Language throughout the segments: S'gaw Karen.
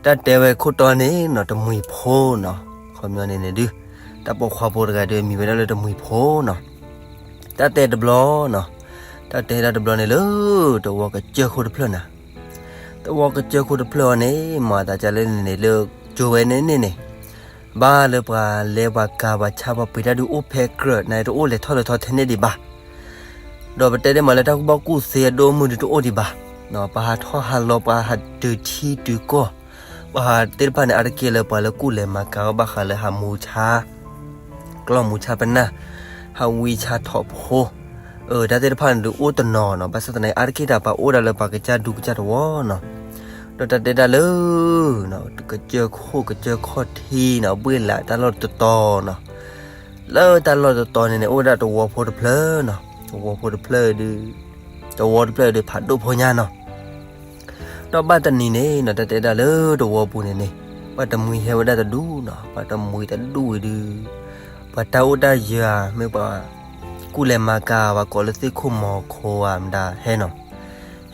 တၢ်တဲဝဲခိၣ်တီန့ၣ်နီၤ တမှံၤဖိနီၤ, ခီပညီန့ၣ်န့ၣ်ဒုး တၢ်ပိာ်ခွါဖိတဂၤဒုး မံၤဝဲဒၣ်လၢတမှံၤဖိနီၤ. တၢ်တဲတဘျီနီၤ, တၢ်တဲဒၣ်တဘျီန့ၣ်လၢ သဝီကစၢၢ်ခိၣ်တဖျၢၣ်နၤ, သဝီကစၢၢ်ခိၣ်တဖျၢၣ်အံၤန့ၣ် မၤသးဒ်လဲၣ်န့ၣ်န့ၣ် လၢကၠိဝဲန့ၣ်န့ၣ်န့ၣ် ဘၣ်လၢပှၤလဲၤပှၤကၤ ပှၤဆါပှၤပှ့ၤတၢ်ဒုးအိၣ်ဖဲကြၢးန့ၣ် တအိၣ်လဲၤထီၣ်လဲၤထီထဲန့ၣ်ဒံးဘၣ်. ဒီးပတဲဒ်မးလၢတၢ်ကူၣ်ဘၣ်ကူၣ်သ့အဒိၣ်အမုၢ်ဒုးတအိၣ်ဒံးဘၣ်. ပှၤဟးထီၣ်ဟးလီၤ ပှၤဟးတုၤထံတုၤကီၢ်, ပှၤသ့ၣ်တဖၣ်န့ၣ် အါတက့ၢ်လၢပှၤလၢကူၣ်လဲၤမၤကၤအီၤ ဘၣ်ဃးလၢဟးမူဆါ ကျီၢ်မူဆါပနၢ်, ဟးဝံဆါထိးဖိ, တၢ်သ့ၣ်တဖၣ်န့ၣ်ဒုးအိၣ်တနီၤနီၤ, ဘၣ်ဆၣ်သနာ်က့ အါတက့ၢ်တၢ်ပှၤအိၣ်ဒၣ်လၢပှၤကစၢ်ဒူကစၢ်သဝီနီၤ. ဒီးတၢ်တဲဒၣ်လၢ ကစၢၢ်ခိၣ်ကစၢၢ်ခီၣ်ထံးနီၤ ဘှ့ၣ်လးတၢ်လီၢ်တတီၤနီၤ, လၢတၢ်လီၢ်တတီၤန့ၣ်န့ၣ် အိၣ်ဝဲဒၣ်သဝီဖိတဖျၢၣ်နီၤ, သဝီဖိတဖျၢၣ်ဒုး သဝီတဖျၢၣ်ဒုး ဖးဒိၣ်ဖိညါနီၤ. ဒီးဘၣ်တနံၤန့ၣ်နီၤ တၢ်တဲဒၣ်လၢသဝီပူၤန့ၣ်န့ၣ် ပှၤတမှံၤဟဲဝဲဒၣ်တဒူၣ်နီၤ, ပှၤတမှံၤတဒူၣ်ဝံၤဒုး ပှၤတၢ်အိၣ်တၢ်ယၢၤဧါ မ့ၢ်ပှၤကူၣ်လဲၤမၤကၤ ပှၤကိးလၢသ့ၣ်ခိၣ်မီၤခိဧါ မတၤဟဲနီၤ.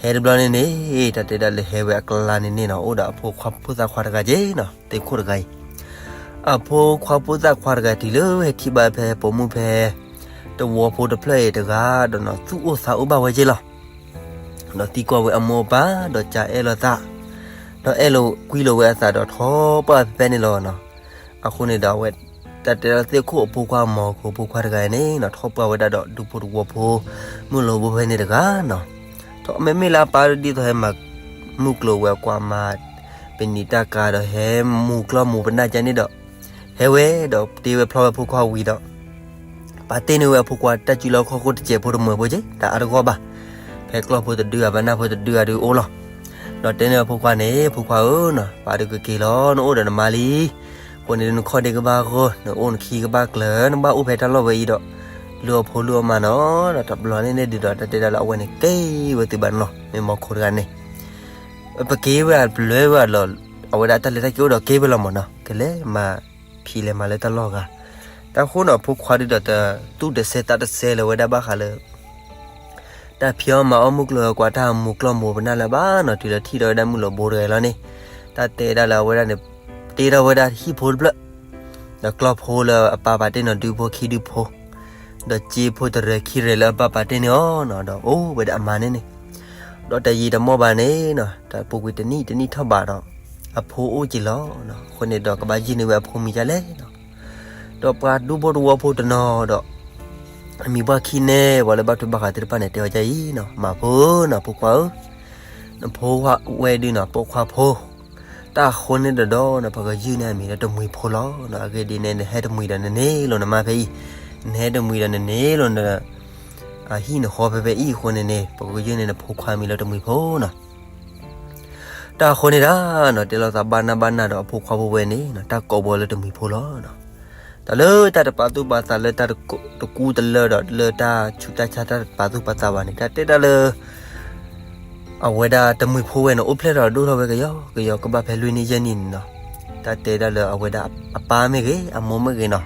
ဟဲတဘျီန့ၣ်န့ၣ် တၢ်တဲဒၣ်လၢဟဲဝဲအကျါန့ၣ်န့ၣ်နီၤ အိၣ်ဒီးအဖိခွါဖိသၣ်ခွါတဂၤက့နီၤ, သ့ၣ်ခိၣ်တဂၤအံၤ အဖိခွါဖိသၣ်ခွါတဂၤ တုၤလၢဟဲထံၣ်ဘၣ်ဖဲပိာ်မုၣ်ဖဲ သဝီဖိတဖျၢၣ်အံၤတဂၤဒီးနီၤ သူၣ်အိၣ်သးအိၣ်ဘၣ်ဝဲက့လီၤ. ဒီးသံကွၢ်ဝဲအမိၢ်အပၢ် ဒီးကးအဲၣ်လိာ်သး, ဒီးအဲၣ်လိာ်ကွံလိာ်ဝဲအသးဒီးထီၣ်ပှၢ်ဖဲဖဲန့ၣ်လီၤနီၤ. အဃိန့ၣ်ဒီးအဝဲ တၢ်တဲဒၣ်သ့ၣ်ခိၣ်အဖိခွါမီၤခိဖိခွါတဂၤအံၤန့ၣ်နီၤ ထီၣ်ပှၢ်ဝဲဒၣ်ဒီးဒူဖိသဝီဖိ မုၢ်လိၤဘိဖဲန့ၣ်တဂၤနီၤ. ထီၣ်မ့မ့ၢ်လၢအပၢ်ဒ်သိးဟဲမၤမုၢ်ကျိၤဝဲၤကွာ် မၤပနံာ်တၢ်ကၤဒီးဟဲမူကျီၢ်မူပနၢ်ကန့ၣ်ဒီး ဟဲဝဲဒီးတ့ဝဲဖျီဝဲဖိခွါဝံၤဒီး ပာ်တ့ၢ်န့ၢ်ဝဲအဖိခွါတၢ်စုလီၢ်ခီၣ်ခိၣ်တစဲးဖိတမှဲၤဖိက့ တၢ်အါတဂီၢ်ဘၣ်. ဖဲကျီၢ်ဖိတဒုဧါ ပနၢ်ဖိတဒုဧါဒုးအိၣ်လီၤ. ဒီးတဲန့ၢ်အဖိခွါန့ၣ် ဖိခွါဧၢနီၤ ပၢ်ဒုးကက့ၤလီၤ နအိၣ်ဒီးနမါလံ. အဃိန့ၣ်ဒုး နခီၣ်ဒ့ကဘၣ်ဂီၢ် နအိၣ်နခံကဘၣ်ကျၢၤ နဘၣ်အိၣ်ဖဲတၢ်လီၢ်ဝဲအံၤဒီး လုၢ်အီၣ်ဖိလုၢ်အီၣ်မါနီၤ. ဒီးတဘျီန့ၣ်န့ၣ်ဒုးဒီး တၢ်တဲဒၣ်လၢအဝဲန့ၣ်က့ၤဝဲသုးဘၣ်န့ၣ်လီၤ. မ့ၢ်မီၤခိတဂၤန့ၣ် ပက့ၤဝဲအပျဲဝဲအလီၢ် အဝဲဒၣ်တၢ်လဲၤတၢ်က့ၤအိၣ်ဒီးက့ၤဝဲလီၤမးနီၤ ကလဲၤမၤဖံးလဲၤမၤလၢတၢ်လီၢ်ဂၤ. တၢ်ဃိန့ၣ် အဖိခွါဒုးဒီးတသူၣ်တစဲသးတစဲလၢၤဝဲဒၣ်ဘၣ်ဃးလၢ တၢ်ဖံးအီၣ်မၤအီၣ်မုၢ်ကျိၤဝဲၤကွာ် တၢ်မူကျီၢ်မူပနၢ်လၢၤဘၣ်နီၤ. တုၤလၢထံၣ်ဒီးဝဲဒၣ်မုၢ်လိၤဘိတဂၤအံၤလီၤန့ၣ် တၢ်တဲဒၣ်လၢအဝဲဒၣ်န့ၣ် တ့ထီၣ်ဝဲဒၣ်ဟံၣ်ဖိတဖျၢၣ် ဒီးကျီၢ်ဖိလၢအပၢ်ပာ်တ့ၢ်နီၤ ဒူဖိခံဒူဖိ ဒီးစ့ဖိတရံးခံရံးလၢအပၢ်ပာ်တ့ၢ်န့ၢ်အီၤနီၤ ဒီးအိၣ်ဝဲဒၣ်အမါန့ၣ်န့ၣ် ဒီးတယံာ်တမီၢ်ဘၣ်န့ၣ်နီၤ တၢ်ပူၤကွံာ်တနံၣ်တနံၣ်ထီၣ်ဘးဒီး အဖိအိၣ်က့ၤလီၤနီၤ. အဃိန့ၣ်ဒီးကဘၣ်ယုၢ်န့ၢ်ဝဲအဖိမံၤဒ်လဲၣ်နီၤ. ဒီးပှၤဒူဖိသဝီဖိတနီၤဒီး အမံၤပှၢ်ခံန့ၣ် ပှၤလၢဘၣ်ထွဲဘၣ်ဃးသ့ၣ်တဖၣ်န့ၣ် တဲဝဲဒ်အံၤနီၤ, မၤဖိနီၤ ဖိခွါဧၢ, နဖိဝဲဒုးနီၤ ပိာ်ခွါဖိ တၢ်အဃိန့ၣ်ဒီးနီၤ ပကယုၢ်န့ၢ်အမံၤလၢတမှံၤဖိလီၤနီၤ. အဂ့ၢ်ဒ်န့ၣ် နဟဲတမှံၤဒီးနန့ၢ်လိာ်နမါဖဲအံၤ, နဟဲတမှံၤဒီးနန့ၢ်လိာ်န အဟံၣ်နဃီဖဲဖဲအံၤအဃိန့ၣ်န့ၣ် ပကယုၢ်န့ၢ်နဖိခွါမံၤလၢတမှံၤဖိနီၤ. တၢ်အဃိန့ၣ်ဒၣ်နီၤ တဲလိာ်သးဘၣ်နၢ်ဘၣ်နၢ်ဒီးအဖိခွါဖိဝဲန့ၣ်နီၤ တၢ်ကိးဘၣ်လၢတမှံၤဖိလီၤနီၤ. တၢ်လၢတၢ်တပာ်သူၣ်ပာ်သးလၢတၢ်တကူတလၢဒီးလၢတၢ်ဆူးတၢ်ဆါတၢ်တပာ်သူၣ်ပာ်သးဘၣ်န့ၣ် တၢ်တဲတၢ်လၢ အဝဲဒၣ်တမှံၤဖိဝဲန့ၣ် အိၣ်ဖျဲၣ်ထီၣ်ဒိၣ်ထီၣ်ဝဲကယီကယီ ကဘၣ်ဖဲလွံၢ်နံၣ်ယဲၢ်နံၣ်န့ၣ်နီၤ. တၢ်တဲဒၣ်လၢအဝဲဒၣ်အပၢ်မ့ၢ်ဂ့ၤ အမိၢ်မ့ၢ်ဂ့ၤနီၤ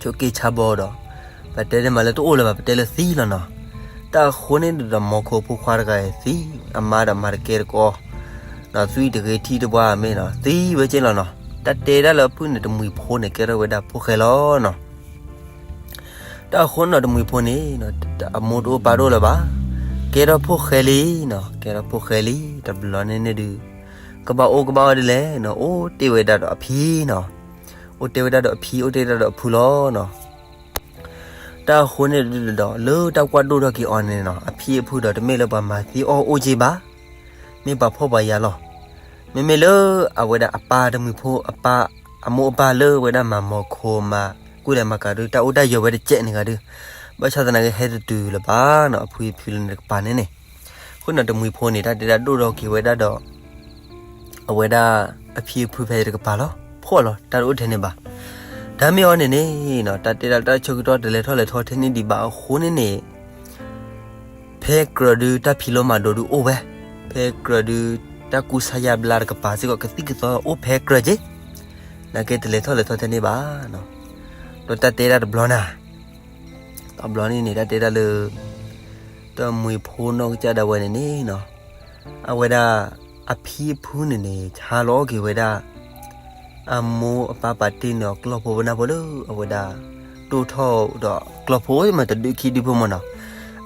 ဆိးက့ဆါဘီဒီး ပတဲဒၣ်မးလၢတအိၣ်လၢၤဘၣ် ပတဲလၢသံလီၤနီၤ. တၢ်အဃိန့ၣ်ဒီး မီၤခိဖိခွါတဂၤအံၤသံ, အမါဒီးမၤတကဲတကီ, ဒီးသွံၣ်တဂ့ၤထံၣ်တပှၢ်မ့ၢ်နီၤ သံဝဲက့လီၤနီၤ. တၢ်တဲဒၣ်လၢအဖုၣ်န့ၣ် တမှံၤဖိန့ၣ် ကဲထီၣ်ဝဲဒၣ်ဖိၣ်ဃဲလီၤနီၤ. တၢ်အဃိန့ၣ်ဒီး တမှံၤဖိန့ၣ် အမိၢ်တအိၣ်ပၢ်တအိၣ်လၢၤဘၣ်, ကဲထီၣ်ဖိၣ်ဃဲလံနီၤ, ကဲထီၣ်ဖိၣ်ဃဲလံ တဘျီန့ၣ်န့ၣ်ဒုး ကဘၣ်အိၣ်ကဘၣ်ဝဲဒ်လဲၣ်နီၤ, အိၣ်တ့ၢ်ဝဲဒၣ်ဒီးအဖံနီၤ, အိၣ်တ့ၢ်ဝဲဒၣ်ဒီးအဖံ အိၣ်တ့ၢ်ဝဲဒၣ်ဒီးအဖုလီၤနီၤ. တၢ်အဃိန့ၣ်ဒီး လၢတၢ်ကွၢ်ဒိၣ်ထီၣ်က့ၤအီၤန့ၣ်နီၤ အဖံအဖုဒီး တမ့ၢ်လၢပှၤမၤသံအီၣ်အိၣ်က့ဘၣ်, မ့ၢ်ပှၤဖှီၣ်ပှၤယာ်လီၤ. မ့မ့ၢ်လၢအဝဲဒၣ်အပၢ်တမှံၤဖိ အပၢ် အမိၢ်အပၢ်လၢဝဲဒၣ်မၤမီၤခိမၤ ကူၣ်လဲၤမၤကၤဒုး တၢ်အိၣ်တၢ်ယၢၤဝဲတစဲးန့ၣ်ဂၤဒုး ဘၣ်ဆၣ်သနာ်က့ဟဲတတုၤလၢၤဘၣ်နီၤ အဖုအဖုလၢန့ၣ်တကပၤန့ၣ်န့ၣ်. အဃိန့ၣ် တမှံၤဖိန့ၣ် တၢ်တဲဒၣ်ဒိၣ်ထီၣ်က့ၤဝဲဒၣ်ဒီး အဝဲဒၣ်အဖံအဖုဖဲတကပၤလီၤ, ဖှီၣ်လီၤ တၢ်တအိၣ်ထဲန့ၣ်ဘၣ်. တၢ်မ့ၢ်အီၤန့ၣ်န့ၣ်နီၤ တၢ်တဲဒၣ်တၢ်ဆၢကတီၢ်တလဲၤထီၣ်လဲၤထီထဲန့ၣ်ဒံးဘၣ်အဃိန့ၣ်န့ၣ် ဖဲကြၢးဒုးတၢ်ဖံးလိမၤဒိးဒုးအိၣ်ဝဲ, ဖဲကြၢးဒုးတၢ်ကူစါယါဘျါတကပၤစ့ၢ်ကီး ကသံၣ်ကသီအိၣ်ဖဲကြၢးက့, နာ်က့တလဲၤထီၣ်လဲၤထီထဲန့ၣ်ဘၣ်နီၤ. ဒီးတၢ်တဲဒၣ်တဘျီနၤ, တဘျီန့ၣ်န့ၣ် တၢ်တဲဒၣ်လၢ တမှံၤဖိနီၢ်ကစၢ်ဒၣ်ဝဲန့ၣ်န့ၣ်နီၤ, အဝဲဒၣ် အဖံအဖုန့ၣ်န့ၣ် ဆါလီၤအီၣ်က့ၤဝဲဒၣ် အမိၢ်အပၢ်ပာ်တ့ၢ်န့ၢ်အီၤကျီၢ်ဖိပနၢ်ဖိလၢအဝဲဒၣ် ဒိၣ်ထီၣ်ဒီး ကျီၢ်ဖိမ့ၢ်တဒုးခံဒုဖိမ့ၢ်နီၤ.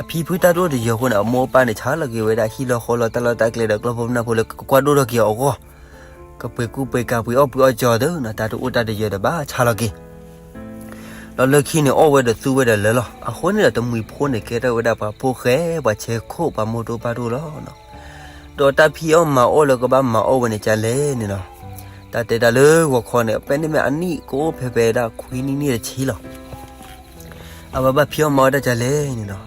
အဖံဖုတၢ်တအိၣ်တယၢၤအဃိန့ၣ် အမိၢ်အပၢ်န့ၣ် ဆါလီၤက့ၤဝဲဒၣ်ဟံၣ်လီၢ်ဃီလီၢ်တၢ်လီၢ်တၢ်ကျဲဒီးကျီၢ်ဖိပနၢ်ဖိလၢကကွၢ်ဒိၣ်ထီၣ်က့ၤအီၤအဂီၢ် ကပှ့ၤကူပှ့ၤကၤပှ့ၤအီၣ်ပှ့ၤအီၣ်ကၠီသ့နီၤ တၢ်တအိၣ်တၢ်တယၢၤဒီးဘၣ်ဆါလီၤက့ၤ ဒီးလၢခံန့ၣ် အီၣ်ဝဲဒီးသူဝဲဒီးလၢာ်လီၤ. အဃိန့ၣ်ဒီးတမှံၤဖိန့ၣ် ကဲထီၣ်ဝဲဒၣ်ပှၤဖိဃဲ ပှၤဆဲးခိၣ် ပှၤမိၢ်တိၢ်ပၢ်တိၢ်လီၤ. ဒီးတၢ်ဖံးအီၣ်မၤအီၣ်လၢကဘၣ်မၤအီၣ်ဝဲန့ၣ်ကလဲၣ်န့ၣ်နီၤ, တၢ်တဲဒၣ်လၢဂီၤခီန့ၣ် ဖဲန့ၣ်မ့ၢ်အနံၣ်ကအိၣ်ဖဲဖဲဒၣ်ခွံနံၣ်နံၣ်တဆံလီၤ. အဝဲဘၣ်ဖံးအီၣ်မၤအီၣ်တၢ်ကလဲၣ်န့ၣ်နီၤ,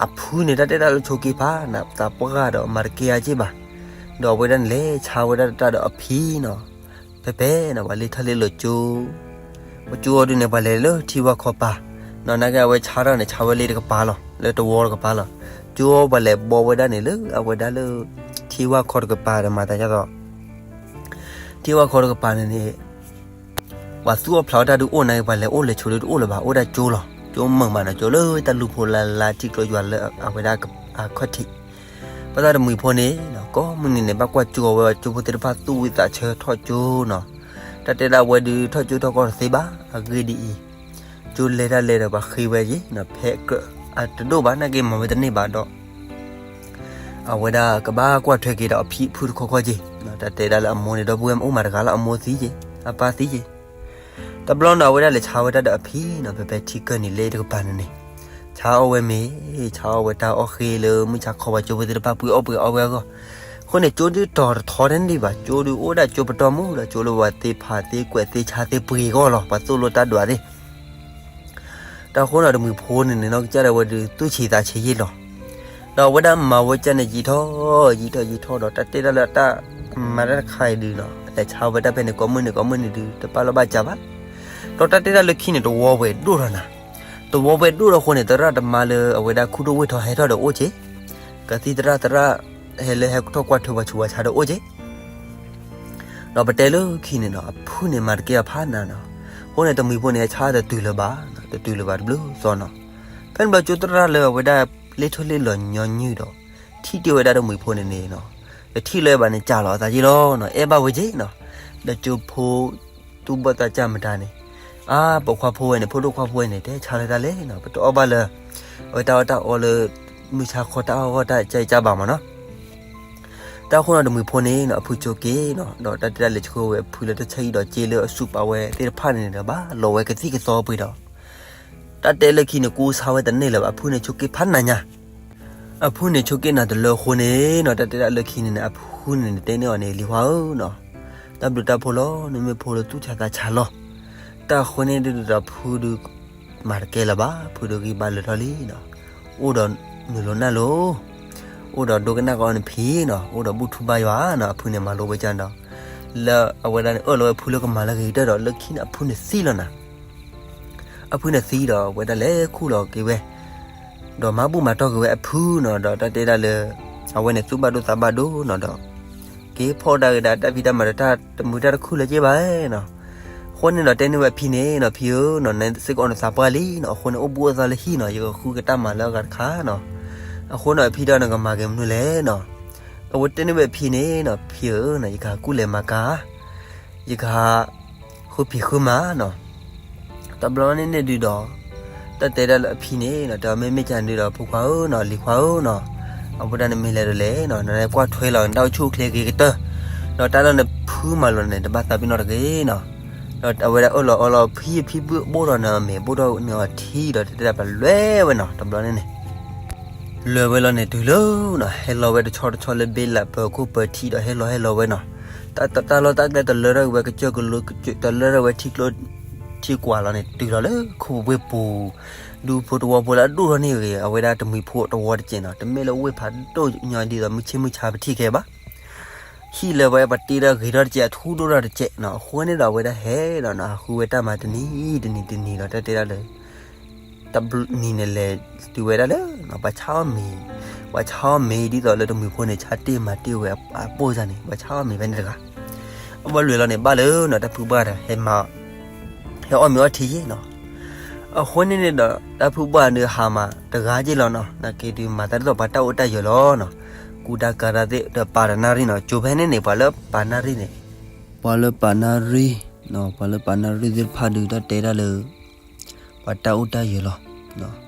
အဖုန့ၣ် တၢ်တဲဒၣ်လၢဆိးက့ဖးနၤ သးပှၢ်ဒီးမၤတကဲအါက့ၢ်ဘၣ်, ဒီးအဝဲဒၣ်န့ၣ်လဲၤဆါဝဲဒၣ်တၢ်ဒီးအဖံနီၤ ဖဲဖဲန့ၣ် ပှၤလ့ထီၣ်လ့လီၤကၠိ, ပကၠိအီၤဒုန့ၣ် ပှၤလဲၤလၢထံဝါခီပၤ, နီၢ်နက့အဝဲဆါထီၣ်န့ၣ် ဆါဝဲလ့တကပၤလီၤ, လၢတဝီတကပၤလီၤ. ကၠိအီၤပှၤလဲၤဘီဝဲဒၣ်န့ၣ်လၢအဝဲဒၣ်လၢ ထံဝါခီတကပၤဒီးမၤသးဒ်သိး ထံဝါခီတကပၤန့ၣ်န့ၣ် ပှၤသူၣ်အီၣ်ဖျးအီၣ်တၢ်ဒုးအိၣ်နၤက့ၤ ပှၤလဲၤအိၣ်လဲၤဆိးဒုတအိၣ်လၢၤဘၣ်, အိၣ်ဒၣ်ကၠိလီၤ. ကၠိမုာ်မးနီၤ, ကၠိလၢတၢ်လူၢ်ဖိလၢ်လၢ်ထံကျိယွၤလၢအဝဲဒၣ်အခီၣ်ထံး, ဘၣ်ဆၣ်တမှံၤဖိန့ၣ် ကိးမုၢ်နံၤန့ၣ် ဘၣ်ကွၢ်ကၠိအဝဲ ကၠိဖိသ့ၣ်တဖၣ်သူၣ်ဝံသးဆၢထီၣ်ကၠိနီၤ, တၢ်တဲဒၣ်ဝဲဒုးထီၣ်ကၠိထီၣ်ကီၢ်တသ့ဘၣ်, အဂ့ၢ်ဒ်အံၤ, ကၠိလဲၤတၢ်လဲၤဒီးပှၤဃ့ဝဲက့ၤနီၤ, ဖဲကြၢးအတဒိၣ်ဘၣ် နက့ၤမၤဝဲတန့ၢ်ဘၣ်ဒီး အဝဲဒၣ်ကဘၣ်ကွၢ်ထွဲက့ၤဒီးအဖံအဖုတခီခီက့ၤ, တၢ်တဲဒၣ်လၢအမိၢ်န့ၣ် ဒီပုၢ်ဝဲၢ်အိၣ်မးတဂၤလီၤ, အမိၢ်သံက့ၤ, အပၢ်သံက့ၤ, တဘျီန့ၣ် အဝဲဒၣ်လဲၤဆါဝဲဒၣ်ဒီးအဖံနီၤ, ဖဲဖဲထံကၢၢ်နံၤလ့တကပၤန့ၣ်န့ၣ်, ဆါအီၣ်ဝဲမ့ၤ, ဆါအီၣ်ဝဲတၢ်အီၣ်ဃ့လၢမုၢ်ဆါခီပှၤကၠိဖိသ့ၣ်တဖၣ်ပှ့ၤအီၣ်ပှ့ၤအီဝဲအဂီၢ်, အဃိန့ၣ် ကၠိဒုးတီၤတထီတန့ၢ်ဘၣ်, ကၠိဒုးအိၣ်ဒၣ်ကၠိပတီၢ်မုၢ်ဒီး ကၠိလၢပှၤသ့ဖးသ့ကွဲးသ့ဆါသ့ပှ့ၤအဂီၢ်လီၤ, ပှၤသိၣ်လိတၢ်ဒွးသ့ၣ် တၢ်ဃိန့ၣ် တမှံၤဖိန့ၣ်န့ၣ် နီၢ်ကစၢ်ဒၣ်ဝဲဒုး သူၣ်ဆံးသးဆံးယ့ၢ်လီၤ. ဒီးအဝဲဒၣ်မၤဝဲကၢ်န့ၣ် ယံာ်ထီၣ်ယံာ်ထီၣ်ယံာ်ထီၣ်ဒီး တၢ်တဲဒၣ်လၢအတၢ်မၤတၢ်တခါအံၤဒုးနီၤ အလဲၤဆါဝဲတၢ်ဖဲန့ၣ် ကိးမုၢ်နံၤကိးမုၢ်နံၤဒုး တပာ်လီၤဘၣ်စၢၤဘၣ်. ဒီးတၢ်တဲဒၣ်လၢခံန့ၣ် တဝီပှဲၤဒိၣ်ထီၣ်နၤ, တဝီပှဲၤဒိၣ်ထီၣ်အဃိန့ၣ် သရၣ်သမါလၢအဝဲဒၣ်ခူၣ်ဒိၣ်ဝ့ၢ်ထီၣ်ဟဲထီၣ်ဒီးအိၣ်က့ၤ, ကသံၣ်သရၣ်သရၣ် ဟဲလၢဟဲထီၣ်ကွၢ်ထွဲပှၤဆူးပှၤဆါဒီးအိၣ်က့ၤ ဒီးပတဲလၢခံန့ၣ်နီၤ အဖုန့ၣ် မၤတကဲအီၤဖးနၤနီၤ. အဃိန့ၣ် တမှံၤဖိန့ၣ် ဟဲဆါတတုၤလၢၤဘၣ်, တတုၤလၢၤဘၣ်တဘျုးသီနီၤ. ဖဲန့ၣ်ဘျီ ကၠိသရၣ်လၢအဝဲဒၣ် လ့ထီၣ်လ့လီၤညီနုၢ်ဒီး ထံၣ်တ့ၢ်ဝဲဒၣ်တမှံၤဖိန့ၣ်န့ၣ်နီၤ, တထံၣ်လၢၤဘၣ်န့ၣ် ကၢ်လီၤအသးယ့ၢ်လီၤနီၤ, အဲၣ်ဘၣ်ဝဲက့ၤနီၤ. ဒီးကၠိဖိ သူၣ်ဘီၣ်သးစၢ်မတၤန့ၣ်, အါ ပိာ်ခွါဖိဝဲန့ၣ် ဖိဒိၣ်ခွါဖိဝဲန့ၣ် တဲဆါလၢတၢ်လဲၣ်နီၤ, ပတအီၣ်ဘၣ်လၢ အဝဲတၢ်အီၣ်တၢ်အီလၢ မုၢ်ဆါခီတၢ်အီၣ်ဂီၢ်တၢ်ကၢ်အံၤကၢ်ဘၣ်မးနီၤ. တၢ်ဃိနီၤ တမှံၤဖိန့ၣ်နီၤ အဖုကၠိက့ၤနီၤ, ဒီးတၢ်တဲဒၣ်လဲၤဆိဝဲအဖုလၢတၢ်ဆၢအံၤဒီးက့ၤလၢအဆူၣ်ပာ်ဝဲသ့ၣ်တဖၣ်န့ၣ်န့ၣ် ဘၣ်လီၤဝဲကသံၣ်ကသီပှ့ၤဒီး တၢ်တဲလၢခံန့ၣ် ကူစါဝဲတန့ၢ်လၢၤဘၣ်, အဖုန့ၣ်ဆိးက့ၤဖးနၤညါ. အဖုန့ၣ်ဆိးက့ၤနၤတလၢအဃိန့ၣ်နီၤ, တၢ်တဲဒၣ်လၢခံန့ၣ်န့ၣ် အဖုန့ၣ်န့ၣ် တဲန့ၢ်အီၤန့ၣ် လံၤခွါဧၢနီၤ, တၢ်ဘျုးတၢ်ဖှိၣ်လီၤ, နမ့ၢ်ဖိလၢသူၣ်ဆါသးဆါလီၤ. တၢ်ဃိန့ၣ်ဒုးဒီးဖုဒုး မၤတကဲလၢၤဘၣ်, ဖုဒုးဂံၢ်ဘါလၢာ်ထီၣ်လံနီၤ. အိၣ်ဒီးနုာ်လီၤနၢ်လီၤ, အိၣ်ဒီးဒိကနၣ်ကအီၣ်နဖံးနီၤ, အိၣ်ဒီးဘူၣ်ထူဘါယွၤနီၤ, အဖုန့ၣ်မၤလိဝဲကၢ်ဒီး လၢအဝဲဒၣ်န့ၣ် အၢၣ်လီၤဝဲဖုလၢကမၤလၢဂ့ၤကတၢၢ်ဒီး လၢခံန့ၣ် အဖုန့ၣ်သံလီၤနၤ. အဖုန့ၣ်သံဒီး အဝဲဒၣ်လဲၤခူၣ်လီၤက့ၤဝဲ, ဒီးမၤဘူၣ်မၤတီၢ်က့ၤဝဲအဖုနီၤ, ဒီးတၢ်တဲဒၣ်လၢ အဝဲန့ၣ်သူၣ်ဘၣ်ဒိသးဘၣ်ဒိနီၤဒီး က့ၤဖီၣ်ဒၣ်က့ၤဒၣ်တၢ်ဖံးတၢ်မၤဒီး တၢ်တမုာ်တၢ်တခုလၢၤက့ဘၣ်နီၤ. အဃိန့ၣ်ဒီးတဲန့ၢ်ဝဲအဖံန့ၣ်နီၤ, ဖံဧၢနီၤ, နစ့ၢ်ကီးအိၣ်နသးပှၢ်လံနီၤ, အဃိန့ၣ် အိၣ်ဘူးအိၣ်သးလၢဟံၣ်နီၤ, ယကဃုကတၢ်မၤလၢအဂၤတခါနီၤ. အဃိန့ၣ် အဖံဒီးနကမၤက့ၤမနုၤလဲၣ်နီၤ. အဝဲတဲန့ၢ်ဝဲအဖံန့ၣ်နီၤ, ဖံဧၢနီၤ, ယကဟးကူၣ်လဲၤမၤကၤ ယကဟး ဃုဖံးဃုမၤနီၤ. တဘျီန့ၣ်န့ၣ်ဒုးဒီး တၢ်တဲဒၣ်လၢအဖံန့ၣ်နီၤ, တဲအီၤမ့မ့ၢ်ကၢ်ဒုးဒီး ဖိခွါဧၢနီၤ, လံၤခွါဧၢနီၤ, အဝဲဒၣ်နမ့ၢ်လဲၤဒီးလဲၣ်နီၤ, နကွၢ်ထွဲလီၤ နတၢ်အိၣ်ဆူၣ်အိၣ်ချ့ဂ့ၤကတၢၢ်, ဒီးတၢ်လၢနဖုမၤလီၤန့ၣ် တဘၣ်သးပ့ၤနီၣ်တဂ့ၤနီၤ. ဒီးအဝဲဒၣ်အၢၣ်လီၤအီလီၤ ဖံဖံဘိၣ်ထီၣ်န့ၢ်အီၤမ့ၤ ဘိၣ်ထီၣ်န့ၢ်အီၤထံဒီး တတဲဒၣ်ပလွဲဝဲနီၤ, တဘျီန့ၣ်န့ၣ် လဲၤဝဲလီၤန့ၣ်တုၤလၢနီၤ, ဟဲလီၤဝဲတဆီတဆီလၢဘ့လးပၢၤခိၣ်ပၢၤထံးဒီး ဟဲလီၤဟဲလီၤဝဲနီၤ. တၢ်လီၢ်တၢ်ကျဲတလၢထီၣ်က့ၤဝဲ ကစၢၢ်ကလိ တလၢထီၣ်ဝဲထံကျိထံကွၢ်လီၤန့ၣ် တုၤလီၤလၢခိၣ်ပူၤဝ့ၢ်ပူၤ, ဒူဖိတဝီဖိလၢအဒိၣ်ထီၣ်န့ၢ်ဂ့ၤ အဝဲဒၣ်တမှံၤဖိတဝီတစဲးနီၤ, တမ့ၢ်လၢဝ့ၢ်ဖးဒိၣ်ညီဒ်သိး မုၢ်ဆ့ၣ်မုၢ်ဆါပထံၣ်ခဲဘၣ်. ဟံၣ်လၢဝဲပှၤတ့ထီၣ်ဂ့ၤထီၣ်တစဲး အထူဒိၣ်ထီၣ်တစဲးနီၤ, အဃိန့ၣ်ဒီး အဝဲဒၣ်ဟဲဒီးနီၤ ဟးဃုဝဲတၢ်မၤတနံၤတနံၤတနံၤဒီး တၢ်တဲဒၣ်လၢ တနံၤန့ၣ်လဲၤ တုၤဝဲဒၣ်လၢ ပှၤဆါအီၣ်မ့ၤ, ပှၤဆါအီၣ်မ့ၤဒ်သိးလၢတမှံၤဖိန့ၣ် ဆါတ့ၢ်မၤတ့ၢ်ဝဲအပိၢ်စၢ်န့ၣ် ပှၤဆါအီၣ်မ့ၤဖဲန့ၣ်တဂၤ. အဝဲလဲၤလီၤန့ၣ် ဘၣ်လၢနီၤ တၢ်ဖုပှၢ်ဒီး ဟဲမၤ ဟဲအီၣ်မ့ၤအီထံယ့ၣ်နီၤ. အဃိန့ၣ်န့ၣ်ဒီး တၢ်ဖုပှၢ်န့ၣ်ဟးမၤတဂၤယ့ၣ်လီၤနီၤ, နာ်က့ဒုးမၤတၢ်ဒ်သိးပှၤတၢ်အိၣ်တၢ်ယၢၤလီၤနီၤ. အူတၢ်ကၤတၢ်သ့ၣ်ဒီးပာ်တနၣ်ရံၣ်နီၤ, ကၠိဖဲန့ၣ်န့ၣ် ပှၤလၢပာ်နၣ်ရံၣ်န့ၣ်, ပှၤလၢပာ်နၣ်ရံၣ်, ပှၤလၢပာ်နၣ်ရံၣ်သ့ၣ်တဖၣ်ဒုး တၢ်တဲဒၣ်လၢ ပှၤတၢ်အိၣ်တၢ်ယၢၤလီၤ.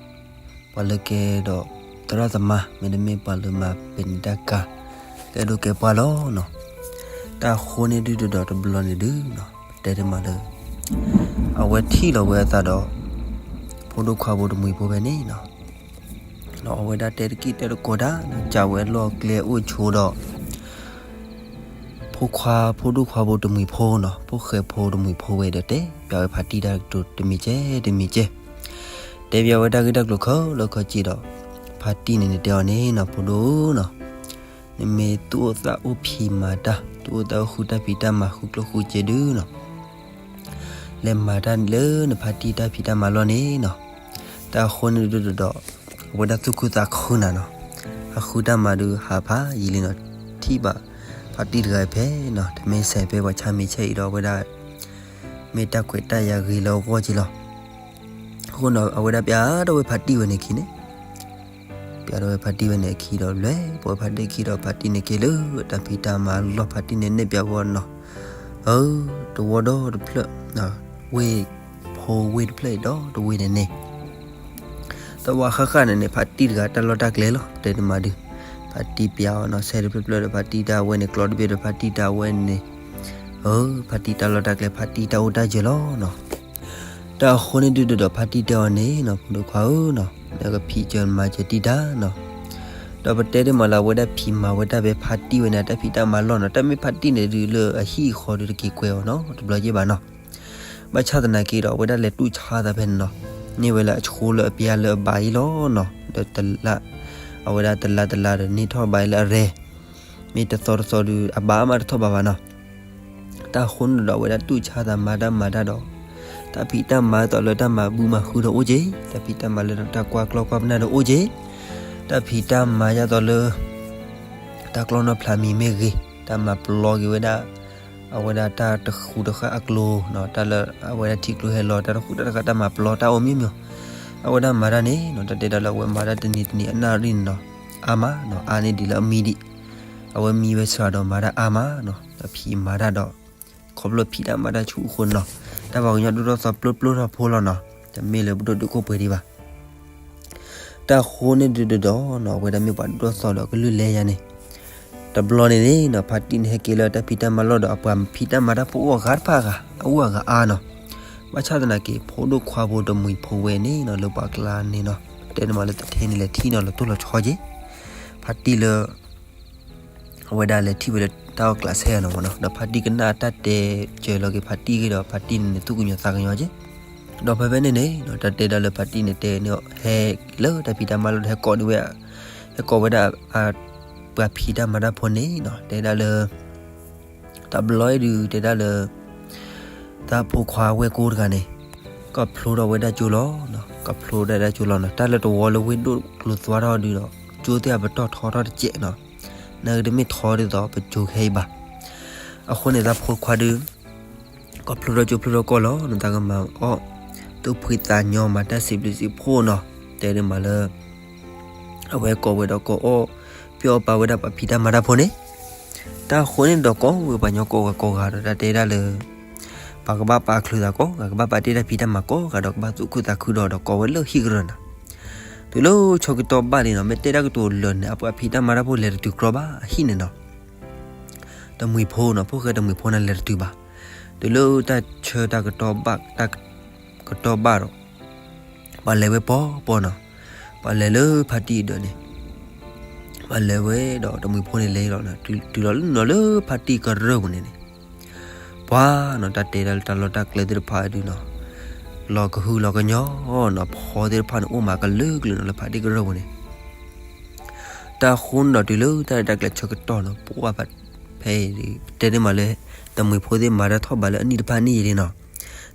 ပှၤလၢကဲဒီးသရၣ်သမါ မ့တမ့ၢ်ပှၤလၢမၤပဲာ်န့ၣ်တၢ်ကၤ ကဲဒိၣ်ကဲပှၢ်လီၤနီၤ. တၢ်အဃိန့ၣ်ဒုးဒီးတဘျီန့ၣ်ဒုးနီၤ ပတဲတမးလၢ အဝဲထံၣ်လီၤဝဲအသးဒီး ဖိဒိၣ်ခွါဖိတမှံၤဖိဖဲန့ၣ်နီၤ. အဝဲဒၣ်တဲတက့ၢ်တဲတကိးတၢ် ကးဝဲလီၢ်ကျဲအိၣ်ဆိဒီး ဖိခွါဖိဒိၣ်ခွါဖိတမှံၤဖိနီၤ, ဖိၣ်ဃဲဖိတမှံၤဖိဝဲဒီးတဲပျးဝဲဖါတံၢ်တၢ်ကတိၤတမံၤကဲတမံၤကဲ, တဲပျးဝဲတၢ်ဂ့ၢ်တၢ်ကျိၤခဲလၢာ်ခဲဆ့ဒီး ဖါတံၢ်န့ၣ်န့ၣ်တဲအီၤန့ၣ်နီၤ, ဖိဒိၣ်နီၤ, နမ့ၢ်သူၣ်အိၣ်သးအိၣ်ဖံးမၤတၢ်, သူၣ်အိၣ်သးအိၣ်ဃုတၢ်ဖံးတၢ်မၤ ဃုကျိၣ်ဃုစ့ဒုနီၤ လဲၤမၤတၢ်လၢနဖါတံၢ်တၢ်ဖံးတၢ်မၤလီၢ်န့ၣ်နီၤ. တၢ်အဃိန့ၣ်ဒုးဒီး အဝဲဒၣ်သူၣ်ခုသးခုနၤနီၤ, အဃုတၢ်မၤဒုးဟးဖးယံာ်လံနီၤ, ထံၣ်ဘၣ်ဖါတံၢ်တဂၤဖဲနီၤ, တမ့ၢ်စဲးဖဲပှၤဆါမ့ၤဆဲးအံၤဒီး အဝဲဒၣ် မ့ၢ်တၢ်ခွဲးတၢ်ယာ်ဂ့ၤလၢအဂီၢ်က့လီၤ. အဃိနီၤ အဝဲဒၣ်ပျးထီၣ်ဝဲဖါတံၢ်ဝဲန့ၣ်အခံန့ၣ် ပျးထီၣ်ဝဲဖါတံၢ်ဝဲန့ၣ်အခံဒီး လဲၤပိာ်ဝဲဖါတံၢ်အခံဒီး ဖါတံၢ်န့ၣ်က့ၤလၢတၢ်ဖံးတၢ်မၤလီၢ်, ဖါတံၢ်န့ၣ်နဲၣ်ပျးဝဲနီၤ, အၢ တဝီဒီတဖျၢၣ်, ဝ့ၢ်ဖိဝ့ၢ်တဖျၢၣ်အံၤဒီတဝ့ၢ်န့ၣ်န့ၣ် သဝီဃၣ်ဃၣ်န့ၣ်န့ၣ် ဖါတံၢ်တဂၤတၢ်လီၢ်တၢ်ကျဲလီၤ တဲတမးဒုး, ဖါတံၢ်ပျးအီၤနီၤ, ဆဲးတဖျၢၣ်ဖျၢၣ်ဒီးဖါတံၢ်တၢ်ဝဲန့ၣ်, ကျီတဘ့ၣ်ဒီးဖါတံၢ်တၢ်ဝဲန့ၣ်, အၢ ဖါတံၢ်တၢ်လီၢ်တၢ်ကျဲ ဖါတံၢ်တၢ်အိၣ်တၢ်ယၢၤလီၤနီၤ. တၢ်အဃိန့ၣ်ဒုးဒီးဖါတံၢ်တဲအီၤန့ၣ်နီၤ, ဖိဒိၣ်ခွါဧၢနီၤ, နကဖံးစၢၤမၤစၢၤတံၢ်တၢ်နီၤ. ဒီးပတဲတမးလၢအဝဲဒၣ်ဖံးမၤဝဲဒၣ်ဖဲဖါတံၢ်ဝဲန့ၣ် တၢ်ဖံးတၢ်မၤလီၢ်နီၤ, တၢ်မ့ၢ်ဖါတံၢ်န့ၣ်ဒုးလၢအဟံၣ်အဃီဒုးတက့ၤကွဲးအီၤနီၤ, တဘျီယဲၢ်ဘၣ်နီၤ. ဘၣ်ဆၣ်သနာ်က့ဒီး အဝဲဒၣ်လဲၤတူၢ်ဆါသးဖဲန့ၣ်နီၤ, န့ၢ်ဝဲလၢအဆိလၢအပျါလၢအဘၣ်အံၤလီၤနီၤ, ဒီးတလါ, အဝဲဒၣ်တလါတလါဒီးန့ၢ်ထီၣ်ဘၣ်အံၤလၢအရဲၣ်, မ့ၢ်တသီတသီဒုး အဘၣ်မးတထီၣ်ဘၣ်ဘၣ်နီၤ. တၢ်အဃိန့ၣ်ဒီး အဝဲဒၣ်တူၢ်ဆါသးမၤတၢ်မၤတၢ်ဒီး တၢ်ဖံးတၢ်မၤသိးလၢတၢ်မၤဘုမၤဟုဒီးအိၣ်က့ၤ, တၢ်ဖံးတၢ်မၤလၢတၢ်ကွၢ်ကျီကွၢ်ပနၢ်ဒီးအိၣ်က့ၤ, တၢ်ဖံးတၢ်မၤယါသိးလၢ တၢ်ကျီနီၢ်ဖျးမံၤမ့ၢ်ဂ့ၤ, တၢ်မၤပျီက့ၤဝဲဒၣ် အဝဲဒၣ်တၢ်တဃူတဃာ်အကျိၤ, တၢ်လၢအဝဲဒၣ်ထံကျိဟဲလီၤ တၢ်တဃူတၢ်တဃာ်တၢ်မၤပျီတၢ်အိၣ်မ့ၢ်မ့ၢ်, အဝဲဒၣ်မၤတၢ်န့ၣ်နီၤ, တၢ်တဲဒၣ်လၢအဝဲမၤတၢ်တနံၤတနံၤအနၣ်ရံၣ်န့ၣ်နီၤ, အါမးနီၤ, အါန့ၢ်ဒံးလၢအမံဒံး, အဝဲမံဝဲစှၤဒီးမၤတၢ်အါမးနီၤ, ဒီးဖံးမၤတၢ်ဒီး ခီဖျိဖံးတၢ်မၤတၢ်ဆူၣ်အဃိနီၤ, တၢ်ပှၤကညီဒိၣ်ထီၣ်သီပျိပျိထီၣ်ဖိလီၤနီၤ, တမ့ၢ်လၢပဒိၣ်ဒုးခိၣ်ပှဲၤဒံးဘၣ်. တၢ်အဃိန့ၣ်ဒုးဒီးနီၤ, အဝဲဒၣ်မ့ၢ်ပှၤဒိၣ်ထီၣ်သီဒီးကလုၢ်လဲယါန့ၣ်, တဘျီန့ၣ်န့ၣ်နီၤ, ဖါတံၢ်န့ၣ်ဟဲက့ၤလၢတၢ်ဖံးတၢ်မၤလီၢ်ဒီး အပှၤဖံးတၢ်မၤတၢ်ဖိအိၣ်အဂၤတဖၣ်အဂၤ, အအိၣ်အဂၤအါနီၤ. ဘၣ်ဆၣ်သနာ်က့ ဖိဒိၣ်ခွါဖိတမှံၤဖိဝဲန့ၣ်နီၤ, လၢပှၤကျါန့ၣ်နီၤ, ပတဲန့ၣ်မးလၢတထဲန့ၣ်လဲၤထံၣ်နီၤ လီၤတိၢ်လီၤဆီက့ၤ ဖါတံၢ်လၢ အဝဲဒၣ်လဲၤထံၣ်ဝဲလၢတၢ်အီၣ်ကျးဆဲအနီၤမးနီၤ, ဒီးဖါတံၢ်ကနၣ်တၢ်တဲစၢၤလီၤက့ၤဖါတံၢ်ဂ့ၤဒီး ဖါတံၢ်န့ၣ်န့ၣ် သူၣ်ကညီၤသးကညီၤက့ၤ. ဒီးဖဲဖဲန့ၣ်န့ၣ်နီၤ, တၢ်တဲဒၣ်လၢဖါတံၢ်န့ၣ်တဲန့ၣ် ဟဲလၢတၢ်ဖံးတၢ်မၤလီၢ်ဒီး ဟဲကိးန့ၢ်ဝဲ, ဟဲကိးဝဲဒၣ် ပှၤဖံးတၢ်မၤတၢ်ဖိန့ၣ်နီၤ, တဲဒၣ်လၢ တဘျီအံၤဒုးတဲဒၣ်လၢ တၢ်ဖိခွါဝဲၢ်ကိတဂၤန့ၣ် ကဖျိထီၣ်ဝဲဒၣ်ကၠိလီၤ, ကဖျိထီၣ်ဒၣ်ကၠိလီၤနီၤ. တၢ်လၢတဝီလၢဝ့ၢ်ဒိၣ်ကျိၤသွါထီၣ်ဒုးဒီး ကၠိသ့ၣ်အပတီၢ်ထီထီၣ်တစဲးနီၤ, နာ်က့တမ့ၢ်ထီဒ်သိးပကၠိခဲအံၤဘၣ်. အဃိန့ၣ် တၢ်ဖိခွါဒုး ကဖျိထီၣ်ကၠိဖျိထီၣ်ကီၢ်လီၤနီၤ, တၢ်ကမၤအီၣ် သူၣ်ဖှံသးညီမၤတၢ်စံးဘျုးစံးဖှိၣ်နီၤ, တဲဒၣ်မးလၢ အဝဲကိးဝဲဒီးကိးအီၣ် ပျီအီၣ်ပာ်ဝဲဒၣ်ပှၤဖံးတၢ်မၤတၢ်ဖိန့ၣ်, တၢ်အဃိန့ၣ်ဒီးကိးဝဲပှၤကညီကိးဂၤကိးဂၤဒီး တၢ်တဲဒၣ်လၢ ပှၤကဘၣ်ပာ်ချုးသးကိးဂၤ, ကဘၣ်ပာ်တ့ၢ်တၢ်ဖံးတၢ်မၤကိးဂၤဒီး ကဘၣ်သူၣ်ခုသးခုဒီး ဒီးကိးဝဲလၢဟံၣ်ကရၢၢ်နီၤ. တုၤလၢဆၢကတီၢ်ဘၣ်န့ၣ်နီၤ, မ့ၢ်တဲတၢ်ကတိၤလၢာ်န့ၣ် အပှၤဖံးတၢ်မၤတၢ်ဖိလဲၤတတုၤကြီဘၣ် အဟံၣ်န့ၣ်နီၤ. တမှံၤဖိနီၤ, ဖိၣ်ဃဲတမှံၤဖိန့ၣ်လဲၤတတုၤဘၣ်. တုၤလၢတၢ်ဆၢတၢ်ကတီၢ်ဘၣ်, တၢ်ကတီၢ်ဘၣ်ဒီး ပှၤလဲၤဝဲပီပီနီၤ, ပှၤလဲၤလၢဖါတံၢ်အဒၢးန့ၣ်, ပှၤလဲၤဝဲဒီးတမှံၤဖိန့ၣ်လဲၤလီၤ, တုၤလီၤလၢနီၤလၢဖါတံၢ်ကရၢၢ်ပူၤန့ၣ်န့ၣ်, ပှၤနီၤ တၢ်တဲဒၣ်လၢတၢ်လီၢ်တၢ်ကျဲသ့ၣ်တဖၣ်ဒုးနီၤ, လီၤကဟုလီၤကညီနီၤ, ဖီသ့ၣ်တဖၣ်န့ၣ် အိၣ်မးကလုာ်ကလုာ်နီၤ လၢဖါတံၢ်ကရၢၢ်ပူၤန့ၣ်. တၢ်အဃိန့ၣ်ဒီးတုၤလၢတၢ်ရဲၣ်တၢ်ကျဲၤဆၢကတီၢ်နီၤ, ပှၤဖဲအံၤ ပတဲန့ၢ်မးလၢ တမှံၤဖိသ့ၣ်မၤတၢ်ထီၣ်ဘးလၢအနံၣ်တဖၣ်န့ၣ်ယံာ်လံနီၤ,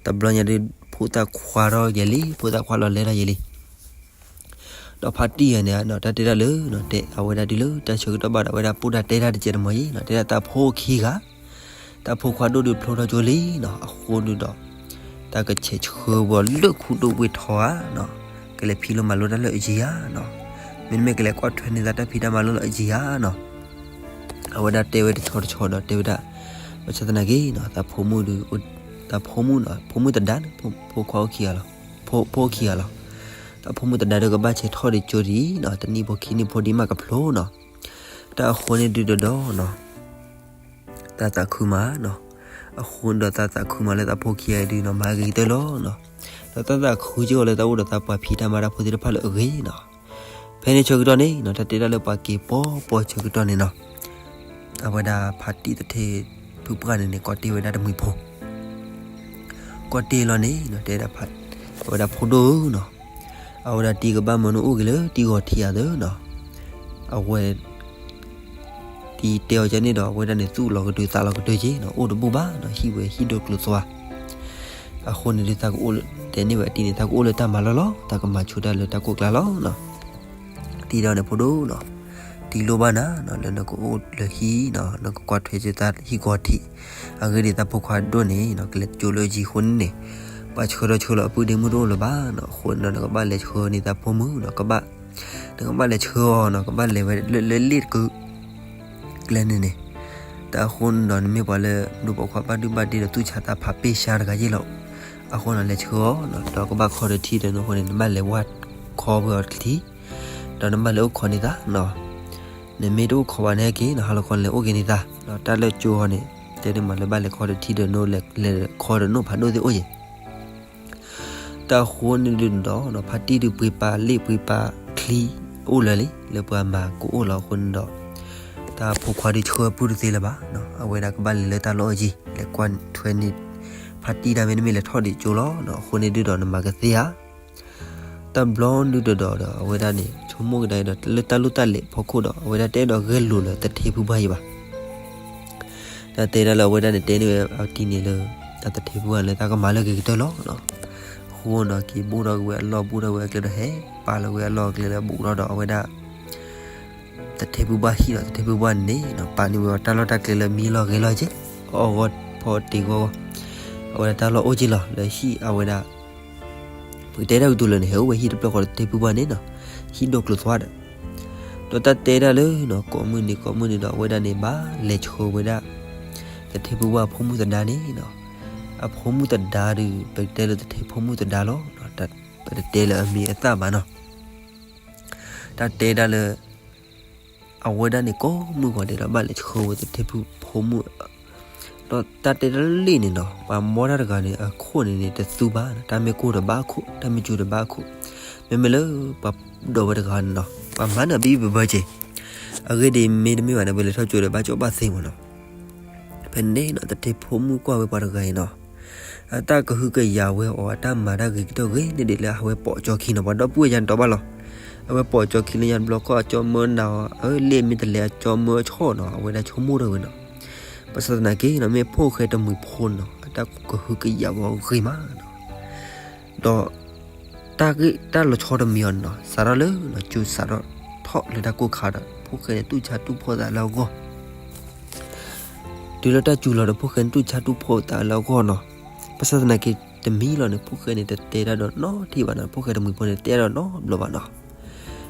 တဘျီညါဒုး ဖိသၣ်ခွါထီၣ်ယဲလံ, ဖိသၣ်ခွါလီၤလဲၤထီၣ်ယဲလံ. ဒီးဖါတံၢ်ယဲန့ၣ်နီၤ တၢ်တဲဒၣ်လၢ တဲအဝဲဒၣ်တုၤလၢတၢ်ဆၢကတီၢ်ဘၣ်ဒီး အဝဲဒၣ်ပိၢ်တၢ်တဲတၢ်တကဲးတမီၤယံၤနီၤ, တဲဒၣ်တၢ်ဖိခံဂၤ, တၢ်ဖိခွါဒိၣ်ဒုးဖျိထီၣ်ကၠိလံနီၤ, အဃိဒုးဒီး တၢ်ကဆဲးဆှၢဝဲလၢခူဒိၣ်ဝ့ၢ်ထီဧါနီၤ, ကလဲၤဖံးလိမၤလိတၢ်လၢအယံၤဧါနီၤ, မ့တမ့ၢ်ကလဲၤကွၢ်ထွဲန့ၢ်သးတၢ်ဖံးတၢ်မၤလိလၢအယံၤဧါနီၤ. အဝဲဒၣ်တဲဝဲတဆီတဆီဒီးတဲဝဲဒၣ်, ဘၣ်ဆၣ်သနာ်က့နီၤ သးဖိမုၣ်ဒုး, သးဖိမုၣ်နီၤ ဖိမုၣ်သဒါန့ၣ် ဖိခွါအိၣ်ခံဂၤလီၤ, ဖိ, ဖိအိၣ်ခံဂၤလီၤ. သးဖိမုၣ်သဒါဒီးကဘၣ်ဆဲးထီၣ်ဒံးကၠိဒံးနီၤ တနံၣ်ဖိခံနံၣ်ဖိဒံးမးကဖျိနီၤ. တၢ်အဃိန့ၣ်ဒုးဒီးနီၤ သးသးခုမးနီၤ. အဃိန့ၣ်ဒီးသးသးခုမးလၢသးဖိခံဂၤအံၤဒုးနီၤ မၤဂ့ၤကတၢၢ်လီၤနီၤ. ဒီးသးသးခုက့ၤအီၤလၢသးအိၣ်ဒီးသးပှၤဖံးတၢ်မၤတၢ်ဖိသ့ၣ်တဖၣ်လၢအဂ့ၤနီၤ. ဖဲန့ၣ်ဆၢကတီၢ်န့ၣ်နီၤ တၢ်တဲဒၣ်လၢပှၤက့ၤပီပီဆၢကတီၢ်န့ၣ်နီၤ အဝဲဒၣ်ဖါတံၢ်သထ့ဖုပှၢ်န့ၣ်န့ၣ် ကိးတ့ၢ်ဝဲဒၣ်တမှံၤဖိ ကိးတ့ၢ်လီၤန့ၣ်နီၤ တဲဒၣ်ဖါ, အဝဲဒၣ်ဖိဒိၣ်ဧၢနီၤ, အဝဲဒၣ်တံၤကဘၣ်မၢနအိၣ်က့ၤလၢတံၤဂီၤထံးအသၢနီၤ, အဝဲ တံၤတဲအီၤကန့ၣ်ဒီး အဝဲဒၣ်န့ၣ်သူၣ်လီၤကဒုးသးလီၤကဒုးက့နီၤ အိၣ်တဘူၣ်ဘၣ်နီၤ ဟံၣ်ဝဲဟံၣ်ဒိၣ်ကျိၤသွါ, အဃိန့ၣ်ဒုးသးကအိၣ်လၢ တဲန့ၢ်ဝဲအတံၤန့ၣ် သးကအိၣ်လၢတၢ်မၤလီၢ်လီၤ သးကမၤဆူၣ်တၢ်လၢတၢ်ကိၢ်ကျါလီၤနီၤ. တံၤဒီးန့ၣ်ဖိဒိၣ်နီၤ, တံၤလိၣ်ဘၣ်နၤနီၤ လၢနကအိၣ်လၢဟံၣ်နီၤ နကကွၢ်ထွဲက့ၤသးဟံၣ်ဂီၤထံး, အဂ့ၢ်ဒ်အံၤသးဖိခွါဒိၣ်န့ၣ်နီၤ ကလဲၤကၠိလၢအယံၤအဃိန့ၣ်န့ၣ်, ပှၤဆှၢဒီးဆှၢလီၤအပုၢ်ဒ့မုၣ်တအိၣ်လၢၤဘၣ်နီၤ အဃိန့ၣ်ဒီး နကဘၣ်လဲၤဆှၢန့ၢ်သးဖိမုၣ်နီၤ ကဘၣ်, နကဘၣ်လဲၤဆှၢအီၤနီၤ ကဘၣ်လဲၤဝဲလၢလ့ၣ်တကု ကျဲန့ၣ်န့ၣ်, တၢ်အဃိန့ၣ်ဒီး နမ့ၢ်ပှၤလၢဒိၣ်ပိာ်ခွါဘၣ်ဒုၣ်ဘၣ်ဒ့ဒီး သူၣ်ဆါသးဖးပ့ၢ်ဆါတဂၤယ့ၣ်လီၤ, အဃိန့ၣ်လဲၤဆှၢအီၤနီၤ ဒီးကဘၣ်ခီတထံဒီးနဃိန့ၣ် နဘၣ်လဲၤဝါခီဝဲအီၤတထံ, ဒီးနဘၣ်လဲၤအိၣ်ခိးန့ၢ်သးနီၤ, နမ့ၢ်တအိၣ်ခိးဘၣ်န့ၣ်က့ၤနီၤ ဟါလီၤခီန့ၣ်လဲၤအိၣ်က့ၤန့ၢ်သး, ဒီးတၢ်လၢကၠိအီၤန့ၣ် တဲန့ၢ်မးလၢဘၣ်လဲၤခီတထံဒီးနလဲၤခီဒီးနိၣ်ဖးဒိၣ်သ့ၣ်အိၣ်က့ၤ တၢ်အဃိန့ၣ်ဒုးဒီးနီၤ ဖါတံၢ်ဒုးပှ့ၤပာ်လ့ၣ်ပှ့ၤပာ်ချံအိၣ်လၢာ်လံ လၢပှၤမၤကအိၣ်လီၤအဃိန့ၣ်ဒီး, တၢ်ဖိခွါဒုးဆှၢပုၢ်တသ့လၢၤဘၣ်နီၤ အဝဲဒၣ်ကဘၣ်လဲၤလၢတၢ်လီၢ်အယံၤ လဲၤကွၢ်ထွဲန့ၢ် ဖါတံၢ်တၢ်မ့တမ့ၢ်လဲၤထီၣ်ဒံးကၠိလီၤနီၤ အဃိန့ၣ်ဒုးဒီးနမၤကသ့ဧါ တဘျီဒုးဒီးဒီး အဝဲဒၣ်န့ၣ် ဆိကမိၣ်ကဒါဒီး လၢတၢ်လိၣ်တၢ်လဲၤဖီခိၣ်ဒီး အဝဲဒၣ်တအဲၣ်ဒိးဂဲၤလိာ်လၢသထ့ဖုပှၢ်ယံၤဘၣ်. တၢ်တဲဒၣ်လၢအဝဲဒၣ်န့ၣ် တဲန့ၢ်ဝဲအတံၤန့ၣ်လၢ အသထ့ဖုပှၢ်န့ၣ် လၢတၢ်ကမၤလၢအဂ့ၤကတၢၢ်လီၤ. အဃိဒီးက့ၤဘိၣ်ထီၣ်က့ၤဝဲအလီၢ် ဘိၣ်ထီၣ်ဝဲအကျဲဒီးဟဲ ပာ်လီၤဝဲအလီၢ်အကျဲလၢဘူးထီၣ်ဒီး အဝဲဒၣ် သထ့ဖုပှၢ်ဟံၣ်ဒီး သထ့ဖုပှၢ်န့ၣ် ပာ်န့ၢ်ဝဲတၢ်လီၢ်တၢ်ကျဲလၢမံလီၢ်ဂဲၤလီၢ်က့ၤ အီၣ်ဂီၢ်ဖီတ့ၢ်ဂီၢ်ဂီၢ် အဝဲဒၣ်တၢ်လီၢ်အိၣ်က့ၤလီၤ လၢဟံၣ်အဝဲဒၣ် ပကတဲတၢ်ကတိၤလၢာ်န့ၣ် ဟဲအိၣ်ဝဲဟံၣ်တဖျၢၣ်ဃီဒီးသထ့ဖုပှၢ်န့ၣ်နီၤ, ဟံၣ်ဒိၣ်ကျိၤသွါဒီး, ဒီးတၢ်တဲဒၣ်လၢ ကိးမုၢ်နံၤကိးမုၢ်နံၤဒီး အဝဲဒၣ်န့ၣ် ဘၣ်လဲၤဆှၢဝဲဒၣ် သထ့ဖုပှၢ်အဖိမုၣ်သဒါန့ၣ်နီၤ, အဖိမုၣ်သဒါဒီး ပကတဲလၢသထ့ဖိမုၣ်သဒါလီၤ, ပတတဲလၢအမံၤအသၣ်ဘၣ်နီၤ. တၢ်တဲဒၣ်လၢ အဝဲဒၣ်န့ၣ် ကိးမုၢ်ဂီၤဒဲးဒီး ဘၣ်လဲၤဆှၢဝဲသထ့ဖုဖိမုၣ်, ဒီးတၢ်တဲတၢ်လၢလ့ၣ်န့ၣ်နီၤ ပှၤမီတၢ်တဂၤန့ၣ် အခိၣ်န့ၣ်န့ၣ် တသူဘၣ်, တၢ်မ့ၢ်ကိၢ်တဘၣ်အခိၣ်, တၢ်မ့ၢ်စူၤတဘၣ်အခိၣ်, မ့မ့ၢ်လၢပှၤဒိးဝဲတဂၤန့ၣ်နီၤ ပှၤမၤန့ၢ်ဘံဘၢဘၢက့ၤ, အဂ့ၢ်ဒ်အံၤ မ့တမ့ၢ်ဘၣ်န့ၣ် ပလဲၤထီၣ်ကၠိဒီး ဘၣ်ကၠီဘၣ်သ့မ့ၢ်နီၤ. ဖဲန့ၣ်နီၤ သထ့ဖိမုၣ်ကွၢ်ဝဲပှၤတဂၤအံၤနီၤ အတၢ်ကဟုကယာ်ဝဲအီၤ အတၢ်မၤတၢ်ဂ့ၤကတၢၢ်ဂ့ၤန့ၣ်ဒ်လၢအဝဲပိာ်ကၠီခံနီၤ, ပှၤဒီပုၢ်ဝဲၢ်ယါန့ၣ်တီဘၣ်လီၤ. အဝဲပိာ်ကၠီခံလၢညါတဘျီဃီ အကၠီမၢနၤအီၤ, အလ့ၣ်မ့ၢ်တလဲၤအကၠီမၢအဆီၣ်နီၤ, အဝဲဒၣ်ဆိကမိၣ်ထီၣ်ဝဲနီၤ. ဘၣ်ဆၣ်သနာ်က့နီၤ မ့ၢ်ဖိၣ်ဃဲတမှံၤဖိနီၤ အတၢ်ကဟုကယာ်ဝဲအီၤဂ့ၤမးနီၤ. ဒီး တၢ်ဂ့ၢ်တၢ်လီၤဆီတမံၤအီၤန့ၣ်နီၤ စးထီၣ်လၢ ကၠိစးထီၣ်ထီၣ်လၢတၢ်ကိၢ်ခါဒီး ဖိၣ်ဃဲန့ၣ် တူၢ်ဆါတူၢ်ဖှီၣ်သးလၢအဂီၢ် တုၤလၢတၢ်စူၤလီၤဒီး ဖိၣ်ဃဲန့ၣ် တူၢ်ဆါတူၢ်ဖှီၣ်သးလၢအဂီၢ်နီၤ. ဘၣ်ဆၣ်သနာ်က့ တမံၤလီၤန့ၣ် ဖိၣ်ဃဲန့ၣ် တတဲတၢ်ဒီးနီတထံၣ်ဘၣ်နီၤ, ဖိၣ်ဃဲတမှံၤဖိန့ၣ် တတဲတၢ်ဒီးနီတဘျီဘၣ်နီၤ.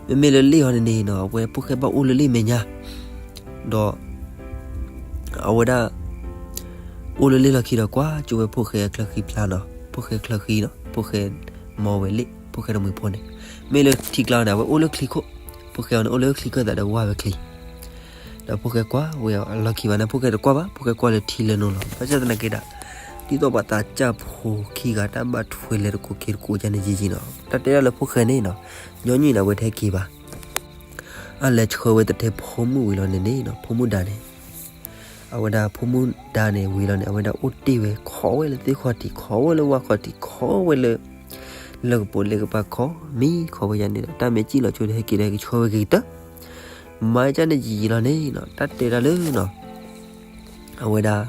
မ့မ့ၢ်လၢလ့ၣ်အီၤန့ၣ်န့ၣ်နီၤ အဝဲဖိၣ်ဃဲဘၣ်အိၣ်လၢလ့ၣ်မဲာ်ညါ ဒီး အဝဲဒၣ် အိၣ်လၢလ့ၣ်လီၢ်ခံဒီး ကွၢ်ကၠိဝဲဖိၣ်ဃဲအချၢဃံဖျါနီၤ, ဖိၣ်ဃဲချၢဃံနီၤ, ဖိၣ်ဃဲမီဝဲလ့ၣ်, ဖိၣ်ဃဲတမှံၤဖိန့ၣ် မ့ၢ်လၢထံကျါန့ၣ် အဝဲအိၣ်လၢချံခိၣ်, ဖိၣ်ဃဲအီၤန့ၣ် အိၣ်လၢချံခၢၣ်သးဒီးဝၢ်ဝဲချံ ဒီးဖိၣ်ဃဲကွၢ်ဝဲအလီၢ်ခံဘၣ်န့ၣ် ဖိၣ်ဃဲတကွၢ်ဘၣ်, ဖိၣ်ဃဲကွၢ်လၢထံလၢနိလီၤ. ဘၣ်ဆၣ်သနာ်က့ဒၣ် ဒ်သိးပှၤသးစၢ်ဖိခံဂၤ တၢ်ဘၣ်ထွဲလဲၤတကိးက့ၤတကိးကန့ၣ်ယံာ်ယံာ်နီၤ, တၢ်တဲဒၣ်လၢဖိၣ်ဃဲန့ၣ်နီၤ ညီနုၢ်န့ၣ် အဝဲတဟဲက့ၤဘၣ်. အလဲၤဆှၢဝဲသထ့ဖိမုၣ်ဝံၤလီၤန့ၣ်န့ၣ်နီၤ, ဖိမုၣ်ဒါန့ၣ် အဝဲဒၣ်ဖိမုၣ်ဒါန့ၣ်ဝံၤလီၤန့ၣ် အဝဲဒၣ်အိၣ်တ့ၢ်ဝဲ ခိးဝဲလၢသ့ၣ်ခီၣ်ထံး, ခိးဝဲလၢဝၣ်ခီၣ်ထံး, ခိးဝဲလၢ လၢကပိာ်လ့ကပၤ ခိးမံခိးဝဲယါန့ၣ်ဒီး တၢ်မ့ၢ်စံၣ်လီၤကၠိဒီး ဟဲက့ၤဒီး ဟဲက့ၤဆှၢဝဲဂ့ၤကတၢၢ် မၤကန့ၣ်ယံာ်ယံာ်လီၤန့ၣ်နီၤ, တၢ်တဲဒၣ်လၢနီၤ အဝဲဒၣ်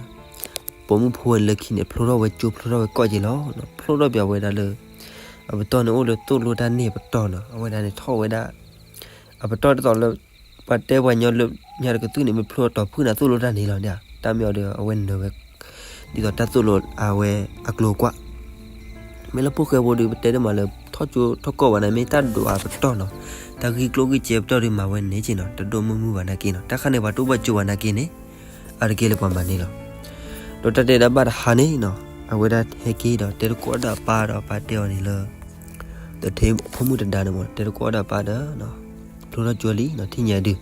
ပိာ်မုၣ်ဖိဝဲလၢခံန့ၣ် ဖျိထီၣ်ဝဲကၠိ ဖျိထီၣ်ဝဲကီၢ်က့ၤလီၤ. ဖျိထီၣ်ပၠးဝဲဒၣ်လၢ အပတီၢ်န့ၣ်အိၣ်လၢသိၣ်လိတၢ်န့ၢ်အပတီၢ်နီၤ, အဝဲဒၣ်န့ၣ်ထီၣ်ဝဲဒၣ် အပတီၢ်ဒ်သိးလၢ ပှၤတဲပှၤညီလၢညါတကသုၣ်န့ၣ် မ့ၢ်ဖျိအတီၤဖုၣ်န့ၣ် သိၣ်လိတၢ်န့ၢ်လီၤန့ၣ်, တၢ်မ့ၢ်အီၤဒီး အဝဲနၢၤဝဲ ဒ်သိးတၢ်သိၣ်လိအဝဲအကျိၤကွၢ် မ့ၢ်လၢဖိၣ်ဃဲဖိဒီး ပတဲတမးလၢ ထီၣ်ကၠိထီၣ်ကီၢ်ဘၣ်န့ၣ် မ့ၢ်တၢ်ဒွးအပတီၢ်နီၤ, တၢ်ဂံၢ်ကျိၣ်ဂံၢ်စဲပတီၢ်ဒီးမၤဝဲန့ၣ်က့နီၤ, တဒိၣ်မုၢ်မုၢ်ဘၣ်နာ်က့နီၤ, တၢ်ခါန့ၣ်ပှၤတအိၣ်ဘၣ်ကၠိဘၣ်နာ်က့န့ၣ်, အါတက့ၢ်လၢပှၤမၤန့ၣ်လီၤ. ဒီးတၢ်တဲဒၣ်ဘၣ်တဟါန့ၣ်နီၤ, အဝဲဒၣ်ဟဲက့ၤဒီးတဲတကိးဒီးအပၢ်ဒီးအပၢ်တဲအီၤန့ၣ်လၢ တထ့ဖိမုၣ်တဒါန့ၣ်မ့ၢ် တဲတကိးဒီးအပၢ်ဒီး ဖျိထီၣ်ကၠိလံနီၤ, ထံၣ်ညါဒုး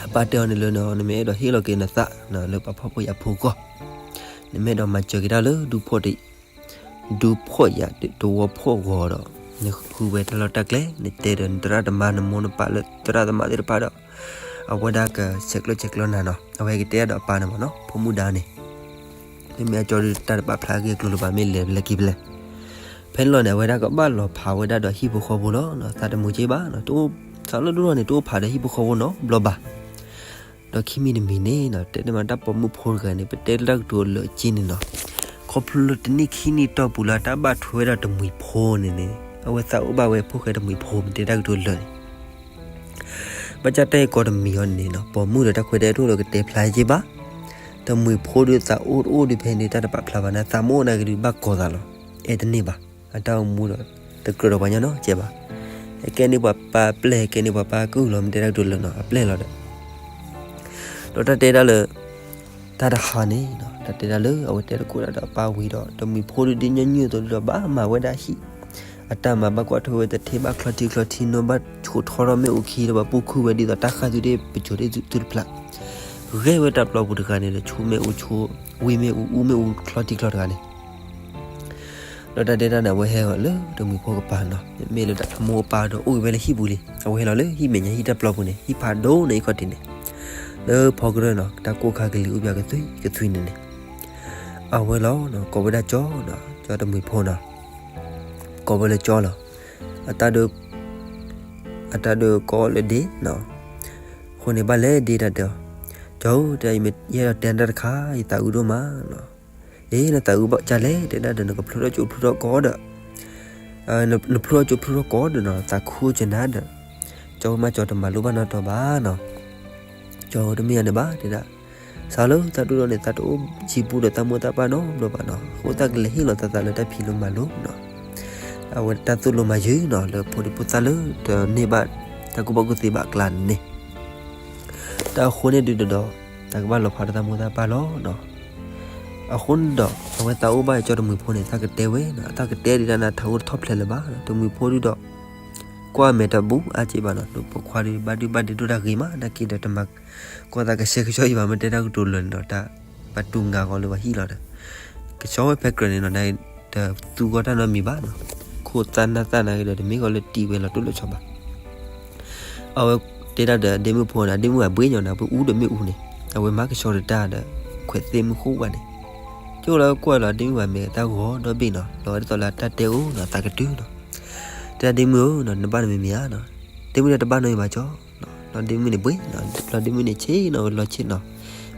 အပၢ်တဲအီၤန့ၣ်လၢ နမ့ၢ်အဲၣ်ဒိးဟ့ၣ်လီၤက့ၤနသး လၢပှၤဖှီၣ်ဖိယာ်ဖိအဂီၢ်, နမ့ၢ်အဲၣ်ဒိးမၤစၢၤက့ၤတၢ်လၢဒူဖှီၣ်တ ဒူဖှီၣ်ယာ်တဝီဖှီၣ်ဂီၤဒီး နဃုဝဲတၢ်လီၢ်တၢ်ကျဲ, နတဲဒီးနသရၣ်သမါနမိၢ်နပၢ်လၢသရၣ်သမါသ့ၣ်တဖၣ်ဒီး အဝဲဒၣ်ကဆဲးကျိးဆဲးကျၢနၤနီၤ, အဝဲဟဲက့ၤတဲဒီးအပၢ်န့ၣ်မ့ၢ်နီၤ, ဖိမုၣ်ဒါန့ၣ် မ့မ့ၢ်အကၠီဒုးတၢ်တဘၣ်ဖျါအဂ့ၢ်အကျိၤလၢၤဘၣ် မ့ၢ်လဲၤလဲၤက့ၤဖဲလဲၣ်. ဖဲန့ၣ်လီၤန့ၣ် အဝဲဒၣ်ကဘၣ်လီၤဖးဝဲဒၣ်ဒီးဟံၣ်ဖိဃီဖိလီၤ, သးတမုာ်က့ဘၣ်, သးလၢဒိၣ်ထီၣ်န့ၣ် တအိၣ်ဖးဒီးဟံၣ်ဖိဃီဖိနီတဘျီဘၣ်. ဒီးခံမံၤတမံၤန့ၣ်နီၤ, တဲန့ၢ်မးတၢ်ပိာ်မုၣ်ဖိတဂၤန့ၣ် ပတဲလၢတၢ်ကတိၤလၢအက့န့ၣ်နီၤ, ခီဖျိလၢတနံၣ်ခံနံၣ်တီၢ်ပူၤလၢတၢ်ဘၣ်ထွဲဝဲဒၣ်တမှံၤဖိန့ၣ်န့ၣ် အဝဲသးအိၣ်ဘၣ်ဝဲဖိၣ်ဃဲတမှံၤဖိ မ့ၢ်တဲတၢ်ကတိၤလၢာ်န့ၣ် ဘၣ်ဆၣ်တၢ်အံၤကိးတမံၤအီၤန့ၣ်နီၤ, ပိာ်မုၣ်ဒီးတၢ်ခွဲးတၢ်ယာ်တအိၣ်လၢကတဲဖျါက့ဘၣ်. တမှံၤဖိဒုးသးအိၣ်တအိၣ်ဒုးဖဲန့ၣ် တၢ်တဘၣ်ဖျါဘၣ်န့ၣ် သးမ့ၢ်အိၣ်နာ်က့ဒုးဘၣ်ကီၤသးလီၤ. အဲၣ်တန့ၢ်ဘၣ်, အတၢ်အိၣ်မူဒီး တကြၢးဒီးပှၤညီနီတစဲးဘၣ်. ဟဲကဲန့ၢ်ပှၤပၢ်ပျဲၢ် ဟဲကဲန့ၢ်ပှၤပၢ်ကုၢ်လီၤ မ့ၢ်တဲတၢ်ကတိၤလၢာ်နီၤ, အပျဲၢ်လီၤဒီး ဒီးတၢ်တဲဒၣ်လၢ တၢ်တဟါန့ၣ်နီၤ, တၢ်တဲဒၣ်လၢအဝဲတဲတကိးဒၣ်ဒီးအပၢ်ဝံၤဒီး တမှံၤဖိဒုးဒ်ညီနုၢ်အသိးဒုးဒီး ဘၣ်မၤဝဲဒၣ်ဟံၣ်, အတၢ်မၤဘၣ်ကွၢ်ထွဲဝဲ တထ့ဘၣ်ချီထံချီထံနီၢ်ဘၣ် ဆိးထီထီၣ်မ့ၣ်အူခံဒီး ဘၣ်ပူၤခုၣ်ဝဲဒ်သိးတၢ်ဃၣ်သုတပစိၤတသုတဖျး, ဂဲၤဝဲတၢ်ပျီပူၤတဂၤန့ၣ်ဒီး ဆိမ့ၣ်အူဆိ ဝံၣ်မ့ၣ်အူ အူမ့ၣ်အူချီထံချီတဂၤန့ၣ် ဒီးတၢ်တဲတၢ်န့ၣ် အဝဲဟဲလီၤလၢတမှံၤဖိကပၤနီၤ, မ့မ့ၢ်လၢတၢ်အမိၢ်အပၢ်ဒီးအိၣ်ဂ့ၤဝဲလၢဟံၣ်ပူၤလံ, အဝဲဟဲလီၤလၢဟံၣ်မဲာ်ညါ ဟံၣ်တၢ်ပျီပူၤန့ၣ်, ဟံၣ်ဖးဒိၣ်န့ၣ် ဟံၣ်ခီၣ်ထံးန့ၣ်, လၢဖီကရၢၢ်နီၤ, တၢ်ကိၢ်ခါကလံၤအိၣ်ပှၤကသွံကသွံန့ၣ်န့ၣ်, အဝဲလီၤနီၤ, ကိးဝဲဒၣ်ကၠီနီၤ, ကၠီတမှံၤဖိနီၤ, ကိးဝဲလၢကၠီလီၤ, အတၢ်ဒုး အတၢ်ဒုးကိးလၢဒ့နီၤ, အဃိန့ၣ်ဘၣ်လဲၤဒ့တၢ်တဲအီၤ, ကၠီဧၢ, တၢ်အံၤမ့ၢ်ယအဲၣ်ဒိးတဲနၤတၢ်တခါ, ယသးအုးဒိၣ်မးနီၤ, အ့ နသးအုးဘၣ်ကၢ်လဲၣ်, တဲဒၣ်ဒီး နကဖျိထီၣ်ကၠိဖျိထီၣ်ကိးဒီး, နဖျိထီၣ်ကၠိဖျိထီၣ်ကိးဒီးနီၤ သးခုကနၤဒီး, ကၠီမ့ၢ်ကၠီတမၤလိဘၣ်နီတတီၤဘၣ်နီၤ, ကၠီတမ့ၢ်အန့ၣ်ဘၣ် တဲဒၣ်, စးလၢသးဒိၣ်ထီၣ်န့ၣ် သးတအိၣ်ဆံးပူဒီးသးမိၢ်သးပၢ်နီတဘျီဘၣ်နီၤ, အဃိသတးကလဲၤဟ့ၣ်လီၤသးသးလၢတၢ်ဖံးလိမၤလိနီၤ, အဝဲတၢ်သိၣ်လိမၤယုၤနီၤ လၢဖိဒံဖိသၣ်လၢတန့ၢ်ဘၣ် တၢ်ကူၣ်ဘၣ်ကူၣ်သ့ဘၣ်အကျါန့ၣ် တၢ်အဃိန့ၣ်ဒုးဒီး တၢ်ကဘၣ်လီၤဖးဒီးသးမိၢ်သးပၢ်လီၤနီၤ, အဃိန့ၣ်ဒီး အဝဲသးအိၣ်ဘၣ်ကၠီတမှံၤဖိန့ၣ် သးကတဲဝဲနီၤ, သးကတဲဒုးတၢ်နၤထးအိၣ်တထီၣ်ဖျဲးလၢၤဘၣ်, တမှံၤဖိဒုးဒီး ကွၢ်မဲာ်တဘူၣ်အါက့ဘၣ်နီၤ, ပိာ်ခွါဒုးဘၣ်ဒုးဘၣ်ဒုးဒိၣ်တၢ်ဂ့ၤမး နာ်က့ဒီးတမၤ ကီၢ်သးကဆှဲကဆှီအံၤဘၣ်, မ့ၢ်တဲတၢ်ကတိၤလၢာ်န့ၣ်ဒီး တၢ်ပတူၢ်ငါဂီၤလၢပှၤဟံၣ်လီၤဒီး ကဆှီဝဲဖဲကြၢးန့ၣ်နီၤ, တသူဂီၢ်တၢ်နီတမံၤဘၣ်နီၤ, ခိၣ်သၣ်နၢ်သၣ်နာ်က့ဒီး တမ့ၢ်ဂီၤလၢတံၢ်ဝဲလီၤတိၢ်လၢဆီဘၣ်. အဝဲတဲဒၣ်ဒီးအဒ့မုၣ်ဖိန့ၣ်, အဒ့မုၣ်အဘှ့ၣ်ညီန့ၣ် အဝဲအူဒီးမ့ၣ်အူန့ၣ်, အဝဲမၤကဆှီတၢ်ဒီး ခွဲးသ့ၣ်မုၢ်ဃိၣ်ဘၣ်န့ၣ်, ကၠိလၢကွၢ်လီၤ အဒ့မုၣ်ဘၣ်မ့ၢ်တၢ်ဂီၤဒီဘ့ၣ်နီၤ, လီၤဝဲဒ်သိးလၢတၢ်တဲအိၣ်နီၤ သးကတုၤနီၤ, တဲဒၣ်ဒ့မုၣ်ဧၢနီၤ နဘၣ်နမံၤမံၤဧါနီၤ, ဒ့မုၣ်တဲတဘၣ်နီတမံၤဘၣ်ကၠီ လီၤဒ့မုၣ်န့ၣ်ဘှ့ၣ်နီၤ, လီၤဒ့မုၣ်န့ၣ်ဆ့ၣ်နီၤဝဲလီၤဆ့ၣ်နီၤ,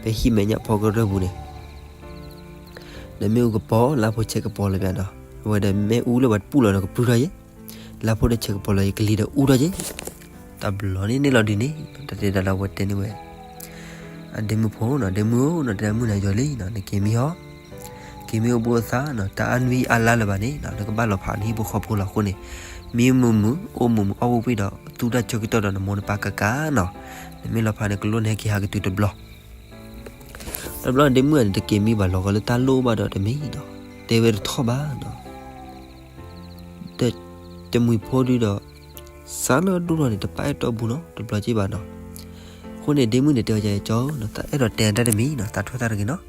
ဖဲဟံၣ်မဲာ်ညါဖီကရၢၢ်ပူၤန့ၣ် ဒီးမ့ၣ်အူကပီၤ လါဖိဆဲးကပီၤလၢၤဘၣ်နီၤ, အဝဲဒီးမ့ၣ်အူလၢပှၤတပူၤလီၤဒီးကပြုၢ်ထီၣ်ယဲၢ်, လါဖိဒီးဆဲးကပီၤလီၤယဲၢ် ကလံၤဒီးအူထီၣ်ယဲၢ်, တဘျီန့ၣ်န့ၣ်လီၤဒ်န့ၣ်, တၢ်တဲဒၣ်လၢအဝဲတဲန့ၢ်ဝဲ အဒ့မုၣ်ဖိနီၤ, ဒ့မုၣ်ဧၢနီၤ တဲဒၣ်မုၢ်နၤယီၤလံနီၤ, နက့ၤမံဟီ က့ၤမံအိၣ်ဘှံးအိၣ်သါနီၤ, တၢ်အါနွံအါလါလၢၤဘၣ်န့ၣ်နီၤ, နကဘၣ်လီၤဖးနဟံၣ်ဖိဃီဖိလီၤအဃိန့ၣ်, မံမုာ်မုာ် အိၣ်မုာ်မုာ် အီၣ်ဝံၣ်ဝံၣ်ဒီး သူၣ်တၢ်ဆၢကတီၢ်ဒီးနမိၢ်နပၢ်ကကးနီၤ, နမ့ၢ်လီၤဖးန့ၣ် ကလိၣ်နဟဲက့ၤဟးကတုၤတဘျီ တဘျီဒ့မုၣ်န့ၣ် တက့ၤမံဘၣ်လီၤဂီၤလၢတၢ်လိၣ်ဘၣ်ဒီးတမံၤနီၤ, တဲဝဲတထီၣ်ဘၣ်နီၤ, တမှံၤဖိဒုးဒီး စးလၢဒိၣ်ထီၣ်န့ၣ် တပာ်အဲၣ်တီဘူးနီၤ တဘျီက့ဘၣ်နီၤ, အဃိန့ၣ် ဒ့မုၣ်န့ၣ်တဲဝဲကၠီ ကၠီဧၢနီၤ သးအဲၣ်ဒိးတဲနၤတၢ်တမံၤနီၤ သးထီၣ်သးတဂ့ၤနီၤ,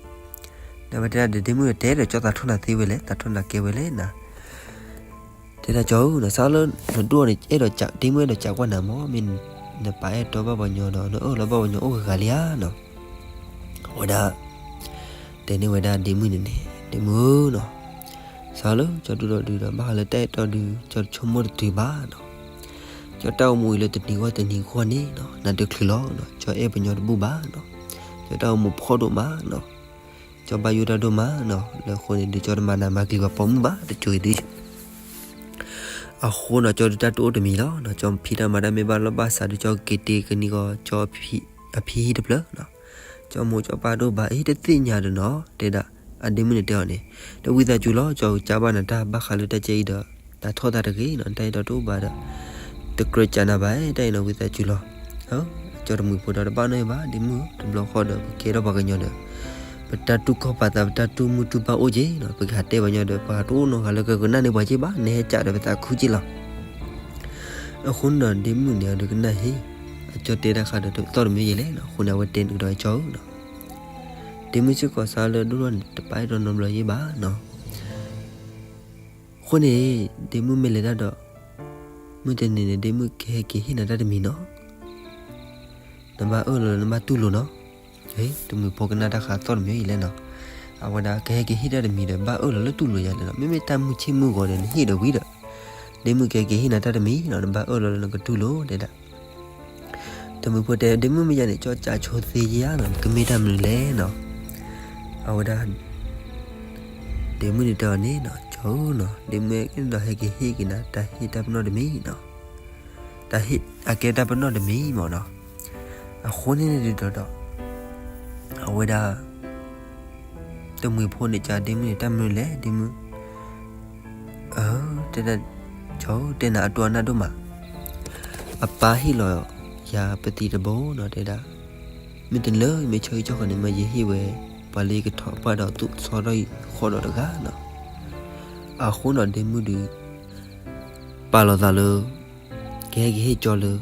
ဒီးဝဲတဲဒၣ်ဒီး ဒ့မုၣ်တဲဒီး ကၠီသးထီၣ်နၤသ့ဝဲလဲၣ် သးထီၣ်နၤကဲဝဲလဲၣ်နီၤ တဲဒၣ်ကၠီဧၢနီၤ စးလၢနဒိၣ်န့ၣ် အဲၣ်ဒိး ဒ့မုၣ်အဲၣ်ဒိးကးကွၢ်နၤမ့ၢ် မ့ၢ်နပာ်အဲၣ်တီဘၣ်ပှၤညီဒီး နအၢၣ်လီၤဘၣ်ပှၤညီအိၣ်ဂၤဂၤလံဧါနီၤ, အဝဲဒၣ် တဲန့ၢ်ဝဲဒၣ်ဒ့မုၣ်န့ၣ်န့ၣ် ဒ့မုၣ်ဧၢနီၤ, စးလၢကၠီဒိၣ်ထီၣ်ဒုးဒီး ဘၣ်ဃးလၢတၢ်အဲၣ်တီဒုး ကၠီတဆိကမိၣ်တတုၤဘၣ်နီၤ, ကၠီတၢ်အိၣ်မူအံၤလၢတနံၤဂီၢ်တနံၤဂီၢ်န့ၣ်နီၤ နတချုးလီၤနီၤ ကၠီအဲၣ်ပှၤညီတဘူၣ်ဘၣ်နီၤ, ကၠီတၢ်အိၣ်မူဖှီၣ်ဒိၣ်မးနီၤ ကၠီဘၣ်ယိၣ်တၢ်ဒိၣ်မးနီၤ လၢအဃိန့ၣ် ဒုးကၠီတမၤနးမၤကလံၤပှၤပိာ်မုၣ်ဘၣ် တစိၤအံၤဒုး, အဃိနီၤ ကၠီဒုးတၢ်တအိၣ်တမံၤလီၤနီၤ ကၠီဖံးတၢ်မၤတၢ်မ့ၢ်ဘၣ်လီၢ်ဘၣ်စးဒုး ကၠီက့ၤတ့ကနံၣ်ဂီၤ ကၠီအဖံဟံၣ်တဖျၢၣ်နီၤ, ကၠီမိၢ်ကၠီပၢ်ဒိၣ်ဘၣ်အံၤ တသ့ၣ်ညါဒီးနီၤ တဲဒၣ် အဒ့မုၣ်န့ၣ်တဲအီၤန့ၣ် တဝံသးစူၤလီၤ ကၠီကကးဘၣ်နၤတၢ်ဘၣ်ဃးလၢတၢ်ကဲအံၤဒီး တၢ်ထီၣ်သးတဂ့ၤနီၤ တၢ်အဲၣ်တီတအိၣ်ဘၣ်ဒီး တကြၢးကးနၤဘၣ် တၢ်အံၤနီၤ ဝံသးစူၤလီၤ. အကၠီတမှံၤဖိဒီး တဘၣ်နီၣ်ဘၣ် ဒ့မုၣ်ဧၢ, တဘျီဃီဒီး ပကဲထီၣ်ပှၤကညီဒီး ပတၢ်တူၢ်ခီၣ်ပာ်သး ပတၢ်တူၢ်မုၢ်တူၢ်ဘၣ်အိၣ်က့ၤနီၤ, ပကဟးတဲပှၤကညီဒီး ပှၤတအိၣ်နီတဂၤလၢကကနၣ်န့ၢ်ပှၤက့ၤဘၣ်, နဟဲကးဒီးပသးခုက့ၤလီၤ. အဃိန့ၣ်ဒီး ဒ့မုၣ်န့ၣ်ဒီးကနၣ်ဟ့ၣ် အကၠီတဲတၢ်ဃးဒီးသီၣ်တမံၤယဲလဲၣ်နီၤ, အဃိန့ၣ် အဝဲတဲန့ၣ်ကဒီးအကၠီဧၢနီၤ, ဒ့မုၣ်စ့ၢ်ကီးစးလၢဒိၣ်ထီၣ်န့ၣ် တပာ်အဲၣ်ဒိးနီတဘျီယဲဘၣ်နီၤ. အဃိန့ၣ် ဒ့မုၣ်မ့ၢ်လဲၤတၢ်ဒီး မုၢ်တနံၤန့ၣ် ဒ့မုၣ်ကဟဲက့ၤဟ့ၣ်နၤတၢ်တမံၤနီၤ, နဘၣ်အၢၣ်လီၤလၢနဘၣ်တူၢ်လိာ်နီၤ. တမှံၤဖိကနၣ်တၢ်ဃးသီၣ်တမံၤယဲလဲၣ်နီၤ, အဝဲဒၣ်ကဟဲက့ၤဟ့ၣ်တၢ်တမံၤဒီး ဘၣ်အၢၣ်လီၤလၢတူၢ်လိာ်ယဲလဲၣ်နီၤ, မ့မ့ၢ်တၢ်မုၢ်ဆ့ၣ်မုၢ်ဂီၤဒီး နဟ့ၣ်ဒီးဝံၤဒီး ဒ့မုၣ်ကဟဲက့ၤဟ့ၣ်နၤတၢ်တမံၤနီၤ, နဘၣ်အၢၣ်လီၤလၢနကတူၢ်လိာ်တဲဒၣ်. တမှံၤဖိတဲ ဒ့မုၣ်မ့ၢ်ယၤန့ၣ် ကၠီကးဆိသ့ယါနီၤ, နကမ့ၢ်တၢ်မနုၤလဲၣ်နီၤ. အဝဲဒၣ် ဒ့မုၣ်န့ၣ်တဲအီၤန့ၣ်နီၤ, ကၠီဧၢနီၤ, ဒ့မုၣ်အဲၣ်ဒိးဟဲက့ၤဟ့ၣ်က့ၤနၤ တၢ်ဟ့ၣ်တၢ်ပနီၣ်တမံၤနီၤ, တၢ်ဟ့ၣ်အကဲတၢ်ပနီၣ်တမံၤမ့ၢ်နီၤ. အဃိန့ၣ်ဒုးဒီး အဝဲဒၣ် တမှံၤဖိန့ၣ် ကးဒ့မုၣ်န့ၣ် တၢ်မနုၤလဲၣ် ဒ့မုၣ်, အၢ တဲဒၣ်, ကၠီဧၢ တဲနၤအတိအနၢ်ဒိၣ်မး, အပၢ်ဟ့ၣ်လီၤယၤပသံးတဘိနီၤ တဲဒၣ်, မ့ၢ်တလၢ မ့ၢ်ဆၢက့ၤကၠီဃီန့ၣ် မ့ၢ်ယဟ့ၣ်ဝဲ ပှၤလၢယကထီၣ်ပှၢ်ဒီးသူၣ်ဆီထီၣ်ဃီဒီးတဂၤနီၤ. အဃိနီၤ ဒ့မုၣ်ဒုး ပာ်လီၤသးလၢ ကဟဲက့ၤဟ့ၣ်ကၠီလၢ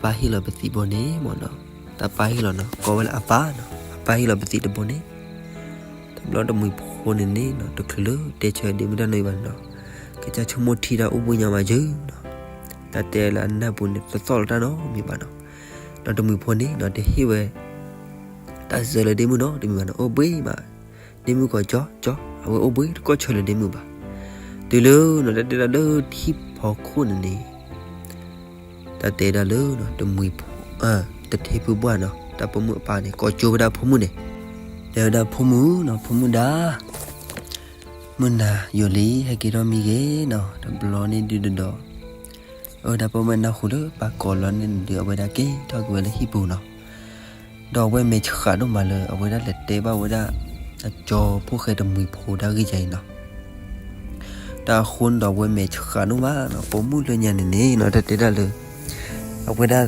ပၢ်ဟ့ၣ်လီၤပသံးဘိန့ၣ်မ့ၢ်နီၤ, တၢ်ပၢ်ဟ့ၣ်လီၤနီၤ ကိးဝဲလၢအပၢ်နီၤ, အပၢ်ဟ့ၣ်လီၤပသံးတဘိန့ၣ်. တဘျီတမှံၤဖိန့ၣ်န့ၣ်နီၤ တချုးလၢတဲဆၢဒ့မုၣ်တၢ်နီတမံၤဘၣ်နီၤ, ကစၢ်ဆိကမိၣ်ထံတၢ်အိၣ်ဘှံးညါမးယုၤနီၤ, တၢ်တဲလၢအနၢ်ပူၤန့ၣ် တသီၣ်လီၤတၢ်နီတမံၤဘၣ်နီၤ. ဒီးတမှံၤဖိန့ၣ်နီၤ တဟ့ၣ်ဝဲ တၢ်စၢၤလၢဒ့မုၣ်နီတမံၤဘၣ်နီၤ, အိၣ်ဘှံးမး, ဒ့မုၣ်ကီးကၠီ ကၠီ အဝဲအိၣ်ဘှံးတကီၢ်ဆၢလၢဒ့မုၣ်ဘၣ်. တုၤလၢနီၤ တၢ်တဲဒၣ်လၢထံဖီခိၣ်န့ၣ်န့ၣ် တၢ်တဲဒၣ်လၢ တမှံၤဖိ တထ့ဖုဘှၢ်နီၤ တၢ်ပိာ်မုၣ်အပၢ်န့ၣ် ကိးကၠိဝဲဒၣ်ဖိမုၣ်န့ၣ်, တဲဝဲဒၣ်ဖိမုၣ်နီၤ ဖိမုၣ်ဒါ, မုၢ်နၤယိာ်လံ ဟဲက့ၤထီၣ်မံဂ့ၤနီၤ, တဘျီန့ၣ်ဒုးဒီး အဝဲဒၣ်ပိာ်မုၣ်နၢ်ဟူလၢပၢ်ကိးလီၤန့ၣ်ဒုး အဝဲဒၣ်က့ၤထီၣ်က့ၤဝဲလၢဟံၣ်ပူၤနီၤ. ဒီးအဝဲမဲာ်ဆှးဒိၣ်မးလၢ အဝဲဒၣ်လဲၤတဲဘၣ်ဝဲဒၣ် အကၠီဖိၣ်ဃဲတမှံၤဖိတၢ်ဂ့ၢ်အံၤနီၤ. တၢ်အဃိန့ၣ်ဒီး အဝဲမဲာ်ဆှးဒိၣ်မးနီၤ, ပိာ်မုၣ်လၢညါန့ၣ်န့ၣ်နီၤ တၢ်တဲဒၣ်လၢ အဝဲဒၣ်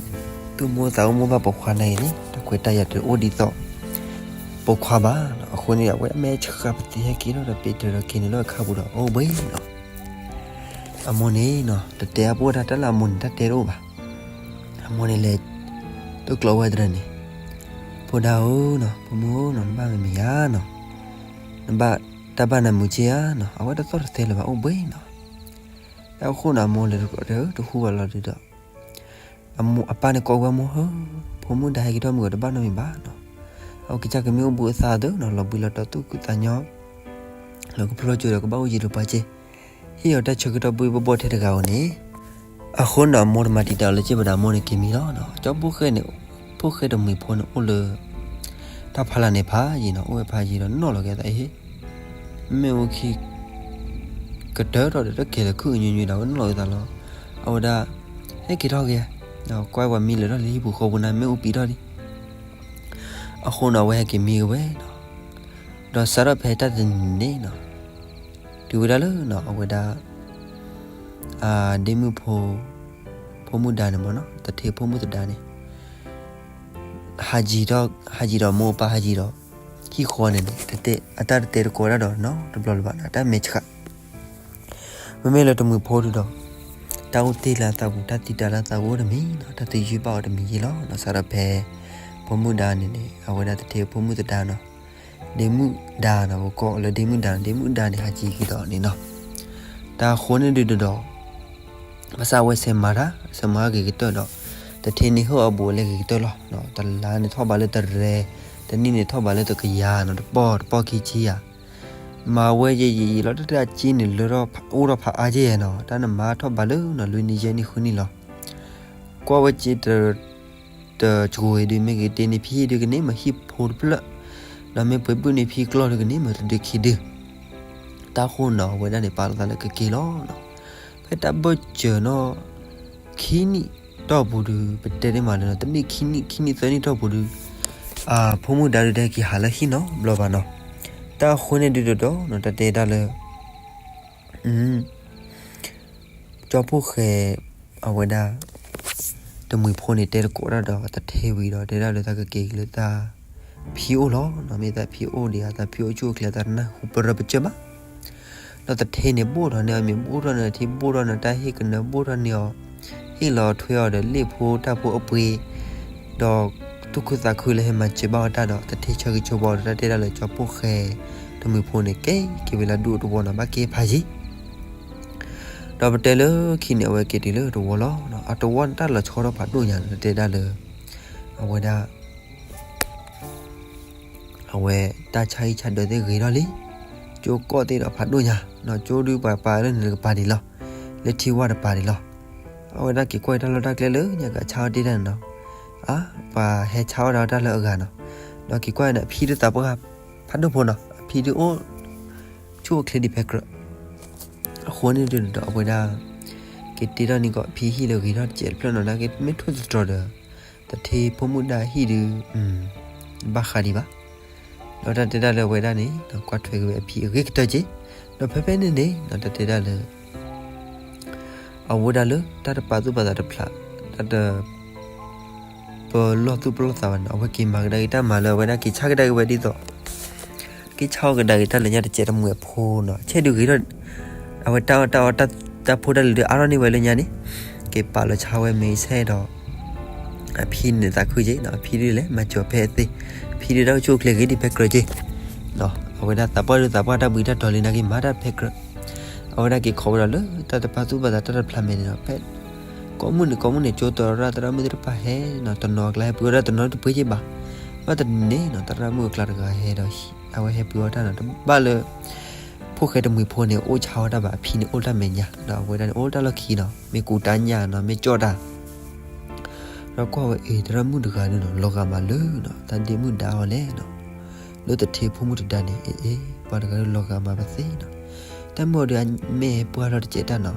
သူၣ်မိၢ်သးအိၣ်မိၢ်ပၢ်ပိာ်ခွါန့ၣ်န့ၣ် တၢ်ခွဲးတၢ်ယာ်တအိၣ်ဒ်သိး ပိာ်ခွါဘၣ်နီၤ. အဃိန့ၣ် အဝဲမဲာ်ဆှးပသံးဟဲက့ၤထီၣ်ဒီး ပ့ၤတရၢက့ၤန့ၣ်လၢအခါပူၤဒီး အိၣ်ဘှံးနီၤ. အမိၢ်န့ၣ်နီၤ တတဲအပိၢ်တၢ် တၢ်လၢအမိၢ်န့ၣ် တၢ်တဲတအိၣ်ဘၣ်. အမိၢ်န့ၣ်လဲၤ တိကျိးဝဲတရၢန့ၣ်, ဖိဒါဧၢနီၤ ဖိမုၣ်ဧၢနီၤ နဘၣ်မနုၤမံၤဧါနီၤ, နဘၣ်တၢ်ဘၣ်နမုာ်က့ဧါနီၤ, အဝဲတသီၣ်တသဲလၢၤဘၣ် အိၣ်ဘှံးနီၤ. အဃိန့ၣ် အမိၢ်လဲၤတကျိးတရၢ တဟူဘၣ်လီၤဒုးဒီး အမိၢ်အပၢ်န့ၣ်ကိးဝဲမိၢ်ဧၢ, ဖိမုၣ်ဒါဟဲက့ၤထီၣ်မုၢ်ဂီၤ တဘၣ်နီတမံၤဘၣ်နီၤ. အဝဲကစၢ်ကမ့ၢ်အိၣ်ဘူးအသးသ့နီၤ လီၤဘှံးလီၤတီၤသူၣ်ခုသးညီ လၢကဖျီကၠိဒီးကဘၣ်အိၣ်ယံၤလၢပှၤစ့ၢ်, ဟ့ၣ်အီၤတၢ်ဆၢကတီၢ်ဘှ့ၣ်ဘှီၣ်ဘှီၣ်ထဲတဂၤဧိၤန့ၣ်, အဃိန့ၣ်ဒီး အမိၢ်တမၤတံာ်တာ်လၢၤစ့ၢ်ဘၣ်ဒီး အမိၢ်န့ၣ်က့ၤမံလီၤနီၤ. ကၠီဖိၣ်ဃဲန့ၣ် ဖိၣ်ဃဲတမှံၤဖိန့ၣ်အိၣ်လၢ တၢ်ဖးလၢ်န့ၣ်ဖးယံၤနီၤ, အိၣ်ဝဲဖးယံၤဒီးနီၣ်လီၤက့ၤသးအဟ့ၣ်, မ့ၣ်အူခံ ကတၢၢ်ထီၣ်ဒီးတၢ်ကဲၤလၢၤခုၣ်ကညီၤညီၤဒီး အဝဲနီၣ်လီၤက့ၤသးလီၤ. အဝဲဒၣ် ဟဲက့ၤထီၣ်က့ၤ, ဒီးကွၢ်ပှၤမံလၢာ်ထီၣ်လံ ဟံၣ်ပူၤဃီပူၤန့ၣ် မ့ၣ်အူပံၤထီၣ်လံ. အဃိန့ၣ် အဝဲဟဲက့ၤမံက့ၤဝဲနီၤ. ဒီးစးထီၣ်ဖဲတၢ်တနံၤန့ၣ်နီၤ, တုၤဝဲဒၣ်လၢနီၤ အဝဲဒၣ် ဒ့မုၣ်ဖိ ဖိမုၣ်ဒါန့ၣ်မ့ၢ်နီၤ တထ့ဖိမုၣ်သဒါန့ၣ် ဟးကံၣ်ထီၣ် ဟးကံၣ်ဒီးမိၢ်ပၢ်ဟးကံၣ်ဒီး ဟံၣ်ဃီန့ၣ်န့ၣ် တတဲ အတၢ်တတဲတကိးဒၣ်ဒီးနီတဘျီလၢၤဘၣ်နီၤ, တၢ်မဲာ်ဆှး မ့မ့ၢ်လၢတမှံၤဖိဒုးဒီး တၢ်အိၣ်တ့ၢ်လၢအသးပူၤ တၢ်သံတၢ်လၢအသးပူၤအိၣ်တမံၤနီၤ, တၢ်သယုၢ်ဘၣ်အီၤတမံၤယ့လီၤနီၤ. စးထီၣ်ဖဲ ဖိမုၣ်ဒါန့ၣ်န့ၣ် အဝဲဒၣ်တထ့ဖိမုၣ်သဒါနီၤ, ဒ့မုၣ်ဒါနီၤ ပကိးလၢဒ့မုၣ်ဒါနီၤ, ဒ့မုၣ်ဒါန့ၣ် ဟးကံၣ်က့ၤဒီးန့ၣ်နီၤ. တၢ်အဃိန့ၣ်ဒုးဒီး ဘၣ်ဆၣ်အဝဲဆဲးမၤတၢ် ဆဲးမၤဂ့ၤကတၢၢ်ဒီး တထ့န့ၣ်ဟ့ၣ်အီၤဘူးအီၤလၢဂ့ၤကတၢၢ်လီၤ. တလါန့ၣ်ထီၣ်ဘးလၢတရဲ, တနံၣ်န့ၣ်ထီၣ်ဘးလၢတကယၤနီၤ, တပီၢ်တပီၢ်ခံဆံယၤ မၤဝဲယံာ်ယံာ်ယံာ်လီၤ, တၢ်တၢ်ကံၣ်န့ၣ်လၢထီၣ်အိၣ်ထီၣ်ဖးအါက့နီၤ, တၢ်နမၤထီၣ်ဘးလၢနီၤ လွံၢ်နံၣ်ယဲၢ်နံၣ်ဃုနံၣ်လီၤ. ကွၢ်ဝဲက့တ တကိၤအံၤဒုး မ့ၢ်ဂ့ၤတ့န့ၢ်ဖံဒုးကန့ၢ်မ့ၢ်ဟံၣ်ဖိတဖျၢၣ်, ဒီးမ့ၢ်ပှဲၤဘုၣ်န့ၢ်ဖံကျီၢ်ဒုးကန့ၢ်မ့ၢ်တဒုခံဒု. တၢ်ဃိနီၤ အဝဲဒၣ်န့ၣ် ပာ်လီၤသးလၢကက့ၤလီၤနီၤ. ဖဲတၢ်ဘၢၣ်စၢၤနီၤ ခံနံၣ်တီၢ်ပူၤဒုး ပတဲတ့ၢ်မးလၢနီၤ တနံၣ်ခံနံၣ် ခံနံၣ်သၢနံၣ်တီၢ်ပူၤဒုး အဖိမုၣ်ဒါဒုးတဟဲက့ၤဟးလၢဟံၣ်နီတဘျီဘၣ်နီၤ. တၢ်အဃိန့ၣ်ဒုးဒီးနီၤ တၢ်တဲဒၣ်လၢ ကၠီဖိၣ်ဃဲ အဝဲဒၣ် တမှံၤဖိန့ၣ်တဲတကိးတၢ်ဒီးသထ့ဝံၤဒီး တဲဒၣ်လၢတၢ်ကက့ၤက့ၤလၢတၢ်ဖံအိၣ်လီၤနီၤ, မ့ၢ်တၢ်ဖံအိၣ်ဒံးဧါ, တၢ်ဖံအိၣ်ဆူၣ်အိၣ်ချ့ တၢ်တနၢ်ဟူပရၢပကၢၢ်ဘၣ်. ဒီးသထ့န့ၣ်ဘိၣ်ထီၣ်န့ၢ်အီၤ, မ့ၢ်ဘိၣ်ထီၣ်န့ၢ်သထ့ ဘိၣ်ထီၣ်န့ၢ်တၢ်ဟ့ၣ်ကနၢ ဘိၣ်ထီၣ်န့ၢ်အီၤ, ဟ့ၣ်လီၤထွဲအီၤဒီးလ့ၣ်ဖိတၢ်ဖိအပှ့ၤ, ဒီးသူၣ်ခုသးခုလၢဟဲမၤစၢၤဘၣ်အီၤတၢ်ဒီး သထ့ဆၢဂ့ၤဆၢဝါအီၤဒီး တၢ်တဲဒၣ်လၢကၠီဖှိၣ်ဃဲတမှံၤဖိန့ၣ် ကဲက့ၤဝဲလၢဒူၣ်အတဝီနီၤ, ဘၣ်က့ၤဖးယံၤ ဒီးပတဲလၢခံန့ၣ် အဝဲက့ၤတုၤလၢတဝီလီၤ. အတဝီန့ၣ်တၢ်လီၤဆီဒီးဖးဒိၣ်ညါန့ၣ် တဲဒၣ်လၢ အဝဲဒၣ် အဝဲတၢ်ဆါဟံၣ်ဆါဒၢးသ့ၣ်ဂ့ၤထီၣ်လံ, ကၠိကီၢ်သ့ၣ်ဒီးဖးဒိၣ်ညါ, ကၠိဒုးပှၤပာ်လၢန့ၣ်တကပၤဒံးလီၤ, လၢထံဝၢ်တပၤဒံးလီၤ. အဝဲဒၣ်က့ၤကွၢ်တၢ်လီၢ်တၢ်ကျဲလၢညါကဆါအီၣ်တ့ၢ်တၢ်န့ၣ်နီၤ, အါ ပှၤဟဲဆါအီၣ်ဒၣ်တၢ်လၢအဂၤနီၤ, ဒီးက့ၤကွၢ်န့ၣ် အဖံဒုးသးပှၢ်ဖးဒိၣ်ဖိနီၤ, အဖံဒုးအိၣ် ဆူၣ်အိၣ်ချ့ဒံးဖဲကြၢး အဃိန့ၣ်ဒီး အဝဲဒၣ် က့ၤတ့ထီၣ်န့ၢ်ကီးအဖံဟံၣ်လၢဂ့ၤထီၣ်တစဲးတဖျၢၣ်နီၤ, နာ်က့မ့ၢ်ထိၣ်သတြီၤဒီး သထ့ဖိမုၣ်ဒါဟံၣ်ဒုး ဘၣ်ဃးဒံးဘၣ်. ဒီးတၢ်တဲဒၣ်လၢအဝဲဒၣ်န့ၣ် ကွၢ်ထွဲက့ၤဝဲအဖံအဂ့ၤကတၢၢ်က့ၤ, ဒီးဖဲဖဲန့ၣ်န့ၣ် တၢ်တဲဒၣ်လၢ အဝဲဒၣ်လၢတၢ်တပာ်သူၣ်ပာ်သးတဖျး, တၢ်တ ပလီၢ်သူၣ်ပလီၢ်သးဘၣ်န့ၣ် အဝဲက့ၤမၤကဒါက့ၤတၢ်မၤလၢအဝဲဒၣ်က့ၤဆါကဒါက့ၤဝဲဒ်သိး က့ၤဆါအီၣ်ကဒါက့ၤတၢ်လၢညါတစဲးတမှဲၤဖိနီၤ, ဆဲးဒုးဂ့ၤထီၣ် အဝဲတၢ်အီၣ်တၢ်အီတၢ်ဖိတၢ်လံၤဒုးအါထီၣ်န့ၢ်ဝဲလၢညါန့ၣ်, က့ၤပာ်လီၤဆါဝဲမ့ၢ်ဆဲးဒီး အဖံန့ၣ်သးခုက့ၤနီၤ, အဖံဒုးလဲၤမၤစၢၤဖဲအသ့, အဖံဒုးတၢ်အိၣ်ဆူၣ်အိၣ်ချ့ဂ့ၤဒံးဖဲကြၢးက့ၤ, အဝဲဒၣ်သးပှၢ်ဒုးသးပှၢ်တၢ်ဘှံးတၢ်တီၤလံနာ်က့မၤတၢ်ဖဲကြၢး, အဝဲဒၣ်က့ၤခိးဝဲဒီးလၢတၢ်တပာ်သူၣ်ပာ်သးတၢ်တဖျးမဲာ်န့ၣ်ဒီး ဖဲ ကိးမုၢ်နံၤကိးမုၢ်နံၤ ကၠိတီၤရၣ်သရၣ်မုၣ်သ့ၣ်တဖၣ်ဟဲနီၤ, တနီၤအကျါဟဲပှ့ၤဝဲဒၣ်တနီၤတပှ့ၤက့ၤဘၣ်, ဘၣ်တနံၤန့ၣ်နီၤ သရၣ်မုၣ်အကျါတဂၤဟဲဒီး အဝဲဟဲပှ့ၤဝဲတၢ်နီၤ, တဘၣ်လၢ ဖိၣ်ဃဲတမှံၤဖိန့ၣ် အိၣ်ဆါဝဲတၢ်ဘၣ်, အဖံန့ၣ်အိၣ်တၢ်မဲာ်ညါ ဒီးအဝဲဒၣ်န့ၣ် အိၣ်တၢ်လီၢ်ခံနီၤ, မ့ၢ်ကူးတၢ်ညၣ်နီၤ, မ့ၢ်ကၠီၣ်တၢ် ဒီးကွၢ်ဝဲအ့ၣ် သရၣ်မုၣ်တဂၤဒုးနီၤ လီၤဂာ်မးလၢနီၤ တၢ်ဒ့မုၣ်ဒါအီၤလဲၣ်နီၤ, လၢသထ့ဖိမုၣ်တဒါန့ၣ် အ့ၣ်အ့ၣ် ပှၤတဂၤဒုးလီၤဂာ်မးပသ့နီၤ, တၢ်မုၣ်အီၤဒုးအမဲာ်ပှၢ်ထီၣ်တစဲးတၢ်နီၤ,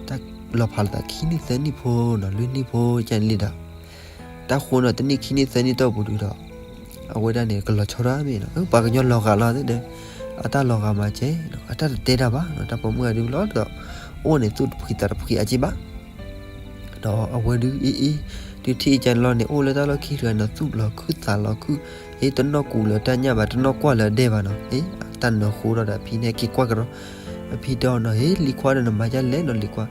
တၢ်လီၤဖးလိာ်သးခံနံၣ်သၢနံၣ်ဖိနီၤ လွံၢ်နံၣ်ဖိကန့ၣ်လံဒီး တၢ်ဃိနီၤ တနံၣ်ခံနံၣ်သၢနံၣ်တီၢ်ပူၤဒုးဒီး အဝဲဒၣ်န့ၣ် ကလီၤဆီဒၣ်မ့ၢ်နီၤ, ပှၤကညီလီၤဂာ်လီၤသ့ၣ်ဒီး အတၢ်လီၤဂာ်မးကဲနီၤ, အတၢ်တတဲတၢ်ဘၣ်နီၤ, တၢ်ပိာ်မုၣ်ဂၤဒုးလီၤဒီး အိၣ်န့ၣ်သူၣ်တဖှံသးတဖှံအက့ဘၣ် ဒီးအဝဲဒုးအ့ၣ်အ့ၣ် ဒုးထံၣ်အကန့ၣ်လီၤန့ၣ် အိၣ်လၢတၢ်လီၢ်ခံတဂၤနီၤ သူၣ်လီၤခုသးလီၤခု, အ့ၣ် တနီၢ်ကူးလၢတၢ်ညၣ်ဘၣ် တနီၢ်ကွၢ်လၢအဒဲၣ်ဘၣ်နီၤ, အ့ၣ် တၢ်နၢၤဃိထီၣ်ဒီးအဖံန့ၣ်က့ၤကွၢ်ကဒီး, အဖံတဲအီၤနီၤ အ့ၣ် လံၤခွါဒီးနမၤဒ်လဲၣ်နီၤ လံၤခွါ,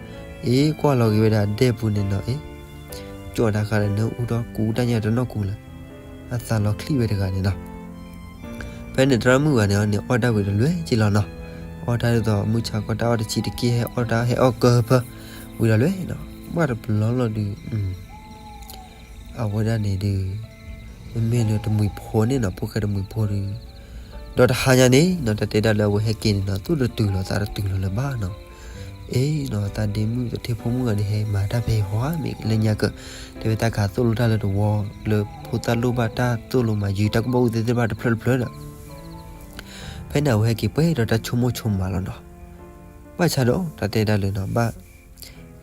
အ့ၣ် ကွၢ်လီၤက့ၤဝဲဒၣ်အဒဲၣ်ပူၤန့ၣ်နီၤ အ့ၣ် ကၠီၣ်တၢ်ဃာ်ဒီးနၢၤအူထီၣ်ကူးတၢ်ညၣ်တနီၢ်ကူးလၢၤ, အသးလီၤချံၣ်ဝဲတဂၤန့ၣ်နီၤ ဖဲန့ၣ်သရၣ်မုၣ်ဂၤန့ၣ်န့ၣ် အီၣ်တၢ်ဝံၤဒီးလွဲၢ်က့လီၤနီၤ, အီၣ်တၢ်ဒ်သိးမုၢ်ဆါခီတၢ်အီၣ်တဆံးတက့ၢ် ဟဲအီၣ်တၢ်ဟဲအီၣ်ကၢၢ်ဖၢဝံၤဒီးလွဲၢ်နီၤ, ဘၣ်တဘျီလီၤဒုး အဝဲဒၣ်န့ၣ်ဒုး မ့မ့ၢ်လၢတမှံၤဖိန့ၣ်နီၤ ဖိၣ်ဃဲတမှံၤဖိဒုး ဒီးတဟါညါန့ၣ်နီၤ တၢ်တဲဒၣ်လၢအဝဲဟဲက့ၤန့ၣ်နီၤ သူၣ်တတုၤလီၤ သးတတုၤလီၤလၢၤဘၣ်နီၤ, အ့ၣ်နီၤ သးဒ့မုၣ်သထ့ဖိမုၣ်ဂၤန့ၣ် ဟဲမၤတၢ်ဖဲဟီဧါ မ့ၢ်လၢညါကၢး တဲဝဲတၢ်ကသိၣ်လိတၢ်လၢတဝီ လၢဖိသၣ်လိၣ်ဘၣ်တၢ်သိၣ်လိမး ယုၤတၢ်ကဘီၣ်အူသ့ၣ်သ့ၣ်တဖၣ်တဖျၢၣ်တဖျၢၣ်ဒီး ဖဲန့ၣ်အဝဲဟဲက့ၤပှဲၤဒီးတၢ်ဆိကမိၣ်ဆိကမးလီၤနီၤ, ဘၣ်ဆၣ်ဒီး တၢ်တဲဒၣ်လၢနီၤ ဘၣ်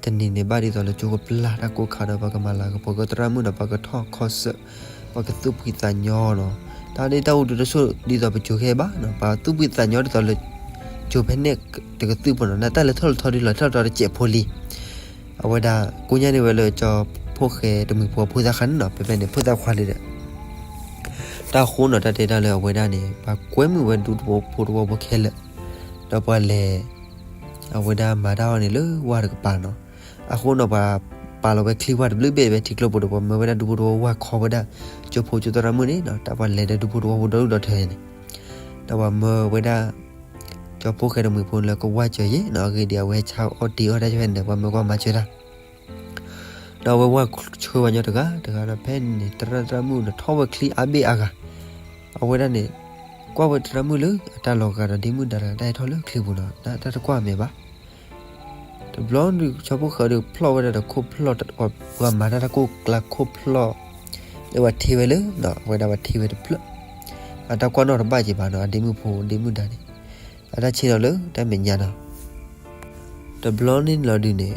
တနံၤန့ၣ် ဘၣ်ဒ်သိးလၢကၠိကပျၢ်တၢ်ကိၢ်ခါဒီး ပှၤကမၤလၤကပီၤက့ၤသရၣ်မုၣ်ဒီး ပှၤကထီၣ်ခီၣ်ဆၢၣ် ပှၤကသူၣ်ဖှံသးညီနီၤ, တၢ်ဒ်တၢ်အိၣ်ဒုးတဆိၣ်ဒ်သိးပစိၤခဲအံၤဘၣ်နီၤ, ပှၤသူၣ်ဖှံသးညီဒ်သိးလၢ ကၠိဖဲန့ၣ်တကသုၣ်ဖိနီၤ, နတၢ်လဲၤထီၣ်လဲၤထီဒုးလီၤထီၣ်လီၤတစဲးဖိလံ အဝဲဒၣ် ကိညါန့ၣ်ဝဲလၢကၠီဖှိၣ်ဃဲတမှံၤဖိအဖိသၣ်ခါန့ၣ်နီၤ, ဖဲဖဲန့ၣ် ဖိသၣ်ခွါလံဒီး တၢ်ဃိနီၤ တၢ်တဲဒၣ်လၢအဝဲဒၣ်န့ၣ် ပှၤကွဲမုာ်ဝဲဒူဖိတဝီဖိခဲလၢာ်, ဒီးပှၤလဲၤ အဝဲဒၣ်မၤတၢ်အီၣ်န့ၣ်လၢဝၢ်တကပၤနီၤ, အဃိနီၤ ပှၤပာ်လီၤဝဲချံဝၢ်တဘျုးဘ့ၣ်ဖဲထံကျိပူၤဒီး ပှၤမၢဝဲဒၣ်ဒူဖိတဝီဝၢ်ခီဝဲဒၣ် ကၠိဖိကၠိသရၣ်မုၣ်န့ၣ်နီၤ, တၢ်ပှၤလဲၤဒီးဒူဖိတဝီဖိဒီဒူၣ်ဒီထၢန့ၣ်, ဒီးပှၤမၢဝဲဒၣ် ကၠီဖှိၣ်ဃဲတမှံၤဖိလၢကဝၢ်စၢၤယ့ၣ်နီၤ, အဂ့ၢ်ဒ်အံၤ အဝဲဟဲဆါအီၣ်တ့ၢ်အီၣ်တၢ်ဖဲန့ၣ် ပှၤမၢကွၢ်မၤစၢၤတၢ် ဒီးအဝဲဝၢ်ဆှၢဝဲညီတဂၤတဂၤဒီး ဖဲန့ၣ် သရၣ်သရၣ်မုၣ်ဒီးထီၣ်ဝဲချံအါဘ့ၣ်အါဂၤ, အဝဲဒၣ်န့ၣ် ကွၢ်ဝဲသရၣ်မုၣ်လၢအတၢ်လီၤဂာ်ဒီးဒ့မုၣ်ဒါတဂၤ တၢ်ဟဲထီၣ်လၢချံပူၤနီၤ, တၢ်တကွၢ်မဲာ်ဘၣ်. တဘျီဒုး ကၠီဖှိၣ်ဃဲဒီးဖျီၣ်ဝဲဒၣ်ဒီးခိၣ်ဖျီၣ် ပှၤမၤတၢ်တၢ်ကိၢ်ကျါခိၣ်ဖျီၣ် လၢပှၤထ့ဝဲလၢနီၤ, အဝဲဒၣ်ပှၤထ့ဝဲတဖျၢၣ်, အတၢ်ကွၢ်နီၣ်တဘၣ်က့ၤဘၣ်နီၤ, အဒ့မုၣ်ဖိဒ့မုၣ်ဒါန့ၣ် အတၢ်ဆ့ၣ်နီၤလၢတၢ်မဲာ်ညါနီၤ. တဘျီန့ၣ်လီၤဒုးန့ၣ်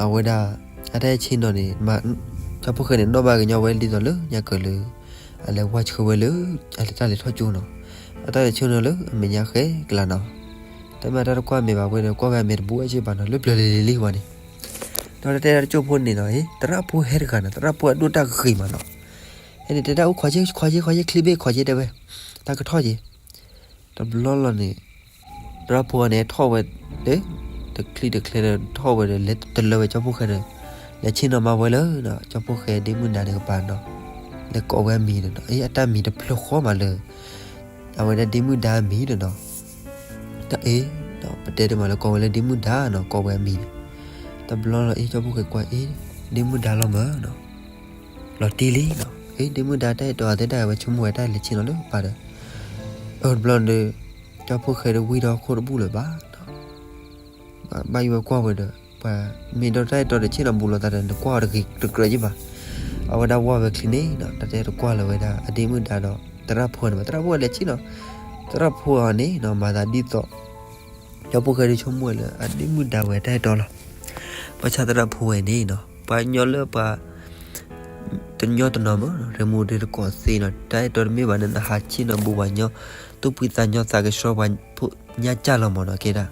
အဝဲဒၣ် အတၢ်ဆ့ၣ်နီၤန့ၣ် ကၠီဖှိၣ်ဃဲန့ၣ် နီၣ်ဘၣ်ကညီဝဲဒ်သိးလၢညါကၢးလၢ အလဲၤဝၢ်ဆှၢဝဲလၢ အလဲၤတၢ်လဲၤထီၣ်ကၠိနီၤ, အတၢ်လဲၤဆ့ၣ်နီၤလၢအမဲာ်ညါဃဲကျါနီၤ. တၢ်မ့ၢ်တၢ်တကွၢ်မဲာ်ဘၣ်ဝဲဒီး ကွၢ်ဝဲအမဲာ်တဘူးဝဲက့ၤဘၣ်နီၤ, လၢပျၢၤလံၤလံၤလံၤဝဲန့ၣ် ဒီးတဲဒၣ်တကၠိၢ်ဖိန့ၣ်နီၤ, အ့ သရၣ်ဖိဟဲတဂၤနီၤ, သရၣ်ဖိအဒိၣ်တၢ်ဂ့ၤမးနီၤ. ဟဲန့ၣ်တဲဒၣ်အိၣ် ခွါဆံခွါဆံခွါဆံချံဘ့ၣ်ခွါဆံတဲဝဲ, တၢ်ကထီၣ်က့ၤ တဘျီလီၤန့ၣ် သရၣ်ဖိန့ၣ်ထီၣ်ဝဲ တချံတချဲဒီးထီၣ်ဝဲဒီး လဲၤတလၢဝဲကၠီဖှိၣ်ဃဲဒီး လဲၤဆ့ၣ်နီၤမၤဝဲလၢ ကၠီဖှိၣ်ဃဲဒ့မုၣ်ဒါန့ၣ်ကပၤနီၤ, လဲၤကိးဝဲအမံၤန့ၣ်နီၤ, အ့ အတၢ်မံၤတဖျၢၣ်ဃီမးလၢ အဝဲဒၣ်ဒ့မုၣ်ဒါအမံၤန့ၣ်နီၤ. တၢ်အ့ ဒီးပတဲတမးလၢကိးဝဲလၢဒ့မုၣ်ဒါနီၤ, ကိးဝဲအမံၤန့ၣ်. တဘျီလီၤအ့ ကၠီဖှိၣ်ဃဲကွၢ်အ့ ဒ့မုၣ်ဒါလီၤမၢ်နီၤ, လီၤတံၢ်လံနီၤ. အ့ ဒ့မုၣ်ဒါတၢ်အဲၣ်တီအသးဒၣ်ဝဲဆိကမိၣ်ဝဲတၢ်လဲၤဆ့ၣ်နီၤလၢပၤဒီး အတဘျီဒီး ကၠီဖှိၣ်ဃဲတဝံၣ်ထီၣ်ခိၣ်တဘူၣ်လၢၤဘၣ်နီၤ. ဘၣ်ယိၣ်ဝဲကွၢ်ဝဲဒီး ပှၤမ့ၢ်ဒီးတၢ်အဲၣ်တီတဆ့ၣ်နီၤဘူးလိာ်သးဒီး နကွၢ်အီၤတဂ့ၤတကြၢးယ့ၢ်ဘၣ်. အဝဲဒၣ်ဝီၢ်ဝဲချံန့ၣ်နီၤ, တၢ်တဲတကွၢ်လၢၤဝဲဒၣ် အဒ့မုၣ်ဒါဒီး သရၣ်ဖိန့ၣ်ဘၣ်, သရၣ်ဖိလဲၤဆ့ၣ်နီၤ, သရၣ်ဖိအီၤန့ၣ်နီၤ မၤသးဒ်သိး ကၠီဖှိၣ်ဃဲဒုးဆိကမိၣ်ဝဲလၢ အဒ့မုၣ်ဒါဝဲတၢ်အဲၣ်တီလီၤ. ဘၣ်ဆၣ်သရၣ်ဖိဝဲန့ၣ်နီၤ ပှၤကညီလၢပှၤ တညီတနီၤမး ရ့မူရ့တကိးသ့နီၤ, တၢ်အဲၣ်တီတမ့ၢ်ဘၣ်န့ၣ် နဟးဆ့ၣ်နီၤဘူးပှၤကညီ သူၣ်ဖှံသးညီ သးကဆှီပှၤဖိညါကၢ်လီၤမးနီၤ ကဲဒၣ်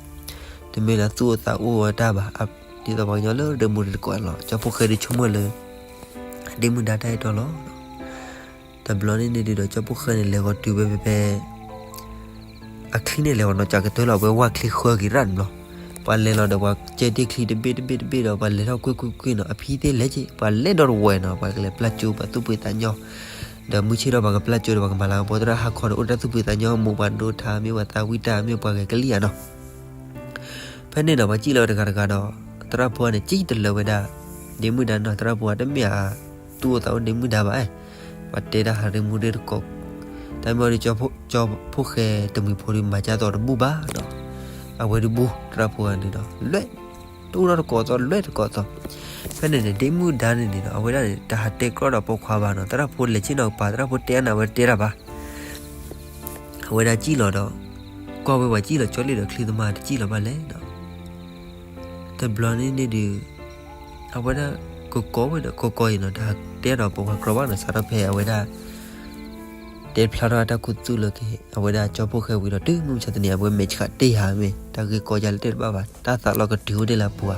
တမ့ၢ်လၢသူၣ်အိၣ်သးအိၣ်ဝဲတၢ်ဘၣ်, ဒ်သိးပှၤကညီလၢရ့မူရ့တကိးလီၤ. ကၠီဖှိၣ်ဃဲဒုးဆိကမိၣ်လၢ အဒ့မုၣ်ဒါတၢ်အဲၣ်တီလီၤ. တဘျီန့ၣ်န့ၣ်ဒုးဒီး ကၠီဖှိၣ်ဃဲန့ၣ် လဲၤဂီၤတုၤဝဲဖဲဖဲ အချံန့ၣ် လဲၤဂီၤနီၤ ကးကတၢၢ်လီၤ ဝဲဝၢ်ချံဃၢက့ၤရၣ်န့ၣ်ဘျီ, ပှၤလဲၤလီၤဒီးပှၤကဲဒ့ၣ်ချံတဘ့ၣ်တဘ့ၣ်တဘ့ၣ်ဒီး ပှၤလဲၤထီၣ်ကွ့ၢ်ကွ့ၢ်ကွ့ၢ်နီၤ, အဖံသ့ၣ်လဲၤက့ၤ ပှၤလဲၤဒီးတဝဲနီၤ, ပှၤကလဲၤပျၢ်ကၠိပှၤသူၣ်ဖှံသးညီ, ဒီးမုၢ်ဆ့ၣ်ထီၣ်ပှၤကပျၢ်ကၠိဒီး ပှၤကမၤလၤကပီၤသရၣ်ဟါခီဒီး အိၣ်တၢ်သူၣ်ဖှံသးညီ မိၢ်ပှၤဒိထါမ့ၢ်ပှၤဂဲၤကလံၣ်ဧါနီၤ. ဖဲန့ၣ်ဒီး ပှၤစံၣ်လီၤဝဲတဂၤတဂၤဒီး သရၣ်ဖိန့ၣ် စံၣ်တလၢဝဲဒၣ် ဒ့မုၣ်ဒါနီၤ, သရၣ်ဖိတမ့ၢ်ဧါ သူၣ်အိၣ်သးအိၣ်ဒ့မုၣ်ဒါဘၣ်, ပှၤတဲတၢ်ဟးရ့မူရ့တကိး, တၢ်မ့ၢ်ဒီး ကၠီဖှိၣ်ဃဲတမှံၤဖိဒီး မၤကၢ်သိးတဘူၣ်ဘၣ်နီၤ, အဝဲဒုးဘူၣ် သရၣ်ဖိဂၤန့ၣ်ဒီး လဲၤ တအိၣ်ဒီးတကိးသီ လဲၤတကိးသီ. ဖဲန့ၣ်န့ၣ် ဒ့မုၣ်ဒါန့ၣ်န့ၣ်ဒီး အဝဲဒၣ်န့ၣ် တဟးတဲကြီဒီးပိာ်ခွါဘၣ်နီၤ, သရၣ်ဖိလဲၤဆ့ၣ်နီၤကပၤ သရၣ်ဖိတဲအါန့ၢ်ဝဲတဲတၢ်ဘၣ် အဝဲဒၣ်စံၣ်လီၤဒီး ကွၢ်ဝဲပှၤစံၣ်လီၤကၠီလံဒီး ချံသမါတစံၣ်လီၤဘၣ်လဲၣ်နီၤ. တဘျီန့ၣ်န့ၣ်ဒုး အဝဲဒၣ်ကကိးဝဲဒီး ကကိးအံၤနီၤ, တဟးတဲဒီးပိာ်ခွါကြီဘၣ်နီၤ, စးထီၣ်ဖဲအဝဲဒၣ် တဲဖျါထီၣ်အတၢ်ခူသူၣ်လၢကဟ့ၣ် အဝဲဒၣ်ကၠီဖှိၣ်ဃဲဝံၤဒီး တုၤမုၢ်မဆါတနံၤ အဝဲမဲာ်ဆှးတ့ၢ်ဟးမ့ၢ် တၢ်ဂ့ၢ်ကီယါလၢတဲတဘၣ်ဘၣ်, တၢ်သးလီၤကတုၤအိၣ်ဒ့ၣ်လၢအပူၤဧါ.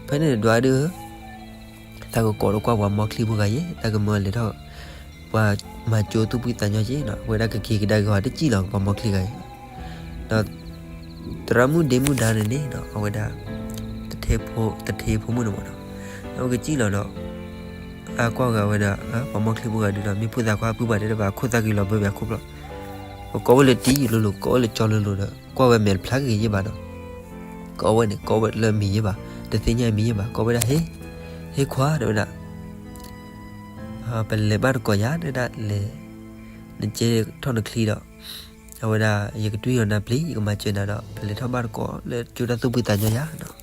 ဖဲန့ၣ်ဒွးဒုး သးကကိးတကွၢ်ပှၤမီချံဖိဂၤယဲၢ်, တၢ်ကမၢလဲၤထီၣ် ပှၤမၤကၠိသူၣ်ဖှံသးညီက့နီၤ, အဝဲဒၣ်ကက့ၤကဒါက့ၤဟီ တစံၣ်လီၤ ပှၤမီချံဂၤအံၤ, ဒီး သရၣ်မုၣ်ဒ့မုၣ်ဒါန့ၣ်န့ၣ်နီၤ, အဝဲဒၣ် တထ့ဖိမုၣ်န့ၣ်မ့ၢ်နီၤ, အဝဲကစံၣ်လီၤဒီး အကွၢ်ဂၤဝဲဒၣ် ပှၤမီချံဖိဂၤဒုးဒီး မ့ၢ်ဖိသၣ်ခွါဖုဘၣ်တဲတဘၣ် ခိၣ်သၣ်က့ၤလီၤဘၢဘၣ်ခိၣ်ဖျီၣ်, ကကိးဝဲလၢတံၤလိၤလိၤ ကကိးဝဲလၢကၠီလိၤလိၤဒီး ကွၢ်ဝဲမဲာ်တဖျါက့ၤယ့ၢ်ဘၣ်ဒီး ကိးဝဲန့ၣ် ကိးဝဲလၢမံၤယ့ၢ်ဘၣ်, တသ့ၣ်ညါမံၤယ့ၢ်ဘၣ်, ကိးဝဲဒၣ် ဟ့ ဟ့ခွါ တဲဝဲဒၣ်, ပလဲၤဘၣ်တကိးယၤ တဲဒၣ်လဲၤ, နကဲထီၣ်နချံဒီး အဝဲဒၣ် ယကတွံၢ်အီၤနၤပျံၤ ယကမၤစၢၤနၤဒီး ပလဲၤထီၣ်ဘၣ်တကိးလၢကၠိတၢ်သူၣ်ဖှံသးညီယၤနီၤ.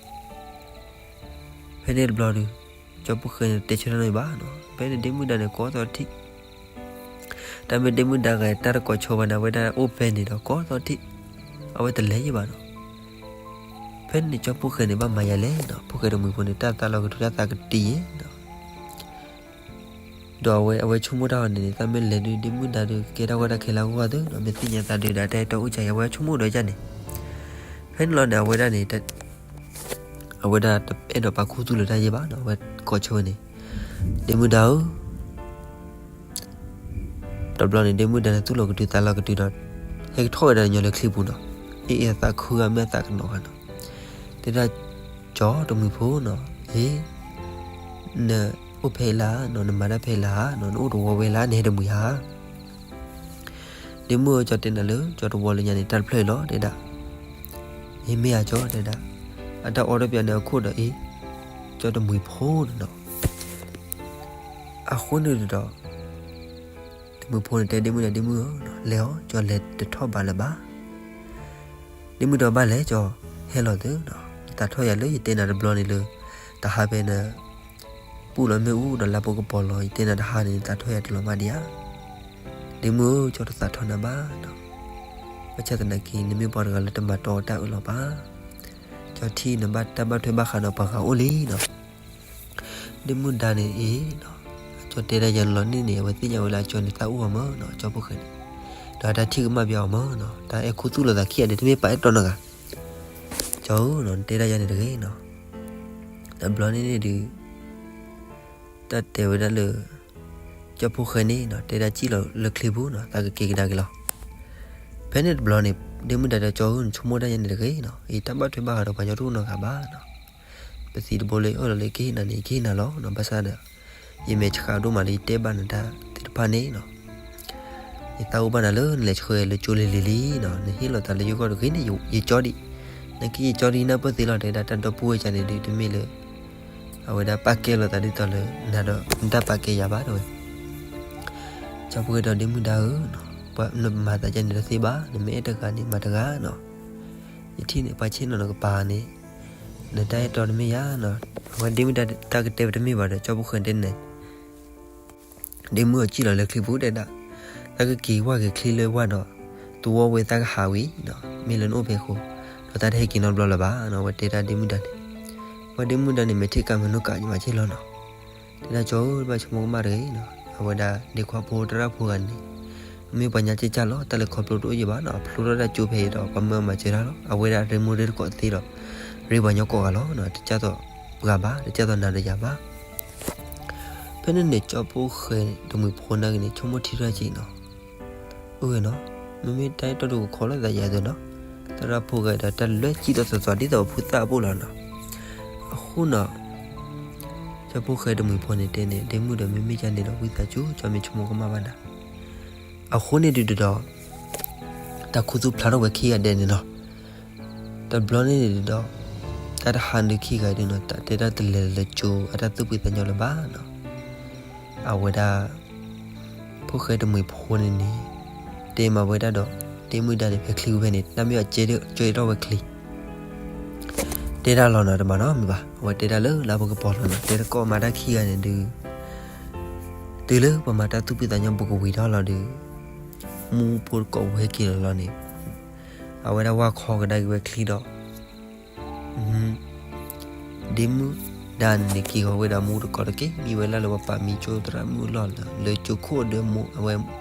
ဖဲန့ၣ်တဘျီဒီး ကၠီဖှိၣ်ဃဲန့ၣ် တဲဆၢထၢၣ်နီတဘၣ်နီၤ, ဖဲန့ၣ်ဒ့မုၣ်ဒါန့ၣ် ကိးသီထံၣ် တၢ်မ့ၢ်ဒ့မုၣ်ဒါဂၤတၢ်တကိးဆိဘၣ်န့ၣ် အဝဲဒၣ်အိၣ်ဖဲန့ၣ်ဒီး ကိးသီထံၣ် အဝဲတလဲၤယ့ၢ်ဘၣ်နီၤ. ဖဲန့ၣ်ကၠီဖှိၣ်ဃဲန့ၣ် ဘၣ်မၤယၤလဲၣ်နီၤ, ဖှိၣ်ဃဲတမှံၤဖိန့ၣ် တၢ်သးလီၤကထုးတၢ်သးကတံၢ်ယ့ၢ်နီၤ. ဒီးအဝဲ အဝဲဆိကမိၣ်တၢ်အီၤန့ၣ်န့ၣ် သးမ့ၢ်လဲၤဒုးဒ့မုၣ်ဒါဒုး ကဲထီၣ်ဝဲဒၣ်ခဲလၢာ်အဂီၢ်သ့နီၤ, မ့ၢ်သ့ၣ်ညါသးဒုးဒီး တၢ်အဲၣ်တီအိၣ်ကယၤ အဝဲဆိကမိၣ်ဒီးယၤန့ၣ်, ဖဲန့ၣ်လီၤန့ၣ် အဝဲဒၣ်န့ၣ် အဝဲဒၣ်တအဲၣ်ဒိးပာ်ခူသူၣ်လၢတၢ်ယ့ၢ်ဘၣ်နီၤ, အဝဲကိးဆိဝဲန့ၣ်, ဒ့မုၣ်ဒါဧၢ တဘျီန့ၣ် ဒ့မုၣ်ဒါန့ၣ် သူၣ်လီၤကတုၤသးလီၤကတုၤဒီး ဟဲကထီၣ်ဝဲဒၣ်ညီလၢချံပူၤနီၤ, အ့ၣ်အသးခုဂၤမ့ၢ်အသးကနီၤဂၤနီၤ, တဲဒၣ် ကၠီတမှံၤဖိနီၤ, အ့ၣ် နအိၣ်ဖဲအံၤလၢနီၤ, နမၤတၢ်ဖဲအံၤလၢနီၤ, နအိၣ်တဝီဝဲလၢ နဟဲတမှံၤဧါ ဒ့မုၣ်ဧၢ ကၠီတဲနၤလၢ ကၠီတဝီလၢညါန့ၣ် တၢ်တဖျၢၣ်အံၤလီၤ တဲဒၣ်, အ့ၣ် မ့ၢ်ဧါကၠီ တဲဒၣ်, အတၢ်အီတပျးန့ၣ်အခိၣ်ဒီးအ့ၣ် ကၠီတမှံၤဖိန့ၣ်နီၤ, အဃိန့ၣ်ဒီး တမှံၤဖိန့ၣ်တဲဒ့မုၣ်ဒီး ဒ့မုၣ်ဧၢ လဲၤအီၤ ကၠီလဲၤတထီၣ်ဘးလၢၤဘၣ် ဒ့မုၣ်ဒီးဘၣ်လဲၤကၠီ, ဟဲလီၤသ့နီၤ, နသးထီၣ်ယၤလၢယတဲနၤတဘျီန့ၣ်လၢ တဟါဖဲန့ၣ် ပူၣ်လီၤမ့ၣ်အူဒီးလါပိကပီၤလီၤ, ယတဲနၤတဟါန့ၣ် နသးထီၣ်ယၤတလီၤမးဒံးဧါ, ဒ့မုၣ်ဧၢ ကၠီတသးထီၣ်နၤဘၣ်နီၤ, ဘၣ်ဆၣ်သနာ်က့ နမ့ၢ်ပှၤတဂၤလၢတမၤတီတၢ်အၢၣ်လီၤဘၣ်, ကၠီထံၣ်နဘၣ်တၢ်ဘၣ်ထွဲဘၣ်ဃးဒီးပှၤဂၤအိၣ်လံနီၤ ဒ့မုၣ်ဒါန့ၣ်အ့ၣ်နီၤ, အကၠီတဲဒၣ်ယၤလီၤန့ၣ်န့ၣ် အဝဲသ့ၣ်ညါဝဲလၢအကၠီန့ၣ်သးအိၣ်အီၤမၢ်နီၤ, ကၠီဖိၣ်ဃဲန့ၣ်, ဒီးတၢ်ထံၣ်ကမၣ်ပျီအီၤမၢ်နီၤ, တၢ်အဲၣ်ခူသူၣ်လိာ်သးခံဂၤန့ၣ် တမ့ၢ်ပာ်အဲၣ်တီနီတဂၤ, ကၠီဧၢနီၤ နတဲဒၣ်ယၤန့ၣ်တဂ့ၤနီၤ, တဘျီန့ၣ်န့ၣ်ဒုး တၢ်တဲဝဲဒၣ်လၢ ကၠီဖိဃဲန့ၣ်နီၤ တဲဒၣ်စံၣ်လီၤလၢချံပူၤနီၤ သးကက့ၤကဒါက့ၤလီၤ. ဖဲန့ၣ်တဘျီန့ၣ် ဒ့မုၣ်ဒါတဲ ကၠီဧၢ နဆိကမိၣ်တၢ်ယဲန့ၣ်တဂ့ၤနီၤ, ယတၢ်ဘၣ်ထွဲဘၣ်ဃးဒီးပှၤကညီတအိၣ်နီတဂၤဘၣ်နီၤ. ပသံတဘိလၢယအၢၣ်လီၤလၢယကဟ့ၣ်နၤန့ၣ် ယကဟ့ၣ်နၤလီၤနီၤ. ဘၣ်ဆၣ်ဒီး ယမဲာ်ဆှးဒိၣ်မးလၢယတဲဘၣ်နတၢ်သ့ၣ်တဖၣ်န့ၣ်နီၤ. ယသးအိၣ်ဘၣ်နၤလၢနလဲၤဆှၢယၤလၢကၠိလံၤလံၤလံနီၤ, နဟ့ၣ်လီၤသးလၢယဂီၢ်တဂ့ၤန့ၣ် ယကၠီဒံး, နက့ယကၠီဒံးနၢ်ပၢၢ်သ့လီၤ တဲဒၣ်တၢ်ဒီပုၢ်ဝဲၢ်ကန့ၣ်ဒုး တမ့ၢ်လၢ အဝဲဒၣ်ပာ်ကဲလိာ်သးဒ်သိးလၢ နၤဒီးနတၢ်ပာ်ကဲယၤဘၣ်တဲဝဲ. ကၠီဖိဃဲဒီး ဒ့မုၣ်ဒါဧၢ, ပှၤနမၤသးဒ်န့ၣ်တသ့ဘၣ်, နမ့ၢ်အဲၣ်တဂၤန့ၣ်မၤတဂၤနီၤ. ယထံၣ်န့ၣ် ပှၤဆ့ၣ်နီၤနကပၤန့ၣ် နတၢ်အဲၣ်တီတမ့ၢ်ယၤနီၤ. အဝဲဒ့မုၣ်ဒါတၢ်ကတဲဝဲတမ့ၢ်ဘၣ်ဒီး ကၠီဖိဃဲတဲန့ၣ် ဒ့မုၣ်အီၤစံၣ်လီၤလၢချံပူၤတဲဒၣ်, တၢ်ကက့ၤဝၢ်က့ၤချံလၢဝၢ်ဒီး သဝီဝဲသးကဟးဝံၤနီၤ, မ့ၢ်လၢနအိၣ်ဖဲအဃိ, ဒီးတၢ်တဟဲက့ၤနီတဘျီလၢၤဘၣ်နီၤ. အဝဲတဲဒၣ်ဒ့မုၣ်ဒါန့ၣ်, ဝဲဒ့မုၣ်ဒါန့ၣ် မဲာ်ထံၣ်ကၤမနုၤကၤယမၤဆ့ၣ်လီၤနီၤ. တဲဒၣ် ကၠီဧၢ ဘၣ်ဆိကမိၣ်ကမၣ်တဂ့ၤနီၤ, အဝဲဒၣ်ဒ့ခွါဖိတရၣ်ဖိဂၤန့ၣ် မ့ၢ်ပှၤညါက့ၢ်ကၢ်လီၤ, တၢ်လဲၤခီဖျိတအိၣ်ယံၤဘၣ်နီၤ, ဖျိထီၣ်တၢ်ကၠိဖဲအံၤဒီး ပှၤမၢအမၤစၢၤတၢ်လီၤ. အဝဲဒၣ်ရ့မူရ့တကိးသ့ဒီး ရ့ပှၤညီကိးဂၤလီၤ, တကၢ်သိးပှၤဘၣ်, တကၢ်သိးနၤဒီးယၤဘၣ်. ဖဲန့ၣ်န့ၣ် ကၠီဖိဃဲတမှံၤဖိနာ်က့န့ၣ် ဆိကမိၣ်ထံထီၣ်က့နီၤ, အိၣ်ဝဲနီၤ, မ့မ့ၢ်တၢ်အဲၣ်တီဒုးကခီလီၤသးယၤသ့နီၤ, သရၣ်ဖိဂၤဒီးတၢ်လွဲၢ်ကံၣ်ဒီးသီသီဒ်သိးပဖုသၣ်အပူၤလီၤနီၤ. အဃိနီၤ ကၠီဖိဃဲတမှံၤဖိန့ၣ်တဲန့ၣ် ဒ့မုၣ်ဒီး မ့မ့ၢ်ယၤန့ၣ်ဒီး ဝံသးစူၤ ကၠီမ့ၢ်ဆိကမိၣ်ကမၣ်ဘၣ်နၤ. အဃိန့ၣ်ဒုးဒီး တၢ်ခူသူၣ်ဖျါထီၣ်ဝဲခံဂၤဒဲးန့ၣ်နီၤ. တဘျီန့ၣ်န့ၣ်ဒုးဒီး တၢ်တဟါဒုးခံဂၤဒုးနီၤ တၢ်တဲတၢ်တလဲၤလၢကၠိအတၢ်သူၣ်ဖှံသးညီလၢၤဘၣ်နီၤ. အဝဲဒၣ် ဖိဃဲတမှံၤဖိန့ၣ်န့ၣ် တဲမၤဝဲဒၣ်ဒီး ဒ့မုၣ်ဒါန့ၣ် ဖဲချံဝဲန့ၣ် တၢ်မ့ၢ်အကဲကၢထီၣ်ဝဲချံ တဲတၢ်လီၤနီၤ တမၤနီတမံၤဘၣ်. အဝဲတဲဒၣ်လၢလၢပကပီၤလီၤနီၤ တဲတကိးမၤတၢ်ခံဂၤန့ၣ်ဒုး တုၤလၢပှၤမၤတၢ်သူၣ်ဖှံသးညီပကဝံၤထီၣ်လီၤဒုး မူဖိတကိးဝဲဟဲက့ၤလီၤလီၤန့ၣ် အဝဲဒၣ်ဝါခီကဒါက့ၤဝဲချံဒီး ဒ့မုၣ်ဒါန့ၣ်န့ၣ် က့ၤဃီၤဝဲဒီးမူတကိးတက့ၢ် မံဝဲလၢ်လၢပှၤပာ်မံကၠိသရၣ်မုၣ်အလီၢ်လၢ လၢကၠိခိၣ်ဒၢမူ အဝဲ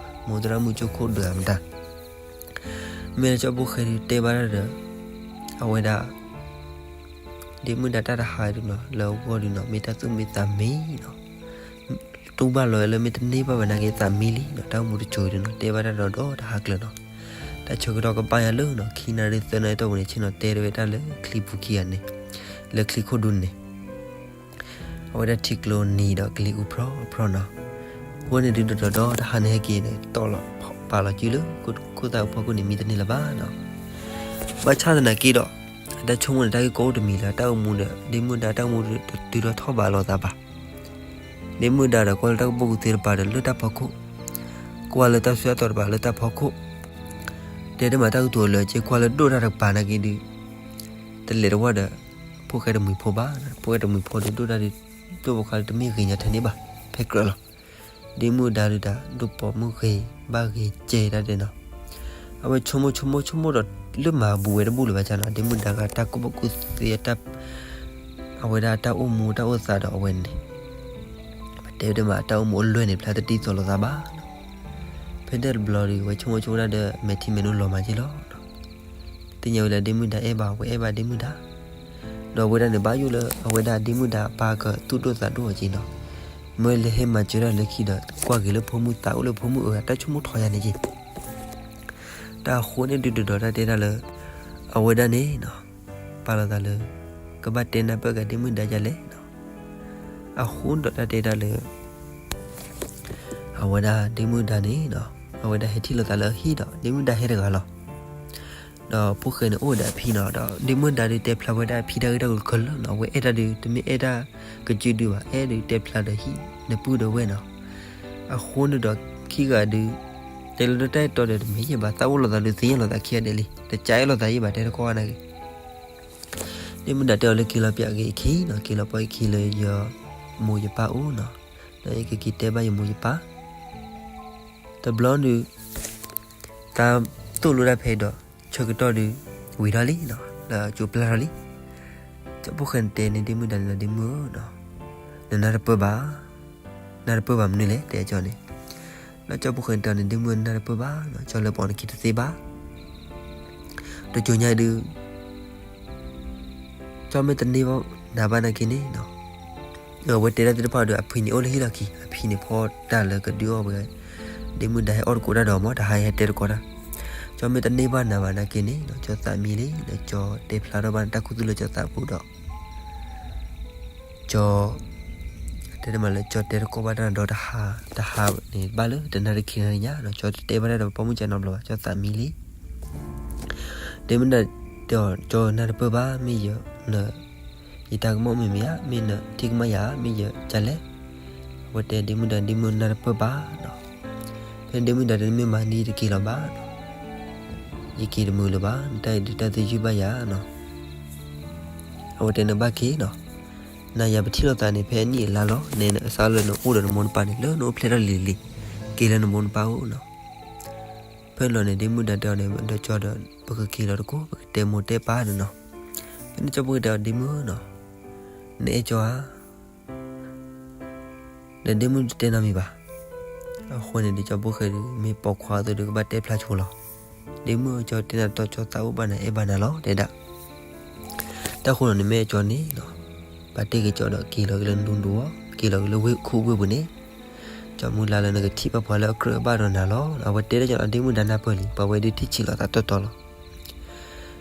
မူသရၣ်မုၣ်ကၠိခိၣ်ဒၢအမတၤ မ့ၢ်လၢကၠီဖိဃဲဒုးတဲဘၣ်တၢ်ဒီး အဝဲဒၣ် ဒ့မုၣ်ဒါတၢ်တဟါဒုးနီၤ လၢအဂီၢ်ဒုးနီၤ မ့ၢ်တၢ်သူၣ်မံသးမံနီၤ တူၢ်ဘၣ်လီၤဝဲလၢမ့ၢ်တန့ၢ်ဘၣ်ဝဲနာ်က့သးမံလံနီၤ တၢ်အိၣ်မူတစိၤဒုးနီၤ တဲဘၣ်တၢ်ဒီးဒီးတဟါကျၢၤနီၤ တၢ်ဆၢကတီၢ်ကဘၣ်ယၤလၢနီၤ ခံနၣ်ရံၣ်သၢနၣ်ရံၣ်တီၢ်ပူၤန့ၣ် ဆ့ၣ်နီၤတဲဝဲဒၣ်လၢချံပူၤခံဂၤန့ၣ် လၢချံခိၣ်ဒူန့ၣ် အဝဲဒၣ်ထံကျိနံၤဒီးကလံၤအူဖျီဖျီနီၤ အဃိန့ၣ်ဒုးဒီးဒီးတဟါန့ၣ်ဟဲက့ၤန့ၣ် တီၢ်လီၤပာ်လီၤစုလၢ ခိၣ်သၣ်အဖီခိၣ်န့ၣ် မံတန့ၢ်လၢၤဘၣ်နီၤ ဘၣ်ဆၣ်သနာ်က့ဒီး အတၢ်ဆိကမိၣ်န့ၣ် တၢ်ဂ့ၢ်ကီအိၣ်တမံၤလၢ တၢ်အိၣ်မူဒီး ဒ့မုၣ်ဒါတၢ်အိၣ်မူဒုး တတုၤထီၣ်ထီၣ်ဘးလိာ်သးဘၣ် ဒ့မုၣ်ဒါဒီးကွၢ်လၢတၢ်ကူၣ်ဘၣ်ကူၣ်သ့တပၤဒီးလၢတၢ်ဖီခိၣ် ကွၢ်လၢတၢ်ဆူးတၢ်တီၤတပၤလၢတၢ်ဖီခိၣ် တဲတမၤတၢ်ကတိၤလၢအက့ ကွၢ်လၢဒိၣ်တၢ်တကပၤနာ်က့ဒုး တလဲၤတဝီဒီး ဖိၣ်ဃဲတမှံၤဖိဘၣ် ဖိၣ်ဃဲတမှံၤဖိဒုး ဒိၣ်တၢ်ဒုး ဒိၣ်ဖိခွါဒုး တမ့ၢ်ဂ့ၤညါထဲန့ၣ်ဘၣ် ဖဲကြၢးလီၤ ဒ့မုၣ်ဒါဒုးတၢ် ဒိၣ်ပိာ်မုၣ်ဂ့ၤ ဘၣ်ဂ့ၤကဲတၢ်တဲနီၤ အဝဲဆိကမိၣ်ဆိကမိၣ်ဆိကမိၣ်ဒီး လၢမၤဘူးဝဲတဘူၣ်လၢၤဘၣ်ဆၣ်နီၤ ဒ့မုၣ်ဒါဂၤတၢ်ကူၣ်ဘၣ်ကူၣ်သ့ အဝဲဒၣ်တၢ်အိၣ်မူတၢ်အိၣ်သးဒီးအဝဲန့ၣ် ပတဲဒ်မး တၢ်အိၣ်မူအလွဲၢ်န့ၣ် ဖျါတဒ်သိးလိာ်သးဘၣ်နီၤ ဖဲန့ၣ်တဘျီဒုး အဝဲဆိကမိၣ်ဆိကမိၣ်တၢ်ဒီး မဲာ်ထံမဲာ်နိလီၤမးက့လီၤ သ့ၣ်ညါဝဲလၢဒ့မုၣ်ဒါအဲၣ်ဘၣ် အဝဲအဲၣ်ဘၣ်ဒ့မုၣ်ဒါ ဒီးအဝဲဒၣ်န့ၣ် ဘၣ်ယိၣ်လၢအဝဲဒၣ်ဒ့မုၣ်ဒါအပၢ်ကသူၣ်ဒိၣ်သးဒိၣ်အီၤက့နီၤ မ့ၢ်လဲၤဟဲမၤစၢၤတၢ်လၢခံဒီး ကွၢ်က့ၤလၢဖိမုၣ်သးအိၣ်လၢဖိမုၣ်အၢ တၢ်ဆိကမိၣ်ထီၣ်ယၤန့ၣ်က့ တၢ်အဃိန့ၣ်ဒုးဒုးဒီးတၢ်တဲဒၣ်လၢ အဝဲဒၣ်န့ၣ်နီၤ ပာ်လီၤသးလၢ ကဘၣ်တဲနၢ်ပၢၢ်က့ၤဒ့မုၣ်ဒါယၤလဲၣ်နီၤ အဃိဒီးတၢ်တဲဒၣ်လၢ အဝဲဒၣ်ဒ့မုၣ်ဒါန့ၣ်နီၤ အဝဲဒၣ်ဟဲထံၣ်လိာ်သးလၢအဟံၣ်ဒီး ဒ့မုၣ်ဒါဟဲတဂၤလီၤ ဒီးဖိၣ်ဃဲန့ၣ်အိၣ်ဝဲဒၣ်အဖံနီၤ ဒီးဒ့မုၣ်ဒါဒုးတဲဖျါဝဲဒၣ်အဖံတၢ်ဂ့ၢ်တၢ်ကျိၤခဲလၢာ်နီၤ အဝဲအဲၣ်တၢ်ဒုး တမ့ၢ်အဲၣ်တၢ်ကစုဒုးဘၣ် အဲၣ်ဒုးတဲဖျါဒီးဟံၣ်နပုၢ်ဒီးဝဲၢ်နီၤ အဃိန့ၣ်ဒီးခံဂၤဒုး တဲလၢတၢ်အဲၣ်တီဒီးတမ့ၢ်ယဲၢ်ဘၣ် သးအိၣ်လိာ်သးဒုးသ့ၣ်ညါလိာ်သးခံဂၤဒဲးလံ တကးအဲၣ်လိာ်သးယဲၢ်ဘၣ် တဲတခီနာ်က့ ဒ့မုၣ်ဒါတဲအီၤလၢက့ၤလီၤပၠးက့ၤအခံနီၤ က့ၤလီၤပှၤအခံလၢယမိၢ်ယပၢ်အိၣ်နီၤ ဒီးယကက့ၤတဲဘၣ်ယမိၢ်ယပၢ် တဘျီဒုး တၢ်သိၣ်လိတၢ်ဖဲဒီး ဆၢကတီၢ်ဒုး ဝံၤထီၣ်လံနီၤ လၢကၠိပျၢ်ထီၣ်လံ ကၠီဖိၣ်ဃဲန့ၣ်တဲန့ၣ်ဒ့မုၣ်ဒါန့ၣ်လီၤ ဒ့မုၣ်ဧၢနီၤ နနၢ်တပၢၢ်ဘၣ် နၢ်တပၢၢ်ဘၣ်မနုၤလဲၣ် တဲကၠီန့ၣ် လၢကၠီဖိၣ်ဃဲန့ၣ်တဲန့ၣ် ဒ့မုၣ်နၢ်တပၢၢ်ဘၣ်နီၤ ကၠီလၢပှၤနခံတသ့ဘၣ် တကၠိညါဒုး ကၠီမ့ၢ်တန့ၢ်ဘၣ် နၤဘၣ်နာ်က့န့ၣ်နီၤ, အဝဲတဲတၢ်သ့ၣ်တဖၣ်ဒီး အဖံန့ၣ်အိၣ်လၢဟံၣ်လီၢ်ခံ, အဖံန့ၣ်ဖီတၢ်လၢကဒုးအီၣ်ဝဲ, ဒ့မုၣ်ဒါဟဲအီၣ်တကိးတၢ်ဒီးမၢ် တဟါဟဲတဲတကိးတၢ်, ကၠီမ့ၢ်တန့ၢ်ဘၣ်နၤဘၣ်နာ်က့န့ၣ်နီၤ, ကၠီသးမံလံ, ဒီးကၠီတဲဖျါထီၣ်ဘၣ်တၢ်ခူသူၣ်လၢကၠီသးပူၤဒီး ကၠီ တဲတမးလၢ ကၠီတဲတကိးဘၣ်တၢ်ဒီး တဟါ, တဟါန့ၣ် ဘၣ်လၢတနၣ်ရံၣ်ခံနၣ်ရံၣ်ညါနီၤ, ကၠီတတဲဘၣ်တၢ်ဒီးပိာ်မုၣ်ကၠီနီတဘျီဘၣ်, ကၠီသးမံလံ. ဒ့မုၣ်ဒါတဲအီၤ, ကၠီနၢ်တပၢၢ်ဘၣ်, မ့ၢ်ယန, ယတၢ်ကမၣ်မ့ၢ်မ့ၢ်ဧါ, မ့ၢ်နထံၣ်ကမၣ်ယၤ, မ့ၢ်ယကလဲၣ်. အဝဲတဲဒ့မုၣ်ဒါ, ဒ့မုၣ်နၢ်တပၢၢ်ဘၣ်နီၤ, ဖဲဒ့မုၣ်ဒါတဲ နမ့ၢ်မၤန့ၢ်တက့ၤလီၤဘၣ်နီၤ, ယက့ၤတမုာ်လၢၤဘၣ်, နတၢ်အံၤဒုးတၢ်သယုၢ်ဘၣ်ယၤနီၤ. အဝဲတဲနဘၣ်က့ၤနီၤ, နၤယၤပထံၣ်လိာ်သးန့ၣ် ဖဲအနံၣ်အလါလီၤ, နဲနအစးလၢနအိၣ်ဒီးနမိၢ်နပၢ်န့ၣ် လၢနအိၣ်ဖျဲၣ်ထီၣ်လံၤလံၤ, က့ၤလၢနမိၢ်နပၢ်အိၣ်နီၤ. ဖဲလီၤန့ၣ် ဒ့မုၣ်ဒါတဲအီၤန့ၣ် ဒီးကၠီဒီး ပကက့ၤလီၤတကိး, ပကတဲမိၢ်တဲပၢ်ဒီးနီၤ. ဖဲန့ၣ်ကၠီဖိၣ်ဃဲတဲအီၤဒ့မုၣ်နီၤ, နအဲၣ်ကၠီဧါ ဒီးဒ့မုၣ်တတဲနီတမံၤဘၣ်. အဃိန့ၣ် ဒ်ကၠီဖိၣ်ဃဲဒုး မ့ၢ်ပိာ်ခွါအသိးဒီး ကဘၣ်တဲဖျါဆိလီၤ. ဒ့မုၣ်ဧၢ, ကၠီတဲနၤတီ ကၠီသးအိၣ်ဘၣ်နၤ အဲၣ်ဘၣ်နၤလီၤ တဲဒၣ်. တၢ်ဃိနီၤ နမ့ၢ်အဲၣ်ကၠီန့ၣ်နီၤ, ပာ်တ့ၢ်က့ၤကၠီဒီး က့ၤလီၤက့ၤလၢနဒူဒူအီၤ, က့ၤလီၤက့ၤလၢဝ့ၢ်ခူဝ့ၢ်ပူၤန့ၣ်, ကၠီမုၢ်လၢ်လၢနကထံၣ်ဘၣ်ပှၤလၢအကြၢးဘၣ်ဒီးနၤလီၤ. အဝဲတဲဒၣ်ကၠီ ဒ့မုၣ်ဒါနၢ်ပၢၢ်လံ, ပှၤဝဲဒုးထံၣ်ဆံးလီၤသးတီတီလီ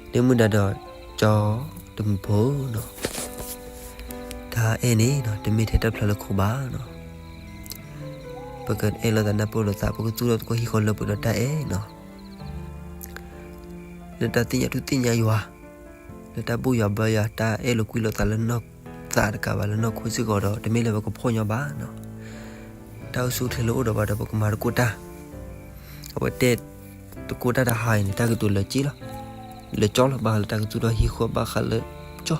ၤ. ဒ့မုၣ်ဒါဒီး ကၠီတမုၢ်ဖိနီၤ, တၢ်အဲၣ်န့ၣ်နီၤ တမ့ၢ်ထဲတၢ်ဖျါလၢခိဘၣ်နီၤ, ပကအဲၣ်လိာ်သးနၢ်ပၢၢ်လိာ်သး, ပကသူၣ်ထီၣ်သကိးဟံၣ်ဃီလၢပှဲၤဒီးတၢ်အဲၣ်နီၤ. လၢတၢ်သ့ၣ်ညါထူသ့ၣ်ညါယွၤ, လၢတၢ်ဘူၣ်ယွၤဘါယွၤ, တၢ်အဲၣ်လိာ်ကွံလိာ်သးလၢနီၢ်သးတကးဘၣ်, လၢနီၢ်ခိစ့ၢ်ကီးဒီး တမ့ၢ်လၢပကဖှီၣ်ညီဘၣ်နီၤ. တၢ်အိၣ်ဆူၣ်အိၣ်ချ့လၢအိၣ်ဒီးဘၣ်ဒီး ပကမၤသကိးတၢ်. အဝဲတဲသကိးတၢ်တဟါအံၤန့ၣ် တၢ်ကတိၤလၢကၠီလီၤ, လၢကၠီလီၤ, ဘၣ်ဃးလၢတၢ်ကသူၣ်ထီၣ်ဟံၣ်ဃီ, ဘၣ်ဃးလၢကၠီ.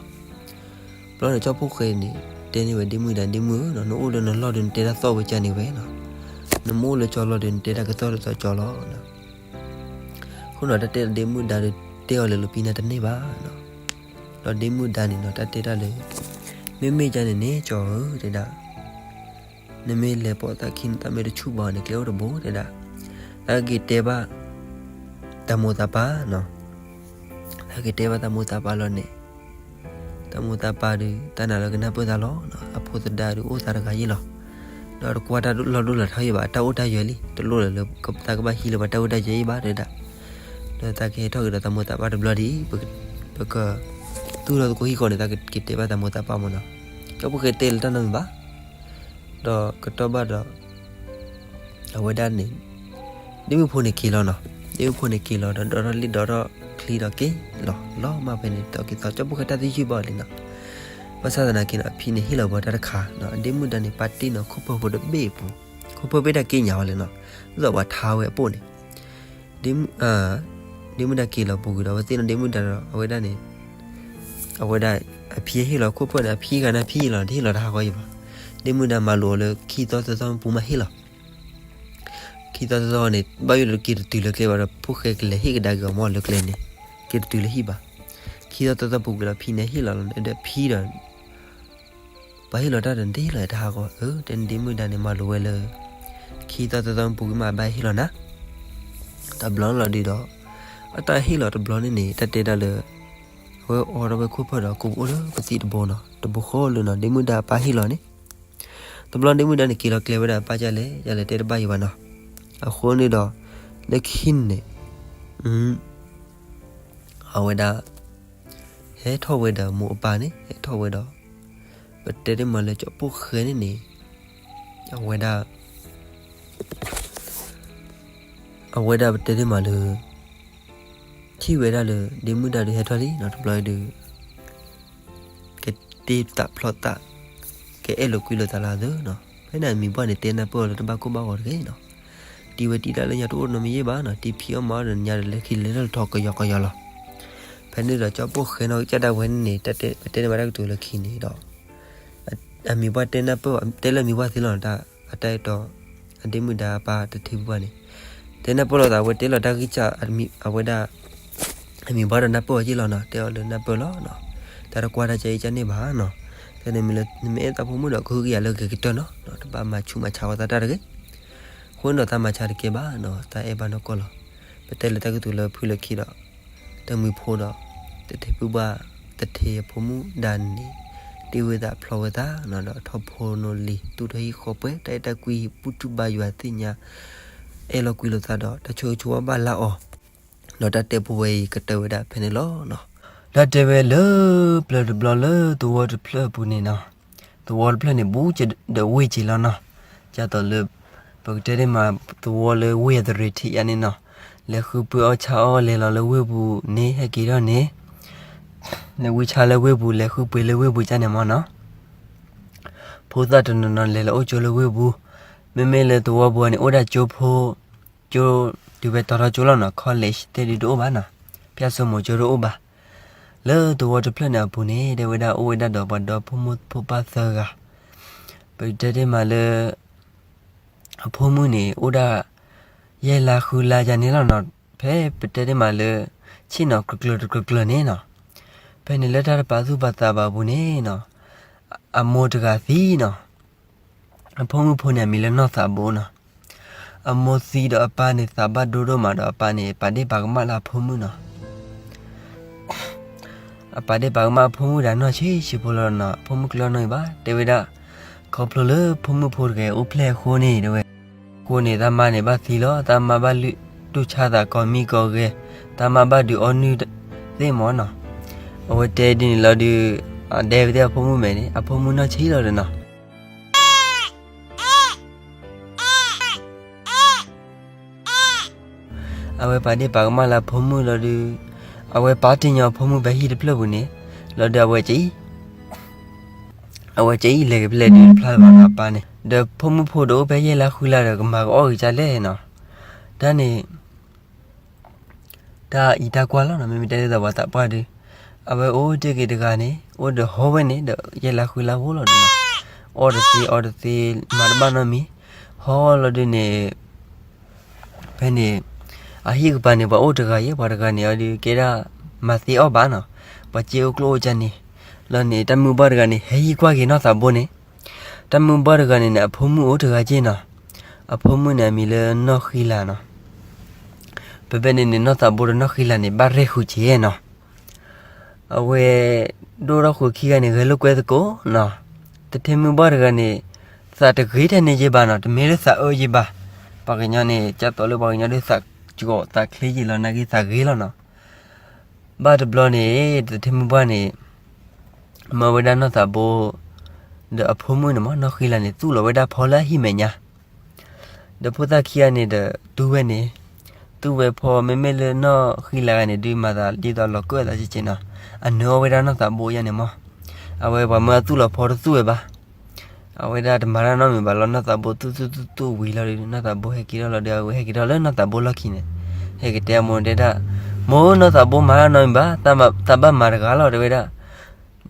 ဘျီန့ၣ် ကၠီဖိၣ်ဃဲန့ၣ် တဲန့ၢ်ဝဲဒ့မုၣ်ဒါ, ဒ့မုၣ်ဧၢနီၤ, နအိၣ်လၢနလီၢ်ဒီး နတဲတၢ်သီၣ်ဝဲကၠီန့ၣ်ဝဲနီၤ, နမ့ၢ်အိၣ်လၢကၠီလီၢ်ဒီး နတဲတၢ်ကသီၣ်တသီၣ်ကၠီလီၤ. အဃိနီၤ တၢ်တဲဒ့မုၣ်ဒါဒီး တဲအီၤလၢလပံနၤတန့ၢ်ဘၣ်နီၤ. ဒီးဒ့မုၣ်ဒါန့ၣ်နီၤ တၢ်တဲတၢ်လၢ မ့မ့ၢ်ကၠီန့ၣ်န့ၣ် ကၠီဧၢ တဲဒၣ်, နမ့ၢ်လဲၤပိာ်သးခံန့ၣ် သးမ့ၢ်တဆူၣ်ဘၣ်န့ၣ် ကျဲအိၣ်တဘိ တဲဒၣ်, သးက့ၤတဲဘၣ် သးမိၢ်သးပၢ်နီၤ. သးက့ၤတဲဘၣ်သးမိၢ်သးပၢ်လီၤန့ၣ်, သးမိၢ်သးပၢ်ဒီး တၢ်နာ်လၢကနၢ်ပၢၢ်သးလီၤ. အဖိသဒါဒီးအိၣ်သးတဂၤယ့ၢ်လီၤ. ဒီးတကွၢ်တၢ်လီၢ်ဒိၣ်လီၤထီယ့ၢ်ဘၣ်, တၢ်အိၣ်တၢ်ယၢၤလံ, တလိၣ်လၢ သးကဘၣ်ဟံးလၢပှၤတၢ်အိၣ်တၢ်ယၢၤအံၤဘၣ် တဲဒၣ်. ဒီးသးကဟဲထီၣ်က့ၤဒီးသးမိၢ်သးပၢ်တဘျီဒ်အံၤ, ပကသူၣ်ထီၣ်သကိးဟံၣ်ဃီန့ၣ် သးက့ၤတဲဘၣ်သးမိၢ်သးပၢ်မၢ်နီၤ. ကၠီဖိၣ်ဃဲတဲလၢတၢ်နီတမံၤဘၣ်. ဒီးကတီၢ်ဘၣ်ဒီး အဝဲဒၣ်န့ၣ် ဒ့မုၣ်ဖိန့ၣ်က့ၤလီၤနီၤ. ဒ့မုၣ်ဖိန့ၣ်က့ၤလီၤဒီး ဒီထီၣ်လံာ်ဒီထီၣ်ချံဒီးက့ၤလီၤ. လီၤမၢ်ဖဲန့ၣ် တက့ၤသီ ကၠီဖိၣ်ဃဲတၢ်သယုၢ်ဘၣ်လံနီၤ. ဘၣ်ဆၣ်သနာ်က့နီၤ အဖံန့ၣ်ဟ့ၣ်လီၤဝဲတၢ်တခါနီၤ. ဒ့မုၣ်ဒါန့ၣ် ပာ်တ့ၢ်နီၤ ခိၣ်ဖၢဖိတဘ့ၣ်အပူၤ, ခိၣ်ဖၢဘ့ၣ်တၢ်က့ညါဝဲလဲၣ်နီၤ, သိးပှၤထါဝဲအပိၣ်န့ၣ် ဒ့မုၣ်ဒါက့ၤလီၤပူၤကွံာ်ဒီး အဝဲသ့ၣ်နီၣ်ဒ့မုၣ်ဒါဒီး အဝဲဒၣ်န့ၣ်, အဝဲဒၣ်အဖံဟ့ၣ်လီၤခိၣ်ဖၢန့ၣ် အဖံဂၤန့ၣ်ဖံလီၤ, တဟ့ၣ်လီၤတၢ်ဟးဂီၤယံၤဘၣ်. ဒ့မုၣ်ဒါမၤလိာ်အီၤလၢခံသီသၢသီပူၤမးဟ့ၣ်လီၤ. ခံသီသၢသီန့ၣ် ဘၣ်ယိၣ်ဒီးက့ၤတတုၤလၢကျဲဘၣ်ဒီး ဖိၣ်ဃဲကလဲၤဟ့ၣ်ကဒါက့ၤအီၤမၢ်လၢကျဲန့ၣ်, က့ၤတတုၤလၢဟံၣ်ဘၣ်. ခံသီသၢသီပူၤကွံာ်ဒီး ဖံန့ၣ်ဟ့ၣ်လီၤလီၤန့ၣ်ဒီး ဖံဒီး ပှၤဟ့ၣ်လီၤတၢ်ဒီး နတဟ့ၣ်လီၤတၢ်ဟးဂီၤဧၢ, တဲန့ၣ်ဒ့မုၣ်ဒါန့ၣ် မၤလိာ်ဝဲလၢ ခံသီသၢသီပူၤကွံာ်မး ဘၣ်ဟ့ၣ်လီၤနၤ. တဘျီလီၤဒုးဒီး အတၢ်ဟ့ၣ်လီၤတဘျီန့ၣ်န့ၣ် တၢ်တဲဒၣ်လၢ အဝဲအိးထီၣ်ဝဲခိၣ်ဖၢဒီး ကိးပအိၣ်လၢကသံၣ်တဘိနီၤ, တဘိဃီလၢနီၤ ဒ့မုၣ်ဒါအပၢ်ဟ့ၣ်လီၤန့ၣ်. တဘျီဒ့မုၣ်ဒါန့ၣ် က့ၤလီၤကျဲဝဲဒၣ်အပၢ်ကလဲၣ်, ကလဲၣ်တဲတဘၣ်ယံၤဘၣ်နီၤ. အဃိန့ၣ်ဒီး လၢခံန့ၣ် အဝဲဒၣ် ဟဲထီၣ်ဝဲဒီးမိၢ်အပၢ်န့ၣ် ဟဲထီၣ်ဝဲဒီး ပတဲတ့ၢ်မးလၢကၠီဖိၣ်ဃဲန့ၣ်န့ၣ် အဝဲဒၣ် အဝဲဒၣ်ပတဲတ့ၢ်မးလၢ ထံၣ်ဝဲဒၣ်လၢ ဒ့မုၣ်ဒါဒုးဟဲထီၣ်လံနီၤ, တဘျီဒုး ကတ့သးဖျီသး, ကအဲၣ်လိာ်ကွံလိာ်သးလၢအသၢနီၤ. ဖဲန့ၣ်အမံၤပှၢ်န့ၣ် တဲနၢ်ပၢၢ်အီၤလၢတဘၣ်ကိၢ်ဘၣ်ဂီၤတဂ့ၤနီၤ. တံၤဝဲတံၤဒၣ်လၢညါတအိၣ်နီတမံၤယံၤဘၣ်နီၤ, တံၤဖံးအီၣ်မၤအီၣ်ဒီးညါဒီးလဲၤခံလဲၤထီၣ်လဲၤထီၣ်ကယီကယီလီၤ. ဖဲန့ၣ်ဒီးကၠီဖိၣ်ဃဲနီၤ ကစၢ်ဒၣ်ဝဲန့ၣ်န့ၣ် တၢ်တဲပတဲန့ၢ်ဘၣ်တၢ်ကတိၤလၢခံန့ၣ်ဒီး အမံၤပှၢ်တဲနၢ်ပၢၢ် တဲလၢအမံၤပှၢ်သ့လီၤနီၤ, တၢ်အတၢ်အဲၣ်တီ အဒ့မုၣ်ဒါအပၢ်တထံပူၤဘၣ်န့ၣ် တဲနၢ်ပၢၢ်လိာ်သး အဝဲတဲလီၤတၢ်ဂံၢ်စၢ် အဝဲဒၣ် အမံၤပှၢ်ဒီးနၢ်ပၢၢ်အီၤက့ၢ်လီၤနီၤ, တဲအီၤလၢနၢ်ပၢၢ်လီၤနီၤ, တၢ်တကွၢ်တၢ်ကဲအံၤကန့ၣ်ဘၣ်နီၤ, တၢ်န့ၣ်မ့ၢ်လၢနမ့ၢ်အဲၣ်သးဖိမုၣ်ဒီး ကဟုကယာ်လၢဂဲၤကတၢၢ်နီၤ, တဘၣ်မၤဆူးမၤဆါဝဲသးတၢ်တဂ့ၤ. အဃိန့ၣ်ဒီးသးမၤဆါတကဲဘၣ်နီၤ, သးအဲၣ်ဘၣ်နီၢ်ကီၢ်လီၤ. ပတဲလၢတၢ်ကတိၤလၢဖုလၢခံဒီး တမှံၤဖိဒီး တထံပူၤဘၣ် တထံအဖိမုၣ်ဒါန့ၣ် တ့ဝဲသးဖျီဝဲသးနီၤ, ဒီးထီၣ်ဖိနီၤလံၤ သူၣ်ထီၣ်ဟံၣ်ဃီပှဲၤ တၢ်အဲၣ်တၢ်ကွံ ဘူၣ်ထူၣ်ဘါယွၤသ့ၣ်ညါ အဲၣ်လိာ်ကွံလိာ်သးဒီး တၢ်ဆိၣ်ဂ့ၤဆိၣ်ဝါဘၣ်လၢအီၤ, ဒီးတၢ်တဲပူဝဲအံၤကတၢၢ်ဝဲဒၣ်ဖဲန့ၣ်လီၤနီၤ. ဒီးတဲဝဲလၢပျၢၤတဘျီလၢသဝီတဖျၢၣ်အပူၤန့ၣ်နီၤ, သဝီတဖျၢၣ်န့ၣ် ဘူးကဒီးဝ့ၢ်က့ၤလီၤနီၤ, ဒ်သိးလၢ ပကတဲဒ်မး သဝီလၢဝ့ၢ်အသရ့ၤထံးယါန့ၣ်နီၤ, လဲၤဃုပှ့ၤအီၣ်ဆါအီၣ် လဲၤလီၤလၢဝ့ၢ်ပူၤန့ၣ် ဟဲက့ၤထီၣ်န့ၣ် လဲၤဝံဆါလၢဝ့ၢ်ပူၤ လဲၤဃုပှ့ၤလၢဝ့ၢ်ပူၤကၢ်န့ၣ်မးနီၤ, ဖိသၣ်တနီၤနီၤလဲၤလီၤအိၣ်ကၠိလၢဝ့ၢ်ပူၤ, မ့မ့ၢ်လၢသဝီပူၤန့ၣ် အိၣ်ဒၣ်ကၠိဖိ, ကၠိတုၤဖဲတီထီကၠိလီၤနီၤ, college သ့ၣ်ဒုတအိၣ်ဘၣ်နီၤ, ဖၠၣ်စိမိၤကၠိတအိၣ်ဘၣ်. လၢသဝီတဖျၢၣ်န့ၣ်အပူၤန့ၣ် တဲဝဲဒၣ်အိၣ်ဝဲဒၣ်ဒီးပှၤဒီဖိမိၢ်ဖိပၢ်သၢဂၤ, ပကတဲဒ်မးလၢ အဖိမုၣ်န့ၣ် အိၣ်ဒၣ် ယဲၢ်လါဃုလါယါန့ၣ်လီၤနီၤ, ဖဲပတဲဒ်မးလၢ ဆ့ၣ်နီၤကျၢၤကျၢၤတကျၢၤကျၢၤန့ၣ်နီၤ, ဖဲန့ၣ်လၢတၢ်တပာ်သူၣ်ပာ်သးဘၣ်အပူၤန့ၣ်နီၤ, အမိၢ်တဂၤသံနီၤ, အဖိမုၣ်ဖိန့ၣ်အမံၤလၢနီၢ်သးဘိနီၤ, အမိၢ်သံဒီးအပၢ်န့ၣ်သးဘၣ်ဒိဒိၣ်မးဒီးအပၢ်န့ၣ် ပာ်ဒ့ၣ်ပာ်ကမၣ်လၢအဖိမုၣ်နီၤ အပာ်ဒ့ၣ်ပာ်ကမၣ်အဖိမုၣ်ဒၣ်နီၢ်ဆံးဆံးဖိလီၤနီၤ, အဖိမုၣ်ကျၢၤနီၢ်အံၤဘၣ်, တဲဝဲဒၣ် ခီဖျိလၢဖိမုၣ်ဖိတဂၤအိၣ်ဖျဲၣ်အဃိန့ၣ် တဲဝဲ, အဃိန့ၣ် တၢ်မါန့ၣ်ဘၣ်သံလီၤ, တၢ်မါဘၣ်လုၢ်တူၢ်ဆါသးကိးမံၤကိးဂၤ, တၢ်မါဘၣ်ဒုးအီနုၢ်သ့ၣ်မးနီၤ, အဝဲတဲဒ်န့ၣ်လီၤဒုး, အဒဲဝဲသ့ၣ်အဖိမုၣ်မဲာ်န့ၣ် အဖိမုၣ်နီၢ်ဆံးလီၤဒီးနီၤ အဝဲပာ်ဒ့ၣ်ပာ်ကမၣ်လၢအဖိမုၣ်လီၤဒုး, အဝဲပာ်တ့ၢ်ညီအဖိမုၣ်ဖဲဟံၣ်တဖျၢၣ်ပူၤန့ၣ်, လီၤဒုးအဝဲက, အဝဲကအံၤလဲၤကဖျဲၣ်ဒုးတဖျါလၢၤဘၣ်နီၤအပၢ်န့ၣ်, ဒီးဖိမုၣ်ဖိဒီးအိၣ်ဖဲယဲၢ်လါဃုလါဒီးကမၤကအီၣ်ဂ့ၤကလဲၣ်နီၤ, တၢ်န့ၣ် တၢ်အံၤတၢ်ကွၢ်လီၤနီၤ, မ့မ့ၢ်တဲဒ်သိးပှၤသးပှၢ်ဒုး, အဝဲအိၣ်တ့ၢ်က့ၤတဂၤန့ၣ် အိၣ်ဒီးဟီဝဲန့ၣ်ဒီး ယဲၢ်လါဃုလါဖိလီၤဒုးနီၤ, အီၣ်တသ့အီတသ့ မၤတဘၣ်နီတမံၤ, ဟီလီၤဒုးန့ၣ် ဖဲန့ၣ် အဟံၣ်ကပၤန့ၣ် ပှၤအိၣ်တဂၤယဲၢ် ပှၤတဂၤန့ၣ်အီၤဒုးကဲဒၣ် မၤသ့အီၣ်ဘၣ်နီၤ, ပှၤစ့အိၣ်ကျိၣ်အိၣ်ကၢန့ၣ်, လီၤန့ၣ် တၢ်မုၢ်ဘှၢ်တဂၤန့ၣ် ဟဲဟံးကွၢ်က့ၤနီၢ်သးဘိန့ၣ်, တၢ်မုၢ်ဘှၢ်တဂၤန့ၣ်န့ၣ် အဖိမုၣ်အိၣ်တဂၤက့ၢ်နီၤ, အဖိမုၣ်န့ၣ်အမံၤလၢနီၢ်ဃံလၤနီၤ, ဖဲဖဲန့ၣ်န့ၣ် နီၢ်သးဘိဒီးနီၢ်ဃံလၤန့ၣ် ဘၣ်ရဲၣ်ဃုာ်က့ၤနီၤ အဝဲ ဒိၣ်ထီၣ်ဃုာ်ခံဂၤန့ၣ် ဂဲၤလိာ်ကွဲသကိးနီၤ, တထံမုၢ်ဘှၢ်တဂၤန့ၣ် သးတဂ့ၤထဲန့ၣ်ယဲဘၣ်နီၤ, တမ့ၢ်လၢသးအၢယဲဘၣ်, ပှၤကညီန့ၣ် ကၢ်သိးလၢပှၤကညီဒုးသးကီၤသးချ့ယဲလီၤ နာ်က့သးဂ့ၤလီၤနီၤ, ဘၣ်တဘျီန့ၣ် တထံမုၢ်ဘှၢ်န့ၣ် မၢဝဲဒၣ်နီၢ်သးဘိ ဒီးအဖိမုၣ်န့ၣ်မး နီၢ်ဃံလၤန့ၣ် သူၣ်လီၤဝဲဒၣ်ဖီလၢအဟံၣ်မဲာ်ညါ ဒီးဖိသၣ်ခံဂၤန့ၣ်ဒီး တူၢ်ဝဲန့ၣ်, သူၣ်ဝဲဖီ မ့မ့ၢ်လၢနီၢ်ဃံလၤဂၤန့ၣ် ဒုးမၤသးဒ်သိးလီၤကၢၣ်သးကက့ၤနီၤ, အနၢၤအီၣ်ဝဲဒၣ်နီၢ်သးဘိယါန့ၣ်မး, အဝဲပှၤမၢအသူၣ်လီၤဖီတသူၣ်ဝဲဘၣ်, အဝဲဒၣ်တမၤတၢ်နီတမံၤဘၣ်လီၤ, နီၢ်သးဘိသူၣ်သူၣ်သူၣ်သူၣ်ဝံၤလီၤဒီး နီၢ်သးဘိဟဲက့ၤထီၣ်လီၤဒီး အဝဲဟဲက့ၤထီၣ်လၢနီၢ်သးဘိလီၢ်ခံန့ၣ်, ဟဲက့ၤတဲအမိၢ်န့ၣ်တဲဒၣ်, မိၢ်ဧၢ နီၢ်သးဘိမၤတၢ်နီတမံၤဘၣ်, သးဘၣ်မၤတဂၤလီၤ တဲဝဲဒၣ်,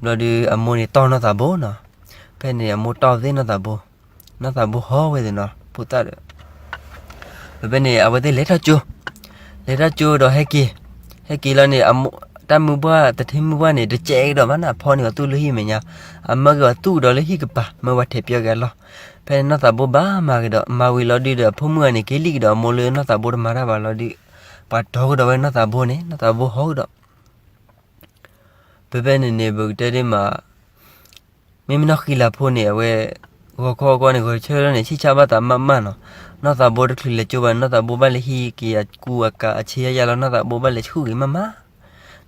ဘျီဒုးအမိၢ်န့ၣ်တီၢ်နီၢ်သးဘိနီၤ, ဖဲန့ၣ်အမိၢ်တီၢ်သ့ၣ်နီၢ်သးဘိ, နီၢ်သးဘိဟီဝဲသ့ၣ်နီၤ ဖိသၣ်ဒီး ဖဲဖဲန့ၣ် အဝဲသ့ၣ်လဲၤထီၣ်ကၠိ, လဲၤထီၣ်ကၠိဒီးဟဲက့ၤ, ဟဲက့ၤလီၤန့ၣ် တၢ်မုၢ်ဘှၢ် တထံမုၢ်ဘှၢ်န့ၣ် တကဲကဒီးဘၣ်နီၤ, အဖီန့ၣ်အသူၣ်လၢဟံၣ်မဲာ်ညါ, အမၢက့ၤအသူၣ်ကဒီးလၢဟံၣ်ကပၤ မၢပှၤထဲးပၠီက့ၤအလီၢ်, ဖဲန့ၣ်နီၢ်သးဘိဘၣ်မၤကဒီး မၤဝံၤလီၤဒုးဒီး အဖိမုၣ်ဂၤန့ၣ် က့ၤလံကဒီးအမိၢ်လၢနီၢ်သးဘိတမၤတၢ်ဘၣ်လီၤဒုး, ပှၤတီကဒီးဝဲနီၢ်သးဘိန့ၣ် နီၢ်သးဘိဟီကဒီး ဖဲဖဲန့ၣ်န့ၣ် ပကတဲဒ်မး မ့မ့ၢ်နီၢ်ဃံလၤဖိန့ၣ် အဝဲ ဂီၤခီဂီၤန့ၣ် ဂီၤဆၢထီၣ်န့ၣ် ဆံၣ်ဆါဘၣ်သးမးမးနီၤ, နီၢ်သးဘိတချုးလဲၤကၠိဘၣ်န့ၣ် နီၢ်သးဘိဘၣ်လဲၤဟံးက့ၤအကူအကၤအဆ့ယါယါလီၤ, နီၢ်သးဘိဘၣ်လဲၤဆူၣ်ဂ့ၤမးမး,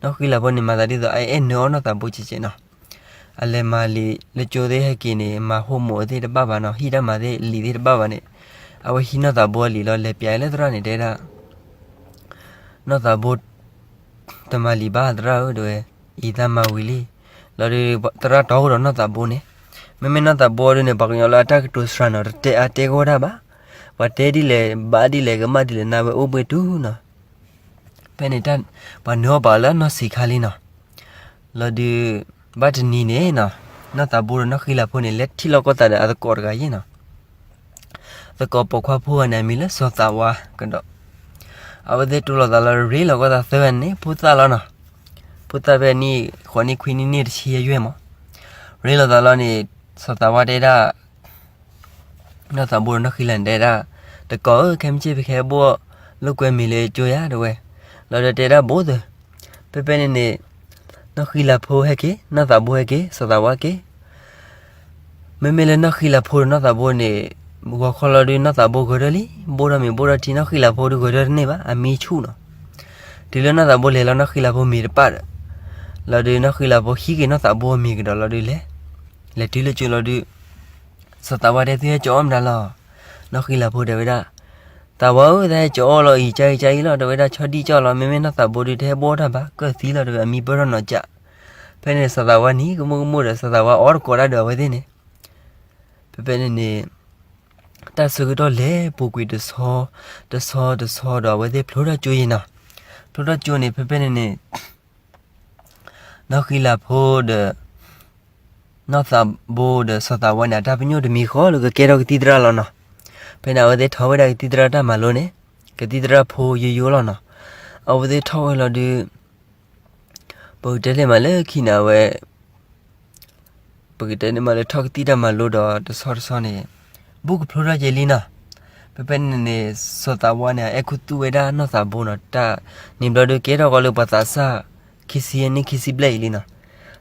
နီၢ်ဃံလၤဖိန့ၣ် မၤသးဒ်သိး အဲၣ်နၢၤအီၣ်နီၢ်သးဘိကဲကဲနီၤ, အလဲၤမၤလံာ်လၢကၠိသ့ၣ်ဟဲက့ၤန့ၣ် မၤဟိၣ်မိာ်သ့ၣ်တဘၣ်ဘၣ်နီၤ, ဟံၣ်တၢ်မၤသ့ၣ်လံာ်သ့ၣ်တဘၣ်ဘၣ်န့ၣ်, အဝဲဟံးနီၢ်သးဘိအလံာ်လီၤ လဲၤပျဲလၢသရၣ်န့ၣ် တဲဒၣ် နီၢ်သးဘိ တမၤလံာ်ဘၣ်သရၣ်ဧၢ တဲဝဲ, အံၤသးမၤဝံၤလံ, လီၤဒုး သရၣ်တီကဒီးနီၢ်သးဘိန့ၣ်, မ့မ့ၢ်နီၢ်သးဘိဒုးန့ၣ် ပှၤကညီလၢအတၢ်ကတိၤစှၤနီၤ တတဲအါတဲဂီၢ်တၢ်ဘၣ်, ပှၤတဲဒ်လဲၣ် ဘၣ်ဒ်လဲၣ် ကမၣ်ဒ်လဲၣ် နၤဝဲအိၣ်ဘှ့ၣ်တူၢ်နီၤ, ဖဲန့ၣ် ပှၤနၢၤအီၣ်ပာ်လၢအနီၢ်ဆံးခါလံနီၤ, လီၤဒုး ဘၣ်တနံၤန့ၣ်နီၤ, နီၢ်သးဘိဒီးနီၢ်ဃံလၤဖိန့ၣ် လဲၤထံၣ်လိာ်ကီၢ်သးဒီးအသကိးတဂၤယဲၢ်နီၤ သကိးပိာ်ခွါဖိဂၤန့ၣ် အမံၤလၢစီၤသးဝါကဒီး, အဝဲသ့ၣ်တိၢ်လိာ်သးလီၤရ့လိာ်ကီၢ်သးသၢဂၤန့ၣ် ဖိသၣ်လီၤနီၤ, ဖိသၣ်ဖဲနံၣ်ဃိးနံၣ်ခွံနံၣ်နံၣ်တဆံယဲၢ်မး, ရ့လိာ်သးလီၤန့ၣ် စီၤသးဝါတဲဒၣ် နီၢ်သးဘိဒီးနီၢ်ဃံလၤန့ၣ်တဲဒၣ်, သကိးဧၢ ခဲမုၢ်ဆ့ၣ်ပကဟဲဘိၣ်လိာ်ကွဲမံၤလၢကၠိယါတဲဝဲ, လီၤဒီးတဲဒၣ်ဘိၣ်သၢ, ဖဲဖဲန့ၣ်န့ၣ် နီၢ်ဃံလၤဖိဟဲက့ၤ နီၢ်သးဘိဟဲက့ၤ စီၤသးဝါက့ၤ, မ့မ့ၢ်လၢနီၢ်ဃံလၤဖိဒီးနီၢ်သးဘိန့ၣ်, ဂီၤခီလီၤဒုးနီၢ်သးဘိဂဲၤထၢၣ်လံ, ဘိၣ်ထီၣ်မ့ၤဘိၣ်ထီၣ်ထံ နီၢ်ဃံလၤဖိဒုးဂဲၤထၢၣ်တန့ၢ်ဘၣ်, အမံဆူၣ်နီၤ. တုၤလၢနီၢ်သးဘိလဲၤလီၤနီၢ်ဃံလၤဖိမ့ၤတပၣ်ဒီး, လီၤဒုးနီၢ်ဃံလၤဖိဟံးက့ၤနီၢ်သးဘိအမ့ၤကဒီးလီၤဒုးလဲၤ, လဲၤတုၤလၢကၠိလီၤဒုး စီၤသးဝါတဲ သုဟဲကၠီအီၣ်မတၤလီၤ. နီၢ်ဃံလၤဖိတဲဝဲဒၣ်, သးဝါဧၢ, တၢ်ဟဲကၠီအီၣ်လီၤအံၤ ကၢအံၤကၢအံၤလီၤ တဲဝဲဒၣ်, ဆီဒံၣ်ကၠီလီၤ, မ့မ့ၢ်နီၢ်သးဘိဒုးတဟဲဘိၣ်ထီၣ်ဘၣ်, ကၢၢ်သံလီၤ တဲဝဲ, အမံပၢၢ်ထီၣ်နီၤကၠး. ဖဲန့ၣ်စီၤသးဝါနံၤကမူၣ်ကမူၣ်ဒီး စီၤသးဝါအီၣ်တကိးတၢ်ဒီးအဝဲသ့ၣ်န့ၣ်, ဖဲဖဲန့ၣ်န့ၣ် တၢ်ဆၢကတီၢ်လဲၤပူၤကွံာ်တဆီ, တဆီတဆီဒီးအဝဲသ့ၣ်ဖျိထီၣ်ကၠိယံၤနီၤ. ဖျိထီၣ်ကၠိန့ၣ် ဖဲဖဲန့ၣ်န့ၣ် နီၢ်ဃံလၤဖိဒီး နီၢ်သးဘိဒီးစီၤသးဝါန့ၣ် အတၢ်ပညိၣ်တမံၤဃီလၢကကဲထီၣ်ကသံၣ်သရၣ်လီၤနီၤ. ဖဲန့ၣ် အဝဲသ့ၣ်ထီၣ်ဝဲဒၣ်ကသံၣ်သရၣ်တၢ်မၤလိန့ၣ်, ကသံၣ်သရၣ်ဖိယိယိလီၤနီၤ. အဝဲသ့ၣ်ထီၣ်ဝဲလီၤဒုး ပကတဲသ့မးလၢခံန့ၣ် အဝဲ ပကတဲန့ၣ်မးလၢထီၣ်ကသံၣ်တၢ်မၤလိဒီးတဆီတဆီန့ၣ် ဘူၣ်ကဖျိထီၣ်က့ၤလံနီၤ. ဖဲဖဲန့ၣ်န့ၣ် စီၤသးဝါန့ၣ် အအဲၣ်ခူသူၣ်ဝဲဒၣ်နီၢ်သးဘိနီၤ, တၢ်န့ၣ်ဘျီဒုးကဲထီၣ်ဃီလၢပှၤသးစၢ် ခံဆံယဲၢ်နံၣ်ခံဆံဘျဲၣ်အံၤလံနီၤ.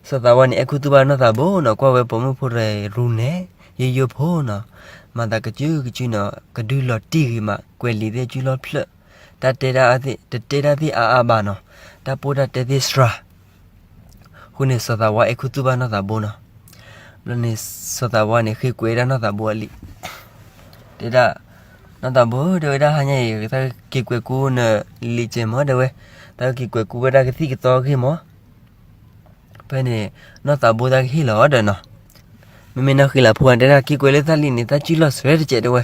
စီၤသးဝါန့ၣ် အဲၣ်ခူသူၣ်ဘၣ်နီၢ်သးဘိနီၤ, ကွၢ်ဝဲပိာ်မုၣ်ဖိတဂၤရူၤနဲၣ် ယိယိဖိနီၤ, မၤသးကစုကစုနီၤ, ကဒုးလီၤတံၢ်ဂ့ၤမး ကွဲးလံာ်သ့ၣ်အစုလီၢ်ဖျၢၣ်, တၢ်တဲတၢ်သ့ၣ် တတဲတၢ်သ့ၣ်အါအါဘၣ်နီၤ, တၢ်ပိၢ်တၢ်တဲသ့ၣ်စှၤ အဃိန့ၣ် စီၤသးဝါအဲၣ်ခူသူၣ်ဘၣ်နီၢ်သးဘိနီၤ. ဘျီန့ၣ် စီၤသးဝါန့ၣ် ဃ့ကွဲးဒၣ်နီၢ်သးဘိအလံာ်, တဲဒၣ်, နီၢ်သးဘိဧၢ, တဲဝဲဒၣ်, ဟါညါအံၤ တၢ်က့ၤကွဲးကူနလံာ်ကဲမး တဲဝဲ, တၢ်က့ၤကွဲးကူဝဲဒၣ်ကသံၣ်ကသီဂ့ၢ်မး. ဖဲန့ၣ် နီၢ်သးဘိတၢ်ကဟ့ၣ်လီၤဒီးနီၤ, မ့မ့ၢ်နီၢ်ဃံလၤဖိတဲဒၣ် က့ၤကွဲးလၢသးလံာ်န့ၣ် တၢ်စုလီၢ်စှၤတစဲးတဲဝဲ.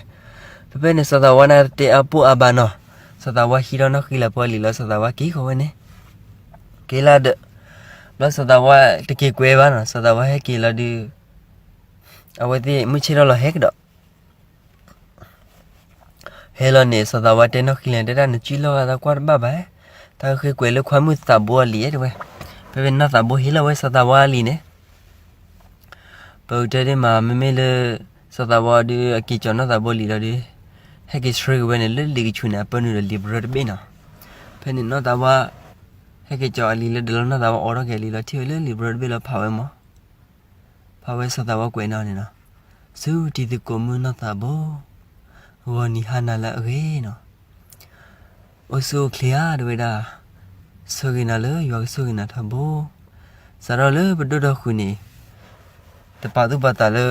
ဖဲဖဲန့ၣ် စီၤသးဝါန့ၣ်တဲအပိၢ်အါဘၣ်နီၤ, စီၤသးဝါဟံးထီၣ်နီၢ်ဃံလၤဖိအလံာ်လီၤ စီၤသးဝါက့ၤဃီၤဝဲန့ၣ် က့ၤလၢဒီး, ဘျီစီၤသးဝါတက့ၤကွဲးဘၣ်နီၤ, စီၤသးဝါဟဲက့ၤလီၤဒုး အဝဲသ့ၣ်မုၢ်ဆ့ၣ်ထီၣ်လီၤဟဲကဒီး, ဟဲလီၤန့ၣ် စီၤသးဝါတဲနီၢ်ဃံလၤ တဲဒၣ် နစုလီၢ်ဂၤသးကွၢ်တဘၣ်ဘၣ်, တၢ်ဃ့ကွဲးလၢခွါမုၣ်သးဘိအလံာ်ဧါ တဲဝဲ. ဖဲဖဲနီၢ်သးဘိဟ့ၣ်လီၤဝဲစီၤသးဝါအလံာ်န့ၣ် ပကတဲဒ်မး မ့မ့ၢ်လၢ စီၤသးဝါဒုးအက့ၤကၠီၤနီၢ်သးဘိလံာ်လီၤဒုး, ဟဲက့ၤဆှၢက့ၤဝဲန့ၣ် လၢလံာ်ကဆူးန့ၣ် အပၢနုာ်ဒီးလံာ်ပရၢတဘ့ၣ်နီၤ. ဖဲန့ၣ်နီၢ်သးဝါ ဟဲက့ၤကၠီၤအလံာ်လၢဒီးလီၤ နီၢ်သးဝါအိးထီၣ်က့ၤအလံာ်လီၤ ထံၣ်ဝဲလၢလံာ်ပရၢတဘ့ၣ်လီၤ ဖးဝဲမး, ဖးဝဲစီၤသးဝါကွဲးနီၣ်န့ၣ်နီၤ, ဆူတံၤသကိးမုၣ်နီၢ်သးဘိ, ဂီၤနံၤဟါနၤလၢအဂ့ၤနီၤ အိၣ်ဆူၣ်အိၣ်ချ့ဧါ တဲဝဲဒၣ်, ဆၢဂ့ၤနၤလၢယွၤကဆိၣ်ဂ့ၤနၤထီဘိ, စးထီၣ်လၢပဒိၣ်ဒီးဃုာ်န့ၣ်, တပာ်သူၣ်ပာ်သးလၢ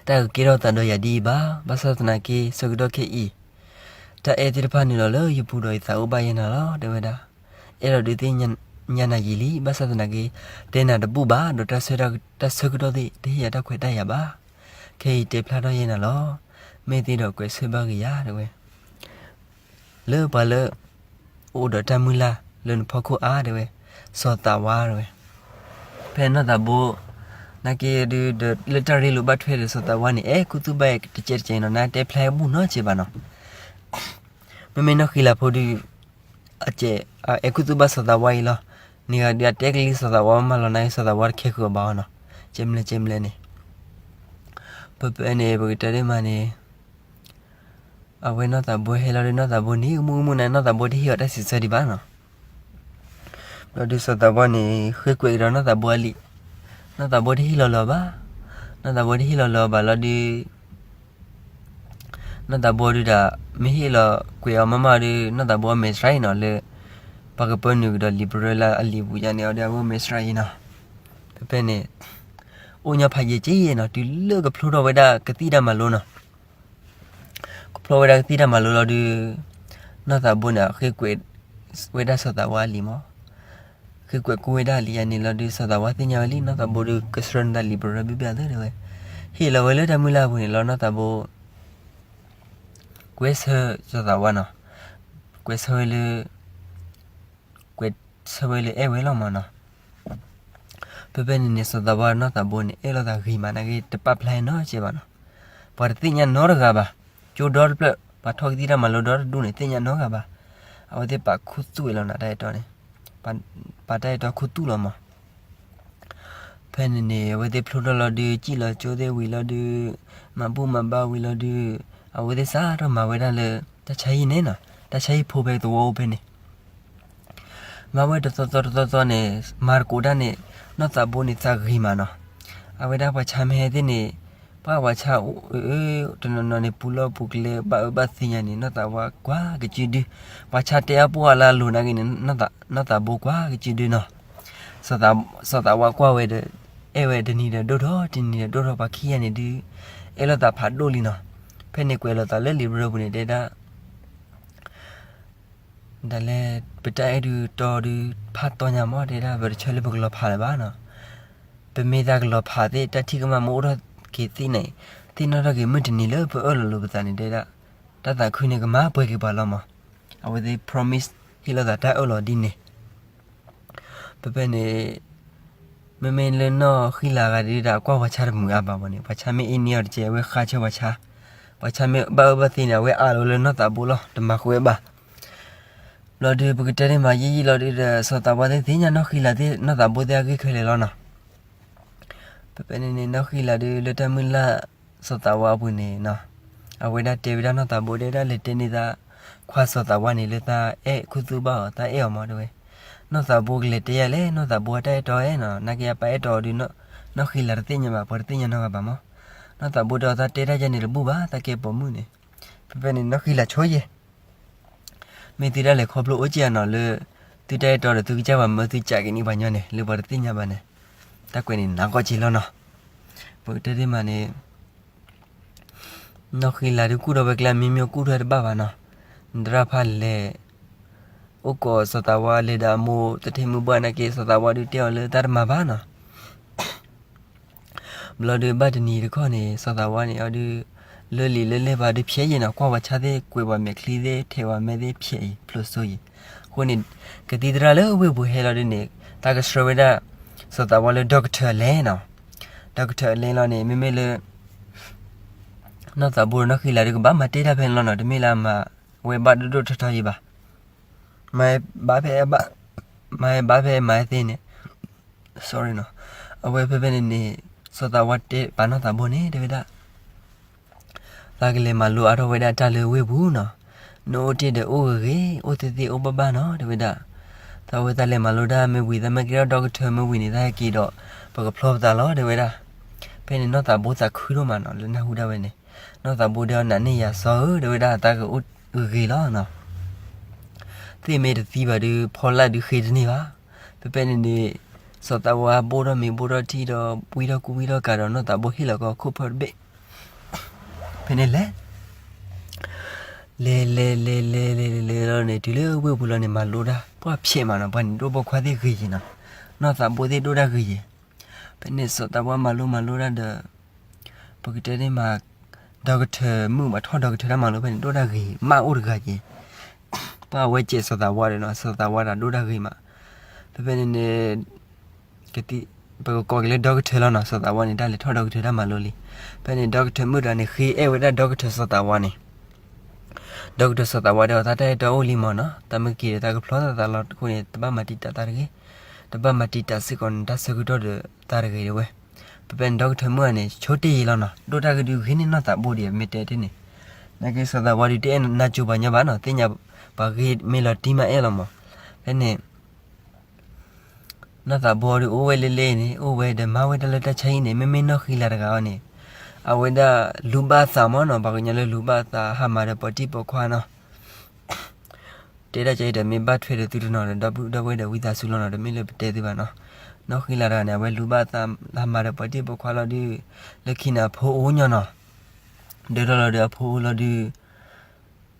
တၢ်ကကဲထီၣ်သးဒီးယၤဒ်အံၤဘၣ်, ဘၣ်ဆၣ်သနာ်က့ ဆၢကတီၢ်ခဲအံၤ တၢ်အဲၣ်သ့ၣ်တဖၣ်နုာ်လီၤလၢယပူၤဒီးယသးအိၣ်ဘၣ်ယဲနၤလီၤ တဲဝဲဒၣ်. အဲၣ်ဒိးဒုးသ့ၣ်ညါနၤယံာ်လံ, ဘၣ်ဆၣ်သနာ်က့ တဲနၤတဘူၣ်ဘၣ်, ဒီးတၢ်ဆၢကတီၢ်သ့ၣ် တဟ့ၣ်ယၤတၢ်ခွဲးတၢ်ယာ်ဘၣ်. ခဲအံၤတဲဖျါထီၣ်ယဲနၤလီၤ. မ့ၢ်သ့ဒီးကွဲးဆၢဘၣ်က့ၤယၤ တဲဝဲ လၢပှၤလၢ အိၣ်ဒီးတၢ်မုၢ်လၢ်လၢနဖီခိၣ်အါ တဲဝဲ, စီၤသးဝါ တဲဝဲ. ဖဲနီၢ်သးဘိ နာ်က့ဒုးဒီးလၢတၢ်ရ့လိာ်ဘၣ်ထွဲဒီးစီၤသးဝါန့ၣ် အဲၣ်ခူသူၣ်ဘၣ်တကဲတကဲနီၤ, နတဲဖျါဟဲဘူၣ်နီတစဲးဘၣ်နီၤ. မ့မ့ၢ်နီၢ်ဃံလၤဖိဒုး အကဲ အဲၣ်ခူသူၣ်ဘၣ်စီၤသးဝါအံၤလီၤ. န့ၣ်ဂၤဒုးအတဲကလံၤစီၤသးဝါမးလီၤ, နာ်က့စီၤသးဝါတခဲဃုာ်အီၤဘၣ်နီၤ, ကဲမလဲၣ်ကဲမလဲၣ်န့ၣ်. ဖဲဖဲန့ၣ် ပကတဲဒ်မးန့ၣ် အဝဲနီၢ်သးဘိဟဲလီၤဒီး နီၢ်သးဘိန့ၣ် ကမူၣ်ကမူၣ်န့ၣ် နီၢ်သးဘိတဟ့ၣ်အီၤတၢ်စံးဆၢဒံးဘၣ်နီၤ. ဘျီဒုးစီၤသးဝါန့ၣ် ဃ့ကွဲးကဒီးနီၢ်သးဘိအလံာ်, နီၢ်သးဘိတဟ့ၣ်လီၤလၢၤအီၤဘၣ်. နီၢ်သးဘိတဟ့ၣ်လီၤလၢၤအီၤဘၣ်လီၤဒုး နီၢ်သးဘိဒုးဒၣ် မ့ၢ်ဟ့ၣ်လီၤကွဲးအီၤမးမးဒီး နီၢ်သးဘိအမဲာ်ဆှးအံၤနီၤ လၢ ပှၤကပၢနုာ်ကဒီးလံာ်ပရၢလၢအလံာ်ပူၤယါန့ၣ်အီၤဒီး အဝဲမဲာ်ဆှးအံၤနီၤ. ဖဲဖဲန့ၣ် အိၣ်ညါဖးယံာ်က့နီၤ တုၤလၢကဖျိထီၣ်ဝဲဒၣ်ကသံၣ်တၢ်မၤလိနီၤ. ကဖျိဝဲဒၣ်ကသံၣ်တၢ်မၤလိလီၤဒုး နီၢ်သးဘိန့ၣ် ဃ့ကွဲးဝဲဒၣ်စီၤသးဝါအလံာ်မး. ဃ့ကွဲးကူဝဲဒၣ်လံာ်ယါန့ၣ်လီၤဒုး စီၤသးဝါသ့ၣ်ညါဝဲလံ နီၢ်သးဘိဒုးကဆှၢနသးလံာ်ပရၢဘံၣ်ဘၣ်သၢတဲဝဲ. ဟ့ၣ်လီၤဝဲလၢတၢ်မုၢ်လၢ်အပူၤန့ၣ်လီၤ နီၢ်သးဘိ ကွဲးဆၢစီၤသးဝါနီၤ. ကွဲးဆၢဝဲလၢ ကွဲးဆၢဝဲလၢအဲၣ်ဝဲလီၤမးနီၤ. ဖဲဖဲန့ၣ်န့ၣ် စီၤသးဝါနီၢ်သးဘိန့ၣ် အဲၣ်လိာ်သးဂ့ၤမး နာ်က့တပာ်ဖျါနီတစဲးဘၣ်နီၤ. ပှၤတသ့ၣ်ညါနီတဂၤဘၣ်. ကၠိဒီတဖျၢၣ် ပှၤထီၣ်ကသံၣ်တၢ်မၤလိဒီတဒူၣ်န့ၣ် သ့ၣ်ညါနီတဂၤဘၣ်. အဝဲသ့ၣ်ပာ်ခူသူၣ်ဝဲလီၤနၤ တၢ်အဲၣ်တီန့ၣ်, ပာ်တၢ်အဲၣ်တီခူသူၣ်လီၤမး. ဖဲန့ၣ်န့ၣ် အဝဲသ့ၣ်ဖျိထီၣ်လီၤဒုး စံၣ်လီၤကၠိသ့ၣ်ဝံၤလီၤဒုး မၤဘူၣ်မၤဘါဝံၤလီၤဒုး အဝဲသ့ၣ်စးထီၣ်မၤဝဲဒၣ်လၢ တၢ်ဆါဟံၣ်န့ၣ်နီၤ, တၢ်ဆါဟံၣ်ဖိဖဲသဝီအိၣ်ဖဲန့ၣ် မၤဝဲတသီသီတသီသီန့ၣ် မၤသကိးတၢ်န့ၣ် နီၢ်သးဘိန့ၣ်သးဂ့ၤမးနီၤ. အဝဲဒၣ်ပှၤဆါမ့ၢ်ဟဲသ့ၣ်န့ၣ်, ပှၤပှၤဆါ တနီၤနီၤန့ၣ် ပူၤလီၢ်ပူၤကျဲ ဘၣ်အၢဘၣ်သီညါန့ၣ် နီၢ်သးဝါကွၢ်ကစုဒု, ပှၤဆါတဲအါပှၢ်အလၢအလိၤနာ်က့န့ၣ် နီၢ်သးဘိကွၢ်ကစုဒုနီၤ. စီၤသးဝါကွၢ်ဝဲဒီး အဲၣ်ဝဲတနံၤဒီးဒိၣ်ထီၣ် တနံၤဒီးဒိၣ်ထီၣ် ပှၤခံဂၤန့ၣ်ဒုး အဲၣ်လိာ်သးဖးဒိၣ်လံနီၤ. ဖဲန့ၣ်ကွဲးလိာ်သးလၢလံာ်ပရၢပူၤန့ၣ် တဲဒၣ် ဒ်လဲၣ် ပတၢ်အဲၣ်ဒုးတီဒုး ဖးတီညါမး တဲဒၣ် ပတဆၢလၢပကလီၤဖးလၢၤဘၣ်နီၤ. ပမ့ၢ်သးကလီၤဖးသ့ၣ် တၢ်ထံၣ်ကမၣ်မ့ၢ်အိၣ်ထီၣ်က့ၤသ့ၣ်န့ၣ်, သ့ၣ်နီၣ်ထီၣ်က့ၤမုၢ်တနံၤလၢပအၢၣ်လီၤလိာ်ပသးန့ၣ် တဲဒၣ် တၢ်သးခုန့ၣ်ကမၤပှဲၤက့ၤပှၤလီၤမး. အဝဲသ့ၣ် promise ဟ့ၣ်လိာ်သးတၢ်အၢၣ်လီၤဒ်န့ၣ် ဖဲဖဲန့ၣ် မ့မ့ၢ်လၢနီၢ်ဃံလၤဂၤဒုးဒီး အကွၢ်ပှၤဆါတမုာ်အါဘၣ်ဘၣ်န့ၣ် ပှၤဆါမ့ၢ်အ့န့ၢ်အီၤတကဲ အဝဲဃါဆၢပှၤဆါ, ပှၤဆါမ့ၢ်ဘၣ်အၢဘၣ်သီန့ၣ် အဝဲအးလီၤလၢနီၢ်သးဘိလီၤ တမၤဃုာ်ဝဲဘၣ်. ဘျီဒုး ပကတဲန့ၣ်မၤယံာ်ယံာ်လီၤဒုးဒီး စီၤသးဝါသ့ၣ်သ့ၣ်ညါနီၢ်ဃံလၤသ့ၣ် နီၢ်သးဘိသ့ၣ်အဂ့ၢ်ခဲလၢာ်လီၤနီၤ. ဖဲဖဲန့ၣ်န့ၣ် နီၢ်ဃံလၤဒုးလၢတၢ်မုၢ်လၢ် စီၤသးဝါအပူၤန့ၣ်နီၤ, အဝဲဒၣ်တဲဝဲဒၣ်နီၢ်သးဘိ တဲဒၣ်လဲၤတဲန့ၢ်သး ခွါစီၤသးဝါန့ၣ် လၢသးအဲၣ်ခူသူၣ်ဘၣ်အီၤ သးအဲၣ်အီၤမးတဲဝဲ. နီၢ်သးဘိကလဲၤတဲယၤလဲၣ် နီၢ်သးဘိအတၢ်အဲၣ်တီအဲၣ်နီၤ နာ်က့အပၢ်အဲၣ်တီအီၤဒုး နီၢ်ဃံလၤတသ့ၣ်ညါဘၣ် ပှၤတသ့ၣ်ညါနီတဂၤဘၣ်မး. နီၢ်သးဘိတဲအီၤ သးတဲတၢ်ယဲန့ၣ်တဘူၣ်ဘၣ် သးကဲပိာ်မုၣ်န့ၣ်. ဖဲဖဲန့ၣ် နီၢ်ဃံလၤဆိယဲၢ် မ့ၢ်သုဒၣ်လဲာ်ခီဖျိအိၣ်က့ၤအနီၤလၢ သုတၢ်အဲၣ်တီဒီးသုကစၢ်ပှၤမၢသုကးက့ၤန့ၢ်ပှၤညီန့ၣ် လၢပှၤတသ့ၣ်ညါဘၣ်န့ၣ်, တၢ်ကွဲးန့ၣ်နးကီၢ်က့ၤလီၤနီၤ. ပကတဲသ့မးန့ၣ် နီၢ်ဃံလၤဒုးကူၣ်ထီၣ်ဝဲကျဲ မ့ၢ်မ့ၢ်ကူၣ်ထီၣ်တဘၣ်ဘၣ်နီၤ, နတရၣ်ဖးလဲၤ အိၣ်ကိးစီၤသးဝါလဲၤဒီးအမိၢ်သထ့မုၢ်ဘၣ်နာ်က့ စီၤသးဝါဒုးတဲအီၤလၢတၢ်တမၤဘၣ်နီၤ. ဘျီဒုးဘၣ်တနံၤတခီန့ၣ် စီၤသးဝါန့ၣ် အီၤဒုး လၢလံာ်လၢလဲၢ်ဘၣ်ဒုးဖျဲးယံၤနီၤ ကွၢ်ပှၤဆါသ့ၣ် ကွဲးပှၤမဲာ်ချံသ့ၣ် ထဲးပှၤမဲာ်သ့ၣ်ဖျဲးယံၤ ဖျိးစိယံၤ. အဃိန့ၣ် ကသံၣ်သရၣ်လၢဝ့ၢ်ပူၤဟဲလီၤဒုးန့ၣ် တၢ်ကဆှၢဝဲဒၣ် စီၤသးဝါလၢ doctor လဲၣ်နီၤ. doctor လဲၣ်လီၤန့ၣ် မ့မ့ၢ်လၢ နီၢ်သးဘိဒီးနီၢ်ဃံလၤဒုးကဘၣ်မၤတ့ၢ်တၢ်ဖဲန့ၣ်လီၤနီၤ တမ့ၢ်လၢအမၤဝဲဘၣ်ဒိၣ်ဒိၣ်ထီထီယံၤဘၣ်. မၤဘၣ်ဖဲ မၤဘၣ်ဖဲမၤသ့န့ၣ် sorry နီၤ. အဝဲဖဲဖဲန့ၣ်န့ၣ် စီၤသးဝါတဲပာ်နီၢ်သးဘိန့ၣ် တဲဝဲဒၣ် သးကလဲၤမၤလိအါထီၣ်ဝဲဒၣ်တၢ်လၢဝ့ၢ်ပူၤနီၤ. နအိၣ်တ့ၢ်ဒီးအိၣ်ဂ့ၤဂ့ၤ အိၣ်သ့သ့အိၣ်ဘၣ်ဘၣ်နီၤ တဲဝဲဒၣ်. သးဝဲသးလဲၤမၤလိတၢ်မ့ၢ်ဝံၤ သးမ့ၢ်ကဲထီၣ် doctor မ့ၢ်ဝံၤန့ၣ် သးဟဲက့ၤဒီး ပကဖျီပသးလီၤ တဲဝဲဒၣ်. ဖဲန့ၣ်နီၢ်သးဘိသးခုဒိၣ်မးနီၤ လၢနၢ်ဟူဒၣ်ဝဲန့ၣ် နီၢ်သးဘိတဲအီၤ နာ်န့ၢ်ယၤစီၤဧၢ တဲဝဲဒၣ် သးကအိၣ်ဂ့ၤဂ့ၤလီၤနီၤ. သ့ၣ်မ့ၢ်တသံဘၣ်ဒုး ဖီလာ်ဒုးဃ့တန့ၢ်ဘၣ်. ဖဲဖဲန့ၣ်န့ၣ် စီၤသးဝါဘိၣ်ထီၣ်မ့ၤဘိၣ်ထီၣ်ထံဒီး ဝံထီၣ်ကူဝံထီၣ်ကၤဒီး နီၢ်သးဘိဟ့ၣ်လီၤကီၢ်ခိၣ်ဖၢတဘ့ၣ် ဖဲန့ၣ်လဲၤ လဲၤလဲၤလဲၤလဲၤလဲၤလဲၤလဲၤလီၤန့ၣ် တုၤလၢဝ့ၢ်ပူၤလီၤန့ၣ် မၤလိတၢ် ပှၢ်ဖျဲးမးနီၤ ပှၤန့ၣ်ဒိၣ်ပိာ်ခွါသ့ၣ်ဂ့ၤယံၤနီၤ နီၢ်သးဘိသ့ၣ်ဒိၣ်တၢ်ဂ့ၤယံၤ. ဖဲန့ၣ်စီၤသးဝါမၤလိမၤလိတၢ်ဒီး ပကတဲန့ၣ်မး doctor မုၣ်မးထီၣ် doctor တၢ်မၤလိဖဲန့ၣ် ဒိၣ်တၢ်ဂ့ၤ မးအိၣ်တဂၤက့ၤ ပှၤအဝဲကဲးစီၤသးဝါဒီးနီၤ စီၤသးဝါတၢ်ဒိၣ်တၢ်ဂ့ၤမး. ဖဲဖဲန့ၣ်န့ၣ် ပကကိးက့ၤလၢ doctor လီၤနီၤ စီၤသးဝါန့ၣ် တၢ်လဲၤထီၣ် doctor တၢ်မၤလိလံ. ဖဲန့ၣ် doctor မုၣ်တဂၤန့ၣ် ဃ့အဲၣ်ဝဲဒၣ် doctor စီၤသးဝါန့ၣ် doctor စီၤသးဝါဒီး သးတၢ်အဲၣ်တီအိၣ်လံမးနီၤ သးမ့ၢ်က့ၤဒီးသးကဖျီသးသးလီၤအဃိန့ၣ် တဘၣ်မၤတံာ်တာ်သးတဂ့ၤ, တဘၣ်မၤတံာ်တာ်စ့ၢ်ကီးန့ၣ် တၢ်ဆၢကတီၢ်ဒီးသးတဂ့ၤတဲဝဲ. ဖဲဖဲန့ၣ် doctor မုၣ်တဂၤန့ၣ် ဆိတ့ၢ်ယံၤလီၤနီၤ ဒိၣ်တၢ်ဂ့ၤဒုးဂ့ၤန့ၢ်နီၢ်သးဘိဒံး မ့ၢ်တဲတ့ၢ်န့ၣ် နာ်က့စီၤသးဝါဒုးတအဲၣ်နၢ်ကၠိပှၤညီဘၣ်နီၤ သ့ၣ်ညါပှၤဂ့ၤမ့ၢ်လီၤတံၢ်မးအဲၣ်လီၤမး. ဖဲန့ၣ် နီၢ်သးဘိဒုးအိၣ်ဝဲလၢလၢန့ၣ် အိၣ်ဝဲဒီးမၤဝဲဒၣ်လၢတၢ်ဆါဟံၣ်န့ၣ် မ့မ့ၢ်နီၢ်ဃံလၤတဂၤအီၤန့ၣ် အဝဲဒၣ်လူၤဘၣ်အသးမးနီၤ ပှၤကညီလၢလူၤဘၣ်အသး ဟးမၤဒီးပိာ်တံၢ်ပိာ်ခွါနီၤ. တဲဒၣ်ကဲအံၤဒီးမ့ၢ်ဘၣ်ထွဲဒီးသုတနီၤဒီး ဒီပုၢ်ဒီဝဲၢ်ဒီးဝံသးစူၤလီၤနီၤ တမ့ၢ်လၢပတဲသုဘၣ်နီၤ. နီၢ်ဃံလၤတဂၤန့ၣ် အဝဲလူၤဘၣ်အသးဟးမၤဒီးပိာ်တံၢ်ပိာ်ခွါလီၤဒုး လၢခံန့ၣ်အဖိအိၣ်ညီနီၤ. ဒၢထီၣ်လီၤဒီးအဖိအိၣ်လီၤဒုး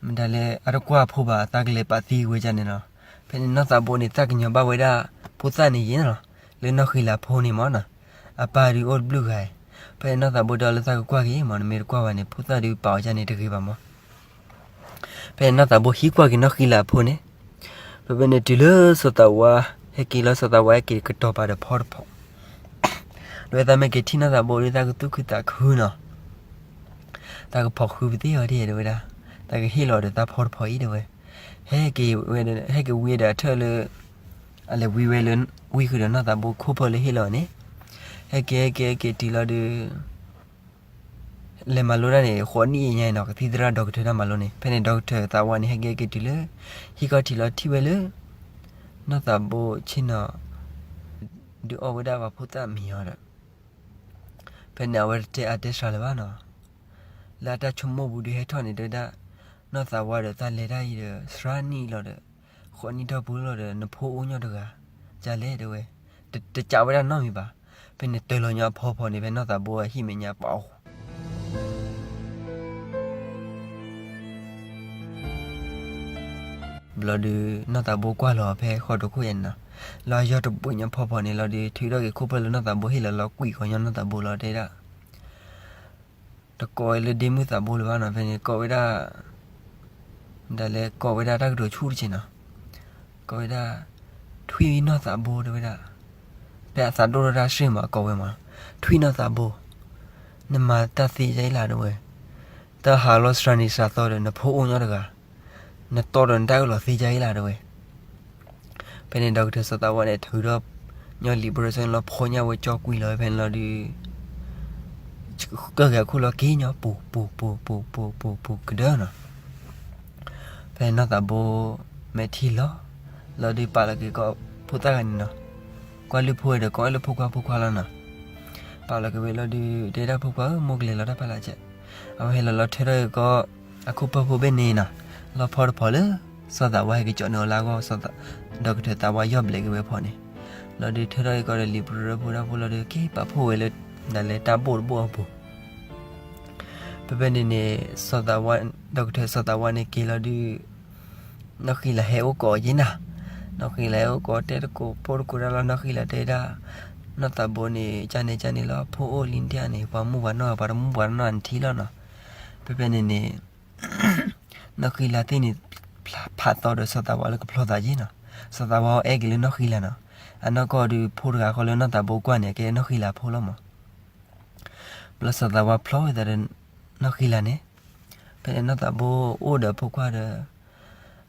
မတၤလဲၣ် အတကွၢ်အဖိဘၣ် သးကလဲၤပာ်သံဝဲဒၣ်န့ၣ်နီၤ. ဖဲန့ၣ်နီၢ်သးဘိန့ၣ် သးကညီၤဘၣ်ဝဲဒၣ် ဖိသၣ်န့ၣ်ယံၤနီၤ လၢနီၢ်ဃံလၤအဖိန့ၣ်မးနီၤ. အပၢ်ဒုးအိၣ်တဘျုးဂၤအံၤ ဖဲန့ၣ်နီၢ်သးဘိတဲအီၤလၢသးကကွၢ်က့ၤမး နမ့ၢ်တကွၢ်ဘၣ်န့ၣ် ဖိသၣ်ဒုးပာ်အီၤဒ်န့ၣ်တဂ့ၤဘၣ်မး. ဖဲန့ၣ်နီၢ်သးဘိဟံးကွၢ်က့ၤနီၢ်ဃံလၤအဖိန့ၣ် ဖဲဖဲန့ၣ်တုၤလၢစီၤသးဝါ ဟဲက့ၤလီၤ စီၤသးဝါဟဲက့ၤကတီၤပာ်ဒီးဖီတဖီ ဒီးသးမ့ၢ်က့ၤထံၣ်နီၢ်သးဘိဒီး သးကသူၣ်ခုသးခုနီၤ. သးကဖီၣ်ဃုာ်ပသ့ၣ်အီၤဒ်တဲဝဲဒၣ်, သးကဟ့ၣ်လီၤဒီးသးဖီတဖီအံၤတဲဝဲ. ဟဲက့ၤဝဲ ဟဲက့ၤဝံၤဒီးအထၢၣ်လၢ အလဲၤဝံဝဲလၢ ဝံဃုာ်ဒီးနီၢ်သးဘိခိၣ်ဖၢၣ်လၢဟ့ၣ်လီၤအီၤန့ၣ်, ဟဲက့ၤဟဲက့ၤဟဲက့ၤတုၤလီၤဒုး လဲၤမၤလိတၢ်န့ၣ် ဃိးနံၣ်အံၤညါအံၤနီၤ ကသံၣ်သရၣ် doctor တၢ်မၤလိန့ၣ်, ဖဲန့ၣ် doctor သးဝါန့ၣ် ဟဲက့ၤဟဲက့ၤတုၤလၢ ဟံၣ်ခီၣ်ထံးလီၤထံၣ်ဝဲလၢ နီၢ်သးဘိဆ့ၣ်နီၤ ဒုးအီၣ်ဝဲဒၣ်ပှၤဖိသၣ်မံၤအီၤဒီး ဖဲန့ၣ်အဝဲတတဲအါတဲစှၤလၢၤဘၣ်နီၤ. လၢအတၢ်ဆိကမိၣ်ပူၤဒုးဟဲထီၣ်န့ၣ် တဲဝဲဒၣ်, နီၢ်သးဝါဒီးသးလဲၤတၢ်အံၤဒီး သၢနံၣ်လီၤဒီး ဃိးနံၣ်တီၢ်ပူၤလီၤဒီး နဖိအိၣ်ညီတဂၤ, ကလဲၣ်တဲဝဲ, တကးဝဲဒၣ်နီတမံၤဘၣ်. ဖဲန့ၣ်တၢၤလီၤညီအဖီဖီန့ၣ် ဖဲနီၢ်သးဘိအဟံၣ်မဲာ်ညါပာ်အီၤ ဘျီဒုး နီၢ်သးဘိကွၢ်လီၤဖဲဃီတခိၣ်ယဲန့ၣ်နီၤ, လၢအယီၢ်တဘှံးညီဖီဖီန့ၣ်လီၤဒုး ထုးထီၣ်က့ၤခိၣ်ဖျီၣ်လၢနီၢ်သးဘိဟ့ၣ်လီၤလီၤ ကွံာ်ဃီညီနီၢ်သးဘိလီၤ တဲဒၣ် တကိးဝဲလၢဒ့မုၣ်သးဘိလၢၤဘၣ်နီၤ, ဖဲန့ၣ်ကိးဝဲဒၣ် ဒ်လဲၣ် ကိးဝဲဒၣ်တၢ်ကတိၤဆူၣ်တက့ၢ်နီၤ, ကိးဝဲဒၣ်, ထွံၣ်နီၢ်သးဘိ တဲဝဲဒၣ်, ဖဲအသးဒိၣ်ထီၣ်တၢ်စ့ၢ်မး အကိးဝဲမး, ထွံၣ်နီၢ်သးဘိ, နမၤတၢ်သ့ယဲအံၤလၢ် တဲဝဲ, တၢ်ဟးလီၤစှၤနံၤစှၤသီဒီး နဖိအိၣ်ညီတဂၤ, နတီဒီးနတၢ်အၢၣ်လီၤသ့ယဲအံၤလၢ် တဲဝဲ. ဖဲန့ၣ် ဒီကထၢၣ်စီၤသးဝါန့ၣ် ထုးထီၣ်ညီလံာ်ပရၢဆၢန့ၣ်လီၤ ဖိညၣ်ဝဲကၠီကွံာ်လီၤဝဲဖဲန့ၣ်လီၤဒုး ကၢၢ်က့ၤအခိၣ်လီၤက့ၤညီ ပူၤပူၤပူၤပူၤပူၤပူၤပူၤကဒၢနီၤ, ဖဲနီၢ်သးဘိ မဲာ်ထံလီၤ, လီၤဒုးပာ်လီၤက့ၤကီၢ်ဖိသၣ်ဂၤန့ၣ်နီၤ, ကွၢ်လုၢ်ဖိဝဲဒီး ကိးဝဲလၢဖိခွါဖိခွါလီၤနီၤ, ပာ်လီၤက့ၤဝဲလီၤဒုး တဲဒၣ်ဖိခွါဧၢ မိၢ်ကလဲၤလီၤတၢ်ဖးလၢ်ကဲး, အဝဲဟဲလီၤလီၤထၢထီၣ်က့ၤကီၢ် အခိၣ်ပၢၢ်ဖိဘ့ၣ်န့ၣ်နီၤ, လီၤဖီတဖီလၢ စီၤသးဝါဟဲက့ၤကၠီန့ၢ်အီၤလၢအဂီၢ် ဒီကထၢၣ်သးဝါယီၢ်ဘျဲးက့ၤဝဲဖီန့ၣ်, လီၤဒုးထၢထီၣ်က့ၤကီၢ်ဒီးလံာ်ပရၢဖိတၢ်ဖိလီၤဒုး က့ၤပာ်ဖှိၣ်ဝဲလၢ ဒ်လဲၣ် တၢ်ဘိၣ်တဘိၣ်အပူၤ ဖဲဖဲန့ၣ်န့ၣ် စီၤသးဝါ, ဒီကထၢၣ်စီၤသးဝါန့ၣ်က့ၤလီၤဒုး နီၢ်ဃံလၤဟဲအိၣ်ကိးအီၤက့ၤနၤ, နီၢ်ဃံလၤဟဲအိၣ်ကိးအီၤ တဲတကိးဖိတကိးတၢ်လီၤ နီၢ်ဃံလၤတဲဒၣ်, နီၢ်သးဘိန့ၣ် ကန့ၣ်ကန့ၣ်လီၤ ဖိအိၣ်လံတၢ်န့ၣ် ပှၤမူပှၤနီၢ် ပှၤတမူပှၤနီၢ်နထံၣ်လီၤနီၤ, ဖဲဖဲန့ၣ်န့ၣ် နီၢ်ဃံလၤသ့ၣ်န့ၣ် ဖးသီဒီးစီၤသးဝါလၢကဖျီသးက့ၤနီၤ, စီၤသးဝါအဲၣ်က့ၤလၢနီၢ်ဃံလၤနီၤ, အနီၢ်ကီၢ်ဒုးဖိတဂၤဃီလၢနီၢ်သးဘိကွၢ်န့ၣ် ကဲနီၢ်ဃံလၤဖိလီၤမး ဘျီစီၤသးဝါဖျီဝဲသးဒီး နီၢ်ဃံလၤန့ၣ်, ဖဲန့ၣ်နီၢ်သးဘိအိၣ်ဒီးအဖိခွါဒီး,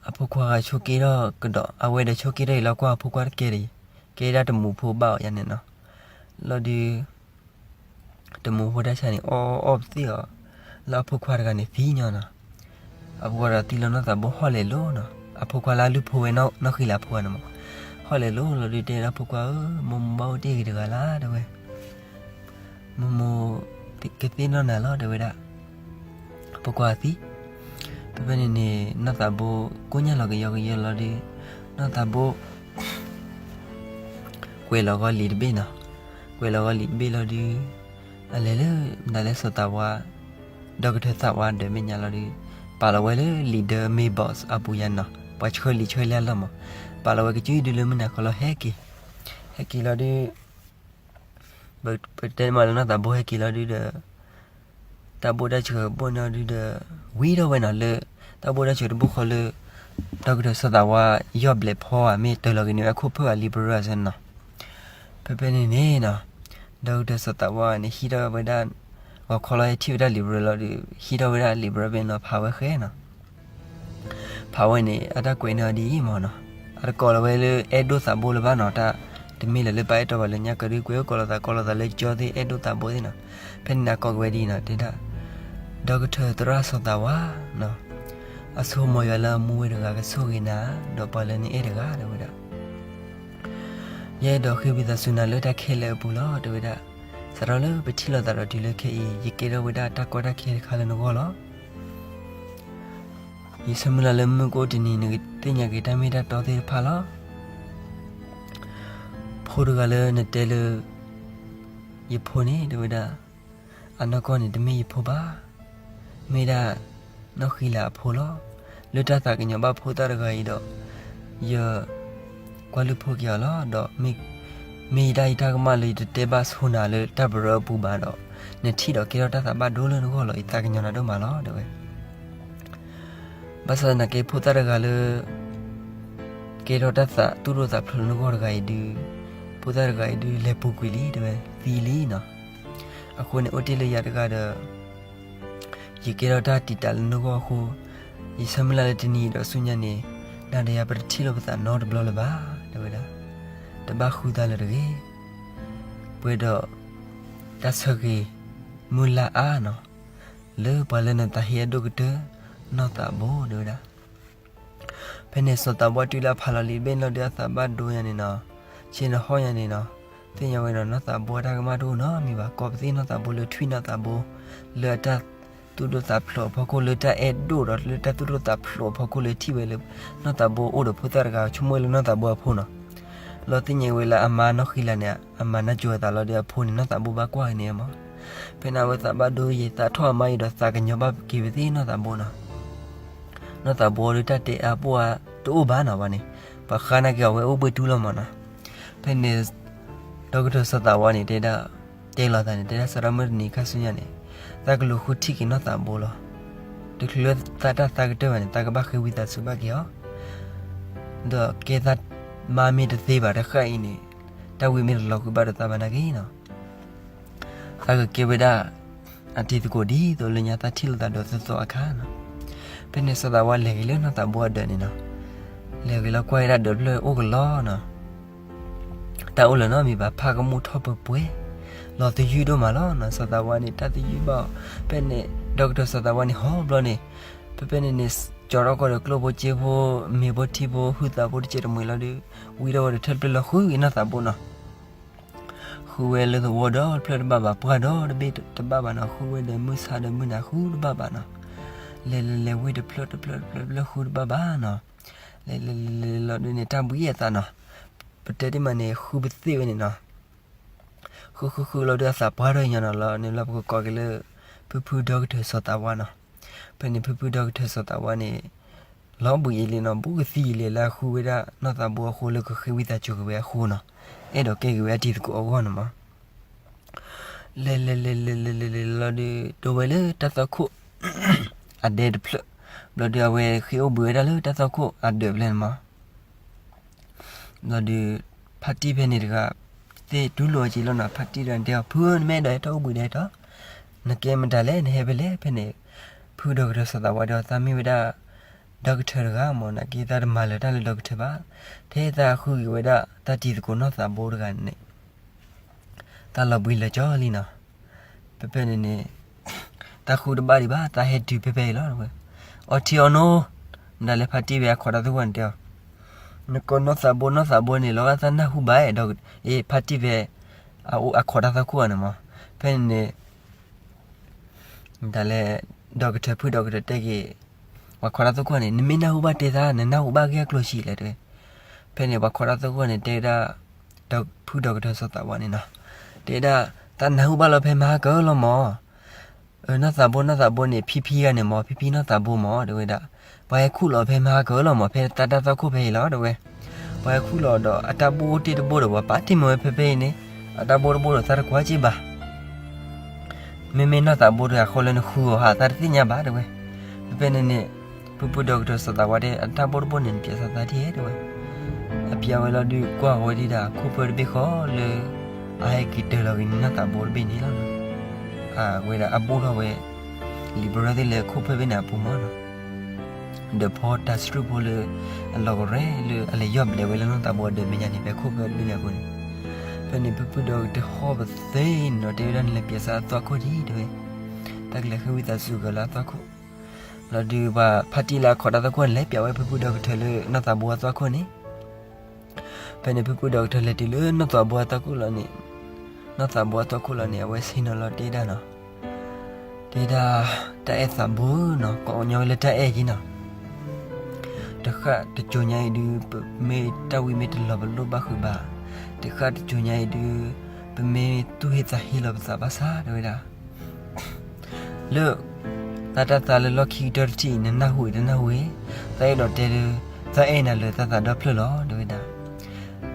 အဖိခွါဂၤဆိးက့ထီၣ်ကဒီး အဝဲဒီးဆိးက့ထီၣ်အံၤလီၤကွၢ်အဖိခွါတကဲဒ်အံၤ, ကဲဒၣ်တမူဖိဘၣ်အီၤယါန့ၣ်နီၤ, လီၤဒုး တမူဖိတၢ်ဆါန့ၣ် အီၣ်အီၣ်ပသ့ၣ်အီၤ, လၢအဖိခွါတဂၤန့ၣ်သံညီနီၤ, အဖိခွါတဂၤသံလီၤနီၢ်သးဘိဟီၣ်လဲၤလိၤနီၤ, အဖိခွါလၢအလုၢ်ဖိဝဲနီၢ်ဃံလၤဖိန့ၣ်မး, ဟီၣ်လဲၤလိၤလီၤဒုးတဲဒၣ်ဖိခွါဧၢ မိၢ်မိၢ်ဘၣ်အိၣ်တ့ၢ်ဂ့ၤတဂၤလၢ် တဲဝဲ မိၢ်မိၢ် ကသ့ၣ်နီၣ်နၤလီၤ တဲဝဲဒၣ်, ဖိခွါသံ, ဖဲဖဲန့ၣ်န့ၣ် နီၢ်သးဘိ ကိညၢ်လီၤကယီကယီလီၤဒုး, နီၢ်သးဘိ ကွဲးလီၤဂီၤလံာ်တဘ့ၣ်နီၤ, ကွဲးလီၤဂီၤလံာ်တဘ့ၣ်လီၤဒုး, အလဲၤလၢ ဒ်လဲၣ်စီၤသးဝါ, ဒီကထၢၣ်သးဝါဒီးမဲာ်ညါလီၤဒုး, ပာ်လီၤဝဲလၢလံာ်ဒၢ mailbox အပူၤယါနီၤ, ပှၤဆှၢလံာ်ဆှၢလံာ်အလီၢ်မး, ပာ်လီၤဝဲကစုဒုလၢမုၢ်နၤခီလီၤဟဲက့ၤ, ဟဲက့ၤလီၤဒုး ပတဲမးလၢနီၢ်သးဘိဟဲက့ၤလီၤဒုးဒီး တၢ်ဘိၣ်တၢ်ဆှၢဘိၣ်နီၤဒုးဒီး ဝံၤထီၣ်ဝဲနီၤလၢ တၢ်ဘိၣ်တၢ်ဆှၢတဘိၣ်ဃီလၢ ဒီကထၢၣ်စီၤသးဝါယီၢ်ဘျဲးဖီဧါ မ့ၢ်တၢၤလီၤက့ၤန့ၢ်ဝဲအခိၣ်ဖၢၣ်အလံာ်ပရၢအဆၢနီၤ, ဖဲဖဲန့ၣ်န့ၣ်နီၤ, ဒီကထၢၣ်စီၤသးဝါန့ၣ် ဟံးထီၣ်ဝဲဒၣ် ဂီၤခီလီၤဟဲထံၣ်ဝဲဒၣ်လံာ်ပရၢလီၤဒုး ဟံးထီၣ်ဝဲဒၣ်လံာ်ပရၢဖဲန့ၣ်နီၤ ဖးဝဲဃဲနီၤ ဖးဝဲန့ၣ် အတၢ်ကွဲးန့ၢ်အီၤဒ်အံၤမးနီၤ, အတကိးလီၤဝဲလၢအဲၣ်ဒိၣ်သးဘိလၢၤဘၣ်နီၤ, တၢ်တမ့ၢ်လၢၤလၢပအဲၣ်တီဘၣ်လၢညါကဒုး ကွဲးကိးလီၤသး ကိးလီၤသးလၢကၠီသ့ၣ်အဲၣ်ဒိၣ်သးဘိသ့ၣ်နီၤ, ဖဲန့ၣ်အကိးက့ၤဝဲဒ်အံၤနီၤ တဲဒၣ်, ဒီကထၢၣ်သရၣ်စီၤသးဝါနီၤ, အဆိကမိၣ်ယွၤလၢအမူဝဲတဂၤကဆိၣ်ဂ့ၤနၤ, ဒီးပှၤလၢနအဲၣ်တဂၤ တဲဝဲဒၣ် ယအဲၣ်ဒိးဃ့ဝံသးစူၤနၤလၢတၢ်ခဲလၢာ်အပူၤလီၤ တဲဝဲဒၣ်, စးထီၣ်လၢပထံၣ်လိာ်သးဒီးတုၤလၢခဲအံၤ ယကဲထီၣ်ဝဲဒၣ်တၢ်ကီတၢ်ခဲတခါလၢနဂီၢ်လီၤ. ယဆၢမုၢ်လၢ်လၢမုၢ်ကအိၣ်တနံၤ နကသ့ၣ်ညါက့ၤတၢ်မ့ၢ်တၢ်တီသ့ၣ်တဖၣ်လီၤ. ဖိတဂၤလၢနတဲလၢ ယဖိန့ၣ် တဲဝဲဒၣ်, အနီၢ်ကီၢ်န့ၣ် တမ့ၢ်ယဖိဘၣ်, မ့ၢ်ဒၣ်နီၢ်ဃံလၤအဖိလီၤ. လၢတၢ်သးကညီၤဘၣ်ဖိသၣ်တဂၤအံၤဒီး ယကွၢ်လုၢ်ဖိက့ၤအီၤလီၤ. ဒီးမ့ၢ်ယတၢ်အံၤတၢ်ကမၣ်လၢယတတဲဘၣ်ဆိနၤလၢတၢ်ပရၢအပူၤဘၣ်ဒီး နထံၣ်ဒီးကဲထီၣ်တၢ်သးဘၣ်ဒိလၢနဂီၢ်လီၤ. ယသးကညီၤနၤဒိၣ်မးလီၤ တဲဝဲ. ဘၣ်ဆၣ်သနာ်က့ ဖိသၣ်တဂၤလၢ ကဲထီၣ်တၢ်သးသူၣ်ဒိၣ်သးဖျိးလၢနဂီၢ်တဂၤအံၤဒုး, ဖိသၣ်တဂၤအံၤဒုး လဲၤပူၤကွံာ်လံ တဲဝဲ, သံလံနီၤ. အဃိန့ၣ် အိၣ်တ့ၢ်လၢယၤတဂၤဒီး ယကဲထီၣ်တၢ်တံာ်တာ်လၢနဂီၢ်အဃိ, ယဆၢမုၢ်လၢ်လၢတနံၤအံၤဒီးဆူညါန့ၣ်, နၤဒီးယၤပတထံၣ်လိာ်ပသးနီတဘျီလၢၤဘၣ် တဲဝဲဒၣ်. တဘၣ်ဃုသးလၢၤတဂ့ၤ. ပှဲၤဒီးတၢ်ဆၢဂ့ၤမုၢ်လၢ်အါနီၤ, လၢပှၤလၢနသးဟ့အဒိၣ်ကတၢၢ် နီၢ်သးဘိ တဲဝဲဒၣ်. ဖဲန့ၣ်စီၤသးဝါတုၤလၢအဖးလီၤလံာ်တဘ့ၣ်န့ၣ်လီၤဒုး အသးဘၣ်ဒိညါန့ၣ်နီၤ, ဆ့ၣ်နီၤဟီၣ်ညါန့ၣ်နီၤ, သ့ၣ်ညါဝဲဒီးနီၢ်သးဘိအတၢ်ကမၣ်တအိၣ်နီတမံၤဘၣ်, ကိးပသ့ၣ်နီၢ်သးဘိလၢထွံၣ်နီၢ်သးဘိ, လၢအတၢ်သူၣ်ဒိၣ်သးဖျိးအဖီခိၣ်, လၢတၢ်အဲၣ်ဒိၣ်ဒီးလၢတၢ်သူၣ်ဒိၣ်သးဖျိးအဖီခိၣ်လၢထံၣ်ဝဲလၢ နီၢ်သးဘိအိၣ်ဒီးဖိသၣ်တဂၤ ဆိကမိၣ်ဝဲလၢနီၢ်သးဘိအဖိနီၤ. လီၤသ့ၣ်ညါဝဲလၢအမါနီၢ်ဃံလၤန့ၣ် အမၤနၢ်ကၠိၤအသးလီၤဒီးအဖိန့ၣ် နီၢ်သးဘိဘၣ်ကွၢ်က့ၤန့ၣ်မး. ဖဲန့ၣ်အဝဲသးဘၣ်ဒိယံာ်သးထီၣ်အမါအံၤဒီးသးကညီၤဘၣ်က့ၤဝဲသ့ၣ်နီၢ်သးဘိနီၤ. နီၢ်သးဘိဒုးတၢ်တဲအါပိၢ်အါတအိၣ်ဘၣ်နီၤဘၣ်န့ၣ်, ပှၤဃါနာ်က့ၤအီၤဝဲအိၣ်ဘှ့ၣ်တူၢ်လီၤမးနီၤ. ဖဲန့ၣ် ဒီကထၢၣ်စီၤသးဝါန့ၣ် တဲဒၣ်, တဲလီၤသးန့ၣ် တဲဒၣ်စးထီၣ်မုၢ်တနံၤခါဆူညါန့ၣ်, သးကလူၤဃုထံၣ်က့ၤနီၢ်သးဘိလီၤ. တချုးလၢသးတၢ်သးကတၢၢ်ဘၣ်န့ၣ် သးကဘၣ်ဃ့ဝံသးစူၤဘၣ်က့ၤအီၤ, ဒီးကဲသးမါမ့ၢ်တသ့ဘၣ်တဃၣ်အံၤန့ၣ်, တၢ်ဝံမ့ၢ်တလီၤဃုာ်ဘၣ်ဒီးသးဘၣ်နာ်က့ၤနီၤ. သးကကဲဝဲဒၣ် အတံၤသကိးဒ်သိးလၢညါသးထံၣ်လိာ်သးဒီးသီသီအခါနီၤ. ဖဲန့ၣ်စီၤသးဝါလဲၤက့ၤလၢနီၢ်သးဘိအဒၢးန့ၣ်နီၤ, လဲၤက့ၤလီၤကွၢ်ဝဲဒၣ်ဒၢးဖျၢၣ်အိၣ်ကလီနီၤ. တၢ်အိၣ်လၢၤနီတမံၤဘၣ်, ဖးကမူၣ်ထီၣ်ပှဲၤပှဲၤ, လီၤသယုၢ်ဒိၣ်မးလီၤနီၤ. စီၤသးဝါန့ၣ် တၢ်သယုၢ်ဘၣ်အီၤ, ဖဲန့ၣ် ဒီကထၢၣ်စီၤသးဝါန့ၣ် ဟီဘျီန့ၣ်, ဖဲဖဲန့ၣ်န့ၣ် ကၠီၤထီၣ်ကီၢ်ဒီးကျိၣ်ဖိစ့ဖိ, မ့ၤဖိထံဖိဟုသးဖိတစဲးတမှဲၤလီၤဒီး, ဝံထီၣ်ဝဲဒီးထၢၣ်တဖျၢၣ်လီၤဃုက့ၤနီၢ်သးဘိနီၤ. ဃုဝဲလၢသဝီဒီတဖျၢၣ်တဘၣ်ဘၣ်, ပှၢ်ဒီတဘ့ၣ်တဘၣ်ဘၣ်နီၤ, ဃုဝဲဒီးမုၢ်ဆါဒီးမုၢ်နၤဃုတဘၣ်ဘၣ်နီၤ. လဲၤလဲၤလဲၤဝံတဖျၢၣ်တဖျၢၣ်တဖျၢၣ်တဖျၢၣ်ဃုတဘၣ်ဘၣ်နီၤ. လဲၤလဲၤလဲၤလဲၤလီၤဒုးန့ၣ် တၢ်ဘှံးအသးနီၤ. ပတဲတ့ၢ်မးန့ၣ် ဃုပသ့ၣ်ဝဲန့ၣ်နီၤ. ဃုဃုဃုလီၤဒုးအသးပှၢ်ထီၣ်ညီနီၤလီၤန့ၣ်လီၤ ပကကိးက့ၤလၢ ဖုဖုဒီကထၢၣ်စီၤသးဝါနီၤ. ဖဲန့ၣ်ဖုဖုဒီကထၢၣ်စီၤသးဝါန့ၣ် လီၤဘှံးအံၤလံနီၤ, ဘူးကသံအံၤလံလၢအဃုဝဲဒၣ်နီၢ်သးဘိအဃိ လၢကဃ့ဝံသးစူၤက့ၤဝဲအဃိနီၤ. အဲၣ်ဒိးကဲက့ၤဝဲအတံၤသကိးအဂီၢ်န့ၣ်မး. လဲၤလဲၤလဲၤလဲၤလဲၤလဲၤလဲၤလီၤဒုး ဒိးဝဲလၢတၢ်သွၣ်ခိၣ် အဒဲတဖျၢၣ်, ဘျီဒုးအဝဲဃ့အိၣ်ဘှံးဝဲဒၣ်လၢတၢ်သွၣ်ခိၣ်အဒၢးဖျၢၣ်န့ၣ်မး. ဘျီဒုး ဖါတံၢ်ဖဲန့ၣ်တဂၤ သ့ၣ်တူၢ်လိာ်အီၤက့ၤလီၤနီၤ. ဖါတံၢ်တဂၤန့ၣ်တဲအီၤ ဖုဧၢ နမ့ၢ်အဲၣ်ဒိးဟဲထီၣ်အိၣ်ဘှံးဒီးဟဲထီၣ်, နကဲမတၤလဲၣ် နဟဲဖဲလဲၣ်. ဖဲန့ၣ် ဖုဒီကထၢၣ်စီၤသးဝါဒီး သးမ့ၢ်ဝဲဒၣ် ဒီကထၢၣ်တဂၤမး နာ်က့ သးတမၤလၢၤတၢ်လၢဒီကထၢၣ်ဘၣ်. ထဲသးဃုက့ၤဝဲဒၣ်တၢ်တံၤသကိးနီၢ်သးဘိတဂၤန့ၣ် သးလီၤဘှံးလၢာ်ကၠီလံနီၤ. ဖဲဖဲန့ၣ်န့ၣ် သးဃုတဘၣ်ဒံးဘၣ်, သးဟဲတုၤဖဲဖဲအံၤလီၤဝဲ. အီထံအီနိ မတၤလဲၣ် ဖါတံၢ်ဖဲအခိးတၢ်သွၣ်ခိၣ်န့ၣ်တဲအီၤ, နကိးနီၢ်သးဘိ နီၢ်သးဘိန့ၣ် လီၤဂာ်သးနၢ်ဟူဘၣ်, ဒီးဖါတံၢ်ဖဲ အအိၣ်အခိးတၢ်သွၣ်ခိၣ်န့ၣ်မး. ဖဲန့ၣ်န့ၣ် မတၤလဲၣ် ဒီကထၢၣ် ဖုဒီကထၢၣ်တဲက့ၤ ပှၤခိးတၢ်သွၣ်ခိၣ်န့ၣ် နမ့ၢ်နၢ်ဟူဘၣ်တဲသး နနၢ်ဟူဘၣ်ဂ့ၢ်အကျိၤဆံးလဲၣ်တဲဝဲ. ဖဲန့ၣ် ပှၤခိးတၢ်သွၣ်ခိၣ်န့ၣ် တဲဝဲဒၣ် ဒီးဖုဒီကထၢၣ်စီၤသးဝါန့ၣ်နီၤ, တဲဝဲဒၣ် သးနၢ်ဟူဘၣ်လီၤဖဲမဟါကၢလီၤမး. နီၢ်သးဘိ နီၢ်သးဘိန့ၣ် ဖံဖံဂၤန့ၣ်မး ဖံဖံနီၢ်သးဘိမး တဲဝဲဒၣ်. ပှၤဟဲခူၣ်လီၤဖဲမဟါကၢလီၤမး ဖဲတၢ်တၢ်သွၣ်ခိၣ်ဖဲအံၤလီၤ တဲဝဲ. ပှၤဟဲခူၣ်လီၤဒီးအတၢ်ဘိၣ်အိၣ်တ့ၢ်တဘိၣ်ဒီး ပှၤပာ်တ့ၢ်မ့ၢ်ဝဲဖဲဖဲအံၤန့ၣ် အတၢ်ဘိၣ်တဘိၣ်ဒီးသးတကွၢ်က့ၢ်ဘၣ်. မ့မ့ၢ်နီၢ်သးဘိတဂၤဃီလၢနဃုအီၤဟး သးတသ့ၣ်ညါဘၣ် တဲဝဲ. ဖဲဖဲန့ၣ်န့ၣ် ဖုဖုဒီကထၢၣ်စီၤသးဝါတဲ အတၢ်ဘိၣ်တဘိၣ်န့ၣ် နပျဲသးသးထံၣ်ဧါ တဲဝဲ. အပျဲဝဲလီၤဒုးကွၢ်ဝဲဒၣ်ဒီး ခိၣ်ဖၢတဘ့ၣ်ဃီလၢ အဟဲက့ၤတၢၤလီၤက့ၤန့ၣ် နီၢ်သးဘိတဘ့ၣ်န့ၣ်လီၤ. အဝဲဒၣ်အဘိၣ်ထီၣ်ဝဲ လံာ်ပရၢသ့ၣ်လၢခိၣ်ဖၢဘ့ၣ်န့ၣ်အပူၤမးနီၤ. ဒီးဖီတၤဆှုၣ်ဖိလၢ အလီၤကရဲလၢအလဲၤယီၢ်ဘျဲးဝဲလၢနီၢ်သးဘိအဒၢးမဲာ်ညါန့ၣ် ဖဲခိၣ်ဖၢတဘ့ၣ်န့ၣ်အပူၤန့ၣ်. ဖဲန့ၣ်ဖုဖုဒီကထၢၣ်ဟီၣ်ပသ့န့ၣ်ဒီး တဲဝဲဒၣ်နလဲၤပျဲသးအသွၣ်ခိၣ်ဒံး တဲဝဲ. တၢ်ကလဲၤဃ့ဝံသးစူၤက့ၤလၢအသွၣ်ခိၣ် လီၤဒုးပှၤဖါတံၢ်လၢအခိးတၢ်သွၣ်ခိၣ်န့ၣ် လဲၤပျဲဝဲဖုဖုဒီကထၢၣ်လၢနီၢ်သးဘိအသွၣ်ခိၣ်န့ၣ်. ဖဲန့ၣ်ဖုဖုဒီကထၢၣ်လဲၤတုၤလၢနီၢ်သးဘိအသွၣ်ခိၣ်လီၤန့ၣ်, နီၢ်သးဘိအသွၣ်ခိၣ်လီၤန့ၣ် အဝဲဆ့ၣ်နီၤလီၤတဲဒၣ်နီၤ, တဲဒၣ် တၢ်အဲၣ်သးဘိနီၤ ကိးညီဝဲလၢတၢ်အဲၣ်က့နီၤ. တဃၣ်တစိၤညါအံၤဒုး ပမ့ၢ်တၢ်ဝံမ့ၢ်တလီၤပလိၣ်ဘၣ်ဃုာ်ဘၣ်, တဃၣ်တစိၤညါအံၤဒုး ပမ့ၢ်သူၣ်ဟ့သးဟ့လီၤပသးဘၣ်ဆၣ် တဲဝဲဒၣ် လၢ သးတၢ်သးလၢလီၢ်ခံကတၢၢ်တထံၣ်အံၤ နနၢ်ဟူအံၤတနၢ်ဟူအံၤ, သးအဲၣ်ဒိးတဲဒုး သးအဲၣ်နၤလၢသးသးဒီဖျၢၣ်လီၤ တဲဝဲဒၣ်.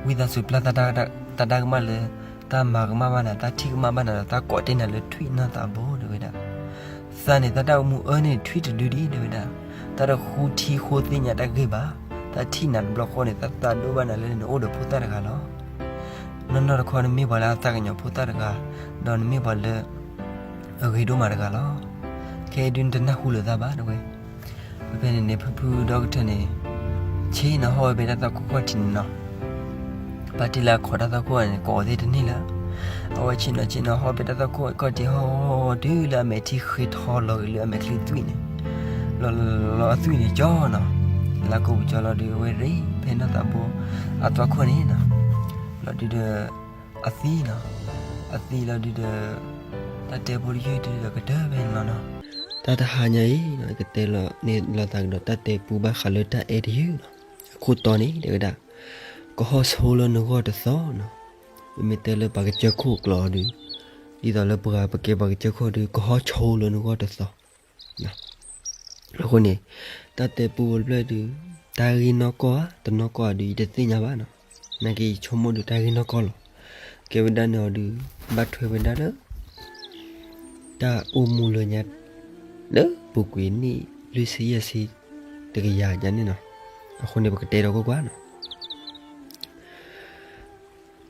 ဝံသးစူၤပျၢ်သးတၢ်ကမၣ်လၢ သးမၤကမၣ်ဘၣ်နၤ သးထံၣ်ကမၣ်ဘၣ်နၤဒီး သးကိးတ့ၢ်နၤလၢထွံၣ်နီၢ်သးဘိ တဲဝဲဒၣ်. သးန့ၣ် သးတၢ်အိၣ်မူအၢန့ၣ်ထွံၣ်တဒုဒံး တဲဝဲဒၣ်. သးတဃုထံဃုသ့ၣ်ညါတၢ်ဂ့ၢ်ဘၣ်. သးထံၣ်နၤတဘျီဃီန့ၣ် သးသးဒိၣ်ဘၣ်နၤလၢနအိၣ်ဒီးဖိသၣ်တဂၤလီၤ. နီၢ်နီၢ်တခီနမ့ၢ်ပှၤလၢအသးကညီၤဖိသၣ်တဂၤ, ဒီးနမ့ၢ်ပှၤလၢ အဂ့ၤဒိၣ်မးတဂၤလီၤ. ခဲအံၤဒုးနတနၢ်ဟူလၢၤသးဘၣ် တဲဝဲ. ဖဲဖဲန့ၣ်န့ၣ် ဖုဖုဒီကထၢၣ်န့ၣ် ဆ့ၣ်နီၤဟီၣ်ဝဲဖဲတၢ်သွၣ်ခိၣ်ခီၣ်ထံးန့ၣ်နီၤ. ဖါတံၢ်လၢအခိးတၢ်သွၣ်ခိၣ်န့ၣ် ကိးအီၤသ့ၣ်တန့ၢ်လၢၤ. အဝဲဆ့ၣ်နီၤဆ့ၣ်နီၤဟီၣ်ဖဲတၢ်သွၣ်ခိၣ်ခီၣ်ထံးဟီၣ်ဟီၣ်တုၤလၢအမဲာ်ထံ ဃ့ထီလီၤက့ၤလၢအမဲာ်ချံသွံၣ်န့ၣ်, လီၤလီၤအသွံၣ်န့ၣ်ကၠီနီၤ. လၢကိးပူၤကၠီလီၤဒုး အဝဲရ့ဖဲနီၢ်သးဘိအသွၣ်ခိၣ်န့ၣ်နီၤ. လီၤဒုးဒီး အသံနီၤ, အသံလီၤဒုဒီး တၢ်တဲဖိတယုၢ်ဒုဒီးကတၢၢ်ဖဲန့ၣ်လီၤနီၤ. တၢ်တဟါညါအံၤနီၤ ကတဲလီၤန့ၣ်လီၤသးကဒီး တၢ်တဲပူဘၣ်ဃးလၢတၢ်အဲၣ်တယုၢ်နီၤ. အခိၣ်တီန့ၣ် တဲဝဲဒၣ် ကဟီၣ်ဆိလၢနဂီၢ်တသီနီၤ. ပမ့ၢ်တဲလၢပှၤကစၢၢ်ခိၣ်ကျိာ်အီၤဒု ဒ်သိးလၢပှၤပကဲပှၤကစၢၢ်ခိၣ်ဒု ကဟီၣ်ဆိလၢနဂီၢ်တသီ. အဃိန့ၣ် တၢ်တဲပူဝဲတဖျၢၣ်ဒု တၢ်ဂ့ၢ်နီၢ်ကီၢ်ဧါ တနီၢ်ကီၢ်ဧါဒု ယတသ့ၣ်ညါဘၣ်နီၤ. နာ်က့ယဆိကမိၣ်ဒု တၢ်ဂ့ၢ်နီၢ်ကီၢ်လီၤ. ကဲဝဲဒၣ်န့ၣ်အီၤဒု ဘၣ်ထွဲဝဲဒၣ်လၢ တၢ်အိၣ်မူလၢညါ လၢပူၤကွံာ်နံၣ်လွံၢ်ဆံယဲၢ်ဆံ တကယၤညါန့ၣ်နီၤ. အဃိန့ၣ် ပကတဲဒီးကွၢ်ကွၢ်နီၤ.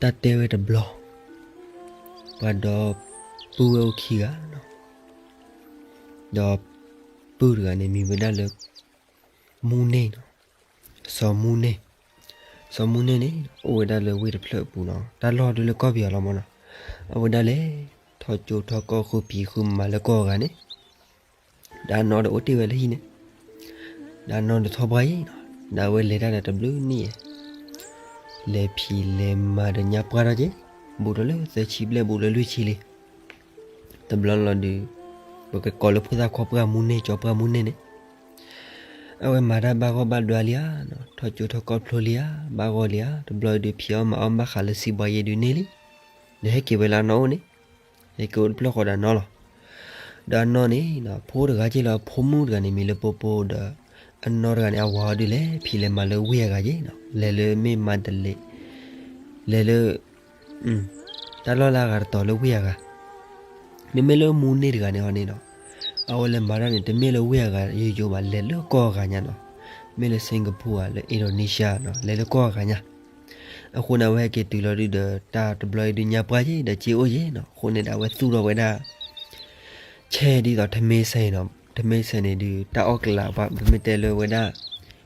တၢ်တဲဝဲတဘျီ ပှၤဒီပုၢ်ဝဲၢ်အိၣ်ခံဂၤနီၤ. ဒီးပုၢ်တဂၤန့ၣ် မံၤဝဲဒၣ်လၢ မူန့ၢ်နီၤ, စီၤမူန့ၢ်. စီၤမူန့ၢ်န့ၣ် အိၣ်ဝဲဒၣ်လၢဝ့ၢ်တဖျၢၣ်အပူၤနီၤ, တၢ်လီၢ်ဒုလၢကီၢ်ပယီၤလီၤမးနီၤ. အဝဲဒၣ်လဲၤထီၣ်ကၠိထီၣ်ကီၢ် ဃုဖံးဃုမၤလၢကီၢ်အဂၤန့ၣ် ဒီးအနီၢ်ဒီးအိၣ်တ့ၢ်ဝဲလၢဟံၣ်န့ၣ်, ဒီးအနီၢ်ဒီးထီၣ်ပှၢ်ယံၤနီၤ, ဒီးအဝဲလဲၤတၢ်ဒီးတဘျုးနံၣ်, လဲၤဖံးလဲၤမၤဒီးညါပှၢ်ထီၣ်က့ၤ, ဘူးထီၣ်လၢသၢဆံဘျဲၣ် ဘူးလၢလွံၢ်ဆံလံ. တဘျီလီၤဒုး ပကကိးလၢဖိသၣ်ခွါပှၢ်မူန့ၢ် ကၠီပှၢ်မူန့ၢ်န့ၣ်, အဝဲမၤတၢ်ဘၣ်ဂီၢ်ဘၣ်ဒွါလံဧါ, ထီၣ်ကၠိထီၣ်ကီၢ်ဖျိလံဧါ, ဘၣ်ဂီၢ်လံဧါ, တဘျီဒုးဖံးအီၣ်မၤအီၣ်ဘၣ်ဃးလၢစံးဘှါယဲၢ်ဒုးန့ၢ်လံ. ဒီးဟဲက့ၤဝဲလၢအနီၢ်အိၣ်န့ၣ်, ဟဲက့ၤအိၣ်တဖျၢၣ်ဃီဒီးအနီၢ်လီၤ. ဒီးအနီၢ်န့ၣ် ဖိတဂၤက့ၤလီၤ, ဖိမုၣ်တဂၤန့ၣ် မံၤလၢပိပိဒီး အနီၢ်တဂၤန့ၣ် အဝၤအီၤဒုးလဲၤဖံးလဲၤမၤလၢဝ့ၢ်အဂၤက့ၤနီၤ, လဲၤလၢမ့ၢ်မၤတလ့း, လဲၤလၢ တၢ်လီၢ်လၢအဂၤတတီၤလၢဝ့ၢ်အဂၤ. မ့မ့ၢ်လၢမူန့ၢ်တဂၤန့ၣ်ဟီန့ၣ်ဒီး အဝဲလဲၤမၤတၢ်န့ၣ် တမ့ၢ်လၢဝ့ၢ်အဂၤယိယိဘၣ်, လဲၤလၢကီၢ်အဂၤညါနီၤ, မ့ၢ်လၢ Singapore ဧါ, လၢ Indonesia နီၤ, လဲၤလၢကီၢ်အဂၤညါ. အဃိန့ၣ် အဝဲဟဲက့ၤတုၤလီၤဒုးဒီး တၢ်တဘျီအံၤဒုးညါပှၢ်က့ၤဒီး စ့အိၣ်က့ၤနီၤ, အဃိန့ၣ်ဒီး အဝဲသူၣ်ထီၣ်ဝဲဒၣ် ဆဲးဒ်သိး ထမင်းဆိုင်နီၤ, ထမင်းဆိုင်န့ၣ်ဒုး တၢ်အီၣ်ကျးပှၤ ပမ့ၢ်တဲလၢဝဲဒၣ်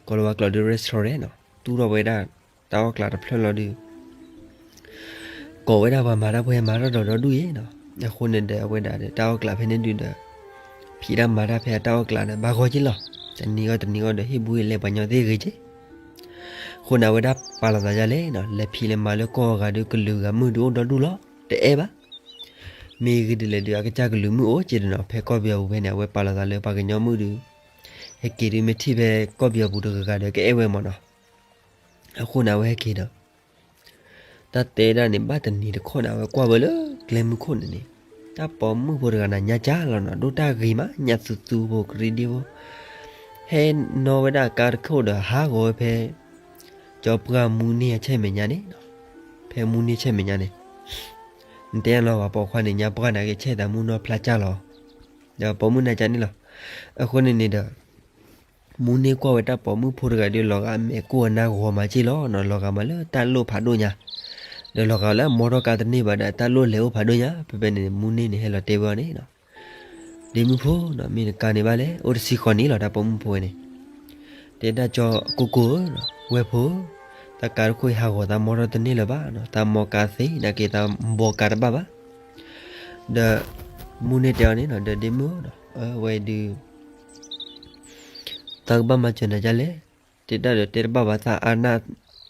ကိၤလၤဝါကျိာ်ဒုး restaurant နီၤ, သူၣ်ထီၣ်ဝဲဒၣ် တၢ်အီၣ်ကျးတဖျၢၣ်လီၤဒုး ကိးဝဲဒၣ်ပှၤမၤတၢ်ဖိဟဲမၤတၢ်ဒီးဒီဒူၣ်အံၤနီၤ. အဃိန့ၣ်ဒီး အဝဲဒၣ်ဒီး တၢ်အီၣ်ကျးဖဲန့ၣ်ဒုးဒီး ဖံးတၢ်မၤတၢ်ဖဲအတၢ်အီၣ်ကျးဒီး ဘၣ်ဂီၢ်က့ၤလီၤ. တနံၤဂီၢ်တနံၤဂီၢ်ဒီး ဟ့ၣ်ဘူၣ်ဟ့ၣ်လဲပှၤညီသ့ၣ်ဂ့ၤက့ၤ. အဃိန့ၣ် အဝဲဒၣ်ပာ်လီၤသးဒ်လဲၣ်နီၤ, လဲၤဖံးလဲၤမၤလၢကီၢ်အဂၤဒုး ကလုာ်ဂၤမုၣ်ဒုးအိၣ်ဒီဒူၣ်လီၤ, တအဲၣ်ဘၣ်. မ့ၢ်ဂ့ၢ်ဒ်လဲၣ်ဒုး အကစၢ်ကလုာ်မုၣ်အိၣ်က့ၤဒီးနီၤ, ဖဲကီၢ်ပယီၤပူၤဖဲန့ၣ် အဝဲပာ်လီၤသးလၢပှၤကညီမုၣ်ဒုး ဟဲက့ၤဒုး မ့ၢ်ထံၣ်ဖဲကီၢ်ပယီၤပူၤတဂၤဂၤဒီး ကအဲၣ်ဝဲမးနီၤ. အဃိန့ၣ် အဝဲဟဲက့ၤဒီး တၢ်တဲဒၣ်န့ၣ် ဘၣ်တနံၤတခီန့ၣ် အဝဲကွၢ်ဝဲလၢကျဲမုၢ်ခိၣ်န့ၣ်န့ၣ်, တၢ်ပိာ်မုၣ်ဖိတဂၤန့ၣ် ညါကၢ်လီၤနီၤ, ဒိၣ်တၢ်ဂ့ၤမး, ညၣ်သူသူဖိ ကရံဒ့ဖိ, ဟဲနီၣ်ဝဲဒၣ်အကါတခိၣ်ဒီး ဟးဂီၤဝဲဖဲ ကၠီပှၢ်မူန့ၢ်အဆဲးမဲာ်ညါန့ၣ်, ဖဲမူန့ၢ်ဆဲးမဲာ်ညါန့ၣ်, နတဲလီၤ ပှၤပိာ်ခွါန့ၣ် ညါပှၢ်န့ၣ် ကဆဲးသးမူနီၢ်ဖျါကၢ်လီၤ, ဒီးပိာ်မုၣ်နာ်ကၢ်န့ၣ်လီၤ. အဃိန့ၣ်န့ၣ်ဒီး မူန့ၢ်ကွၢ်ဝဲတၢ်ပိာ်မုၣ်ဖိတဂၤဒီး လီၤဂာ်အမဲာ်ကိၢ်အနါဂီၤမးက့ၤလီၤနီၤ, လီၤဂာ်မးလၢတၢ်လိၣ်ဖးဒိၣ်ညါ, ဒီးလီၤဂာ်လၢအမီထီၣ်ကါတန့ၢ်ဘၣ်ဒီး တၢ်လိၣ်လဲၤအိၣ်ဖးဒိၣ်ညါ, ဖဲဖဲန့ၣ် မူန့ၢ်န့ၣ် ဟဲလီၤတဲဝဲအီၤန့ၣ်နီၤ, ဒ့မုၣ်ဖိနီၤ, မ့ၢ်နကါန့ၣ်ဘၣ်လဲၣ်, အိၣ်တဆံဃီနံၣ်လီၤ တၢ်ပိာ်မုၣ်ဖိဝဲန့ၣ်, တဲဒၣ်ကၠီကိၢ်ကိၢ်ဧၢ, ဝဲၢ်ဖိဧၢ, တၢ်ကါတခိၣ်အံၤဟးဂီၤသးမီထီၣ်တန့ၢ်လၢၤဘၣ်နီၤ, သးမီကါသ့ နာ်က့ၤသးဘီကါတဘၣ်ဘၣ်. ဒီး မူန့ၢ်တဲအီၤန့ၣ်နီၤ, ဒီးဒ့မုၣ်ဧၢနီၤ, အဝဲဒုး သးကဘၣ်မၤစၢၤနၤဒ်လဲၣ်, တဲတၢ်ဒီးတဲတဘၣ်ဘၣ်, သးအါနၢ်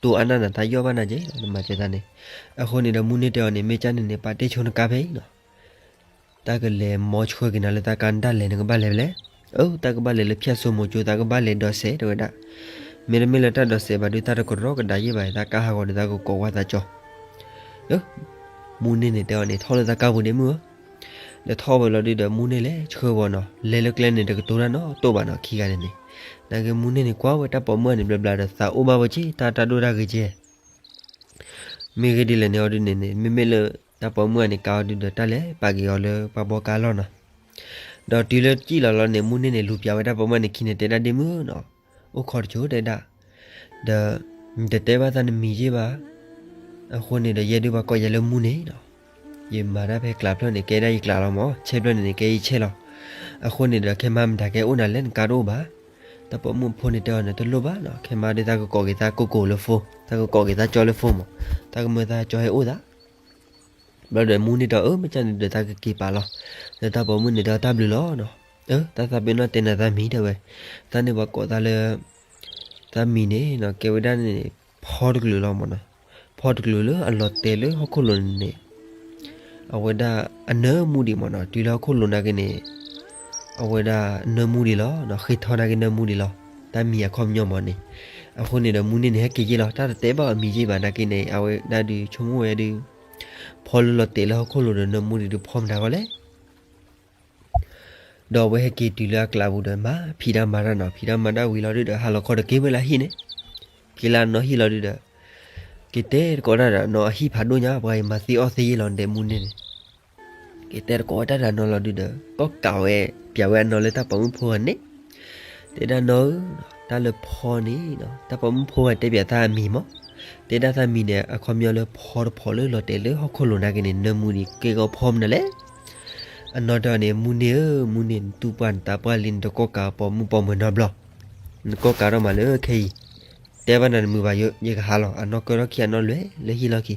တိၢ်အါနၢ်နၤ သးယီၢ်ဘၣ်နၤက့ၤ နမၤစၢၤသးန့ၣ်. အဃိန့ၣ်ဒီး မူန့ၢ်တဲအီၤန့ၣ် မ့ၢ်ကၢ်န့ၣ်န့ၣ် ပာ်တ့ၢ်ဆိနကါဖဲအံၤနီၤ, တၢ်ကလဲၤမီဆှၢက့ၤနၤလၢသးကါ နတၢ်လဲၤနကဘၣ်လဲၤဖဲလဲၣ်. အၢ တၢ်ကဘၣ်လဲၤလၢဖၠၣ်စိမိၤကၠိ သးကဘၣ်လဲၤဒိးစဲး တဲဝဲဒၣ်. မ့တမ့ၢ်လၢတၢ်ဒိးစဲးဘၣ်ဒုး သးတကရီကဒါယဲၢ်ဘၣ်, သးကါဟးဂီၤဒီး သးကကိးကွၢ်သးကၠီ မူန့ၢ်န့ၣ်တဲအီၤန့ၣ် ထီၣ်လၢသးကါပူၤဒ့မုၣ်ဧၢ. ဒီးထီၣ်ဝဲလီၤဒုးဒီး မူန့ၢ်လဲၤဆှၢဝဲနီၤ, လဲၤလၢကျဲန့ၣ် တကတိၤတၢ်နီတတိၢ်ဘၣ်နီၤ, ခံဂၤန့ၣ်န့ၣ်. နာ်က့မူန့ၢ်န့ၣ်ကွၢ်ဝဲတၢ်ပိာ်မုၣ်န့ၣ်ဘျီဘျီဒီး သးအိၣ်ဘၣ်ဝဲက့ၤ တၢ်တၢ်ဒိၣ်တၢ်ဂ့ၤကဲ မ့ၢ်ဂ့ၢ်ဒ်လဲၣ်န့ၣ်အီၤဒုးန့ၣ်န့ၣ် မ့မ့ၢ်လၢ တၢ်ပိာ်မုၣ်အန့ၣ်ကါအီၤဒုးဒီး တၢ်လဲၤပာ်က့ၤအီၤလၢပှၤဘီကါအလီၢ်နီၤ. ဒီးတုၤလၢစံၣ်လီၤလီၤန့ၣ် မူန့ၢ်န့ၣ် လူၤပျးဝဲတၢ်ပိာ်မုၣ်န့ၣ်ခံန့ၣ် တဲဒၣ်ဒ့မုၣ်နီၤ, အိၣ်ခိးတစိၤတဲဒၣ်, ဒီး နတတဲဘၣ်သးနမံၤယ့ၢ်ဘၣ်. အဃိန့ၣ်ဒီး ယဲဒုးပှၤကိးယၤလၢမူန့ၢ်နီၤ. ယမၤတၢ်ဖဲကျးဖျၢၣ်န့ၣ် ကဲဒၣ်ယကျးလီၤမး, ဆဲးဖျၢၣ်န့ၣ်န့ၣ် ကဲယဆဲးလီၤ. အဃိန့ၣ်ဒီး ခဲမၤမတၤကဲအိၣ်နၤလဲၣ် နကါတအိၣ်ဘၣ်. တၢ်ပိာ်မုၣ်ဖိန့ၣ်တဲအီၤန့ၣ် တလိၣ်ဘၣ်နီၤ, ခဲမၤဒုးသးကကိးက့ၤသးကိၢ်ကိၢ်လၢ phone, သးကကိးက့ၤသးကၠီလၢ phone မး, သးကမၢသးကၠီဟဲအိၣ်သး ဘျီဒီးမူန့ၢ်တဲအီၤ အၢ မ့ၢ်ကၢ်န့ၣ်ဒီး သးကက့ၤပာ်လီၤ. ဒီးတၢ်ပိာ်မုၣ်န့ၣ်ဒီးတၢ်ဘျုးလီၤနီၤ. အၢ တၢ်သးပ့ၤနီၣ်တဲနၤသးမံၤတဲဝဲ, သးန့ၣ်ပှၤကိးသးလၢ သးမံၤန့ၣ်နီၤ ကဲဝဲဒၣ်န့ၣ် ဖီတကလုာ်လီၤမးနီၤ. ဖ ဖီတကလုာ်လၢအလီၤတဲာ်လၢဟီၣ်ခိၣ်လိၤန့ၣ်န့ၣ်, အဝဲဒၣ်အနၢမူဒံးမ့ၢ်နီၤ, တုၤလၢဟီၣ်ခိၣ်လိၤနာ်က့န့ၣ်, အဝဲဒၣ်နၢမူဒံးလီၤ, ဃ့ထီနာ်က့နၢမူဒံးလီၤ, တၢ်မံၤအခီပညီမ့ၢ်န့ၣ်. အဃိန့ၣ်ဒီးမူန့ၢ်န့ၣ် ဟဲက့ၤယ့ၢ်လီၤ, တၢ်တတဲဘၣ်အမံၤယ့ၢ်ဘၣ်နာ်က့န့ၣ်, အဝဲဒၣ်ဒုးဆိကမိၣ်ဝဲဒုး, ဖီလၢလီၤတဲာ်လၢဟီၣ်ခိၣ်လိၤဒီးနၢမူဒံးဒုးဖီမတၤဂီၢ်လဲၣ်. ဒီးအဝဲဟဲက့ၤတုၤလၢအကျးပူၤဒီး မၤဖံးတၢ်မၤတၢ်နီၤ, ဖံးတၢ်မၤတၢ်ဝံၤလီၤဒုးဒီး ဟးလီၤခီဒီးက့ၤဝဲလၢဟံၣ်န့ၣ်, က့ၤလၢအနီၢ်ဟံၣ်လီၤဒုးဒီး, က့ၤတဲတကိးတၢ်ဒီးနီၤ, အဟံၣ်ဖးဒိၣ်ညါ, ပှၤအံၤမၤသ့အီၣ်သ့ယ့ၢ်လီၤဒဲးမူန့ၢ်န့ၣ်, က့ၤတဲတကိးဝဲတၢ်ဒီးနီၤလီၤဒုးဒီး ကီၢ်ကးဝဲ, ပျးဝဲအနီၢ်လၢတၢ်ပိာ်မုၣ်ဖိဂၤန့ၣ်, တဲဒၣ်နီၤဧၢ, တၢ်လၢဖီန့ၣ်, တၢ်ပိာ်မုၣ်ဖိဂၤတဲပျးသးအမံၤမး, တဲဒၣ်သးမံၤန့ၣ် အခီပညီလၢဖီတဖီလၢလီၤတဲာ်လၢဟီၣ်ခိၣ်လိၤနာ်က့န့ၣ် နၢမူဒံးက့ၢ်ဂီၤဖီမနုၤလဲၣ်. အနီၢ်တဂၤန့ၣ်, မူန့ၢ်ဧၢ, မူန့ၢ်, နတူၢ်ပှၢ်နသးပှၢ်လံ, နတကီၢ်ကးပိာ်မုၣ်ပိာ်မၢၤနီတဘျီ, နကီၢ်ကးထီၣ်မးလၢခဲအံၤ, တဲဘၣ်နၤတမုာ်ဘၣ်, ယကဟးလီၤ, အနီၢ်ကၢထီၣ်ခံအနီၢ်လွဲၢ်လၢဟံၣ်လီၢ်ခံ.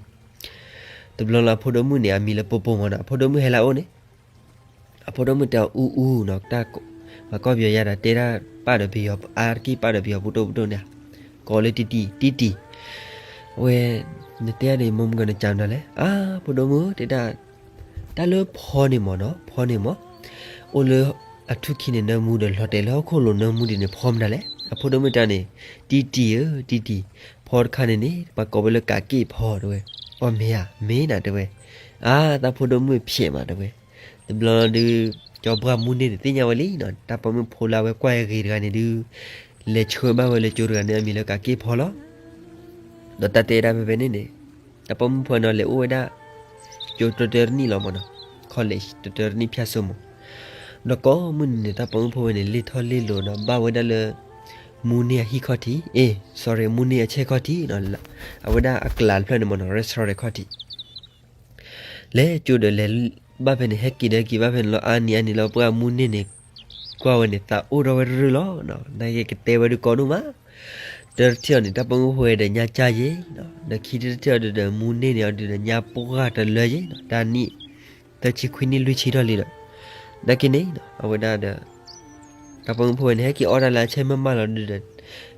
တဘျီလၢအဖိဒိၣ်မုၣ်န့ၣ် အမံၤလၢပိပိမ့ၢ်နီၤ, အဖိဒိၣ်မုၣ်ဟဲလၢအအိၣ်န့ၣ်, အဖိဒိၣ်မုၣ်တဲအီၤအူအူနီၤ, တၢ်, ပှၤကီၢ်ပယီၤယါဒီး တဲဒၣ်ပာ်ဒီးပယီၤအါတက့ၢ်, ပာ်ဒီးပယီၤပူၤဒိၣ်ပူၤဒိၣ်န့ၣ်, ကိးလၢတံတံ, တံတံ, အဝဲ, နတဲဒၣ်န့ၣ် မိၢ်မုၢ်ဂၤနကနၤလဲၣ်, အါ, ဖိဒိၣ်မုၣ်ဧၢ, တဲဒၣ်, တၢ်လၢဖီန့ၣ်မ့ၢ်နီၤ, ဖီန့ၣ်မ့ၢ်, အိၣ်လၢအထူၣ်ခံန့ၣ်နၢမူဒီးလီၤတဲာ်လၢဟီၣ်ခိၣ်လိၤနၢမူဒံးန့ၣ် ဖီမနုၤလဲၣ်. အဖိဒိၣ်မုၣ်တဲန့ၣ်, တံတံဧၢ, တံတံ, ဖီတခါန့ၣ်န့ၣ် ပှၤကိးဝဲလၢကးက့ၢ်ဖီတဲဝဲ, အီၣ်မ့ၢ်ဧါ, မ့ၢ်နၤတဲဝဲ, အါ, တၢ်ဖိဒိၣ်မုၣ်ဖျဲးမးတဲဝဲ. တဘျီဒုး, ကၠီပှၢ်မူန့ၢ်န့ၣ်သ့ၣ်ညါဝဲလံနီၤ, တၢ်ပိာ်မုၣ်ဖိလၢအဝဲကွၢ်ဂ့ၤတဂၤန့ၣ်ဒုး, လဲၤဆှၢဘၣ်ဝဲလၢကၠိတဂၤန့ၣ် အမံၤလၢကးက့ၢ်ဖီလီၤ. ဒီးတၢ်တဲဒၣ်ဖဲဖဲန့ၣ်န့ၣ်, တၢ်ပိာ်မုၣ်ဖိန့ၣ်လဲၤအိၣ်ဝဲဒၣ်, ကၠိတတၢတနံၣ်လီၤမ့ၢ်နီၤ, college တတၢတနံၣ်ဖၠၣ်စိမိၤ, ဒီးကိးမုၢ်နံၤန့ၣ် တၢ်ပိာ်မုၣ်ဖိဝဲန့ၣ် လ့ၢ်ထီၣ်လ့ၢ်လီၤဒီးဘၣ်ဝဲဒၣ်လၢ, မူန့ၢ်အဟံၣ်ခီၣ်ထံး, အ့, sorry, မူန့ၢ်အဆဲးခီၣ်ထံး, အဝဲဒၣ်အကျးတဖျၢၣ်န့ၣ်မ့ၢ်နီၤ, restaurant ခီၣ်ထံး လဲၤကၠိဒီးလဲၤဘၣ်ဖဲန့ၣ် ဟဲက့ၤဒီးက့ၤဘၣ်ဖဲန့ၣ်လီၤ, အါနံၤအါနံၤလီၤ ပှၢ်မူန့ၢ်န့ၣ်, ကွၢ်ဝဲန့ၣ် သးအိၣ်ထီၣ်ဝဲတရၢၢ်လီၤ. နာ်က့ကတဲဝဲဒုးကီဒိၣ်မး, တၢတထံၣ်အီၤန့ၣ် တၢ်ပိာ်မုၣ်ဖိဝဲဒီးညါကၢ်ယ့ၣ်, ဒီးခံတထံၣ်အီၤဒုးဒီး မူန့ၢ်န့ၣ်အီၤဒုးဒီးညါပှၢ်တလၢယ့ၣ်, တၢ်နံၣ်, သၢဆံခွံနံၣ်လွံၢ်ဆံထီၣ်လံဒီး, နာ်က့န့ၣ်, အဝဲဒၣ်ဒီး တၢ်ပိာ်မုၣ်ဖိဝဲန့ၣ် ဟဲက့ၤအီၣ်တၢ်လၢအဆဲးမးမးလီၤဒုးဒီး,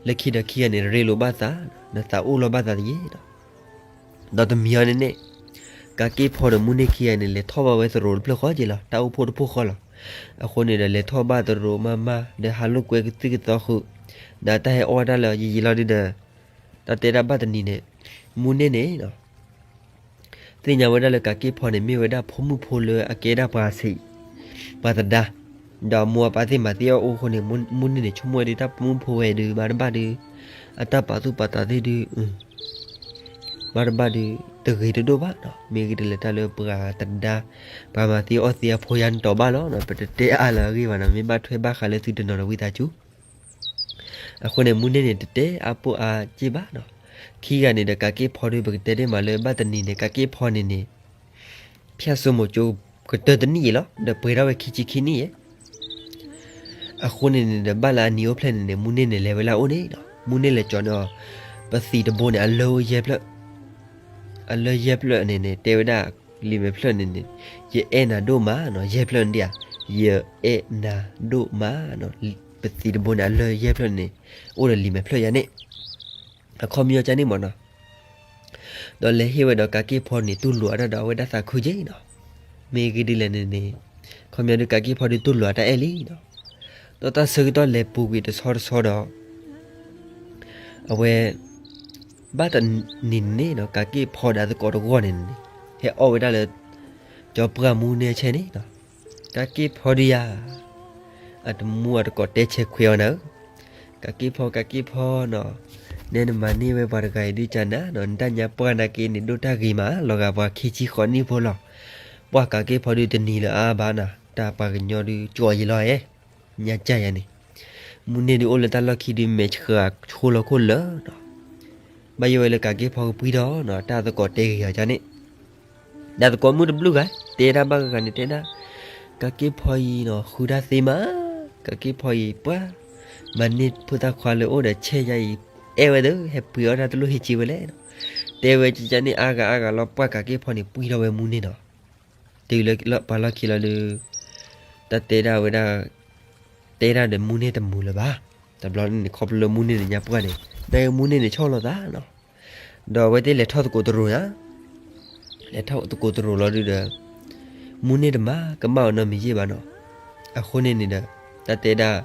လၢခံဒီးခံဂၤန့ၣ် ရ့လိာ်ဘၣ်သး, ဒီးသးအိၣ်လီၤဘၣ်သးတယ့ၣ်ဒီး, ဒီးတမံၤအီၤန့ၣ်န့ၣ်, ကးက့ၢ်ဖီဒီးမူန့ၢ်ခံဂၤန့ၣ် လဲၤထီၣ်ဘၣ်ဝဲသရိာ်တဖျၢၣ်ဃီက့ၤလီၤ, တၢ်အိၣ်ဖှိၣ်တဖှိၣ်ဃီလီၤ. အဃိန့ၣ်ဒီး လဲၤထီၣ်ဘၣ်သရိာ်မးမး ဒီးဟးလိာ်ကွဲကသုၣ်ကသီဃုာ်, ဒီးတၢ်ဟဲအီၣ်ဝဲဒၣ်လၢယံာ်ယံာ်လီၤဒုးဒီး, တၢ်တဲဒၣ်ဘၣ်တနံၤန့ၣ်, မူန့ၢ်န့ၣ် သ့ၣ်ညါဝဲဒၣ်လၢကးက့ၢ်ဖီန့ၣ် မ့ၢ်ဝဲဒၣ်ဖိမုၣ်ဖိလၢအကဲဒၣ်ပှၤဆံး, ပှၤသဒါ, ဒီးအမိၢ်အပၢ်သ့ၣ်မၤသ့အီၣ်အိၣ်အဃိန့ၣ်, မူန့ၢ်န့ၣ် ဆိကမိၣ်ဝဲဒုး တၢ်ပိာ်မုၣ်ဖိဝဲဒုး ဘၣ်တဘၣ်ဒုး, အတၢ်ပာ်သူၣ်ပာ်သးသ့ၣ်ဒုး, ဘၣ်တဘၣ်ဒုး, တဂ့ၤတဒိၣ်ဘၣ်နီၤ, မ့ၢ်ဂ့ၤဒ်လဲၣ်တၢ်လၢပှၤသဒါ, ပှၤမၤသ့အီၣ်သ့အဖိယါန့ၣ်တီၤဘၣ်လီၤ, ပတတဲအါလၢၤအဂ့ၢ်ဘၣ်နီၤ, မ့ၢ်ဘၣ်ထွဲဘၣ်ဃးလၢသုတနီၤဒီးဝံသးစူၤ အဃိန့ၣ် မူန့ၢ်န့ၣ် တတဲအါပိၢ်အါစ့ၢ်ဘၣ်နီၤ, ခံဂၤန့ၣ်ဒီးကးက့ၢ်ဖီဒုး ပကတဲဒ်မးလၢဘၣ်တနံၤန့ၣ် ကးက့ၢ်ဖီန့ၣ်န့ၣ်, ဖၠၣ်စိမိၤကၠိကတၢတနံၣ်အံၤလီၤ, ဒီးပှဲၤထီၣ်ဝဲခံဆံခံနံၣ်ယဲၢ် အဃိန့ၣ်န့ၣ်ဒီး ဘၣ်လၢအနံၤအိၣ်ဖျဲၣ်န့ၣ်န့ၣ် မူန့ၢ်န့ၣ်လဲၤဝဲလၢအအိၣ်န့ၣ်နီၤ, မူန့ၢ်လဲၤကၠီန့ၢ်အီၤ, ပသံးတဘိန့ၣ် အလၢအိၣ်ယဲၢ်ဖျၢၣ်, အလၢယဲၢ်ဖျၢၣ်န့ၣ်န့ၣ် တဲဝဲဒၣ်, လံာ်မဲာ်ဖျၢၣ်န့ၣ်န့ၣ်, ယအဲၣ်နၤဒိၣ်မးနီၤ, ယဲၢ်ဖျၢၣ်န့ၣ်ဧါ, ယအဲၣ်နၤဒိၣ်မးနီၤ, ပသံးတဘိန့ၣ် အလၢယဲၢ်ဖျၢၣ်န့ၣ်, အိၣ်ဒီးလံာ်မဲာ်ဖျၢၣ်ယါန့ၣ်, အခီပညီကန့ၣ်မ့ၢ်နီၤ ဒီးလဲၤဟ့ၣ်ဝဲဒီးကးက့ၢ်ဖီန့ၣ် တူၢ်လိာ်အတၢ်ဒီးအဝဲဒၣ်သးခုက့ၤနီၤ, မ့ၢ်ဂ့ၤဒ်လဲၣ်န့ၣ်န့ၣ်, အခီပညီဒုးကးက့ၢ်ဖီဒုးတူၢ်လိာ်အတၢ်အဲၣ်လံနီၤ, ဒီးတၢ်ဆၢကတီၢ်လဲၤပူၤကွံာ်တဆီတဆီဒီး အဝဲ ဘၣ်တနံၤန့ၣ်နီၤ ကးက့ၢ်ဖီဒီးအသကိးတဂီၢ်န့ၣ်န့ၣ်, ဟဲအီၣ်ဝဲဒၣ်လၢ ကၠီပှၢ်မူန့ၢ်အဆဲးန့ၣ်နီၤ, ကးက့ၢ်ဖီဒုးယၤ အတမူအတကိးတဲဆဲးခွဲးအီၤနၤဧၢ, ကးက့ၢ်ဖီ ကးက့ၢ်ဖီနီၤ, နဲနမၤန့ၢ်ဝဲပှၤတဂၤအံၤဒုးကနၤနီၤ, နတၢ်ညါပှၢ်နာ်က့န့ၣ် ဒိၣ်တၢ်ဂ့ၤမး လီၤဂာ်ပှၤခံဆံဃိးနံၣ်ဖိလီၤ, ပှၢ်ကးက့ၢ်ဖီဒုးတနံၤလၢအါဘၣ်နီၤ, တၢ်ပှၤကညီဒုးကၠီယံာ်လီၤဧဲ, ညါကၢ်ယၤန့ၣ်, မူန့ၢ်ဒုးအိၣ်လၢတၢ်လီၢ်ခံဒုးမဲာ်ဆှးဆိလီၤခိၣ်လၢာ်နီၤ ဘၣ်ယိၣ်ဝဲလၢကးက့ၢ်ဖီကပှံၢ်ထီၣ်နီၤ, တၢ်သကိးတဲဂ့ၤဂၤကန့ၣ်, တၢ်သကိးမုၣ်တဘျုးဂၤ တဲဒၣ်ဘၣ်ဂၤဂၤန့ၣ် တဲဒၣ်, ကးက့ၢ်ဖီအံၤနီၤ ဃုတၢ်သ့မး, ကးက့ၢ်ဖီအံၤပှၢ်, မၤန့ၢ်ဖိသၣ်ခွါလၢအိၣ်ဒီးဆဲးယါအံၤ, အဲၣ်ဝဲသၢ ဟဲပှ့ၤအီၣ်တၢ်တလိၣ်ဟ့ၣ်က့ၤဝဲလဲၣ်နီၤ, တဲဝဲကန့ၣ်အါဂၤအါဂၤလီၤ, ပှၢ်ကးက့ၢ်ဖီန့ၣ် ပှံၢ်ထီၣ်ဝဲမူန့ၢ်နီၤ, တုၤလၢပှၤလီၢ်ခံလီၤဒုး တၢ်တဲဒၣ်ဝဲဒၣ်, တဲဒၣ်ဒီးမူန့ၢ်တမုာ်လၢၤဘၣ်, တဘျီန့ၣ်န့ၣ် ခီဖျိလၢမူန့ၢ်န့ၣ်ညါပှၢ်န့ၣ်, နာ်က့မူန့ၢ်န့ၣ်ဆီၣ်လီၤသးနီၤ, ဒီးအဝဲသ့ၣ်လဲၤထီၣ်သကိးတရိၤဧါ, လဲၤထီၣ်သကိးတရိၤလီၤဒုဒီး မူန့ၢ်တမၤကမၣ်အီၤနီတမံၤယဲၢ်ဘၣ်နီၤ. အဃိန့ၣ်န့ၣ်ဒီး တၢ်တဲဒၣ်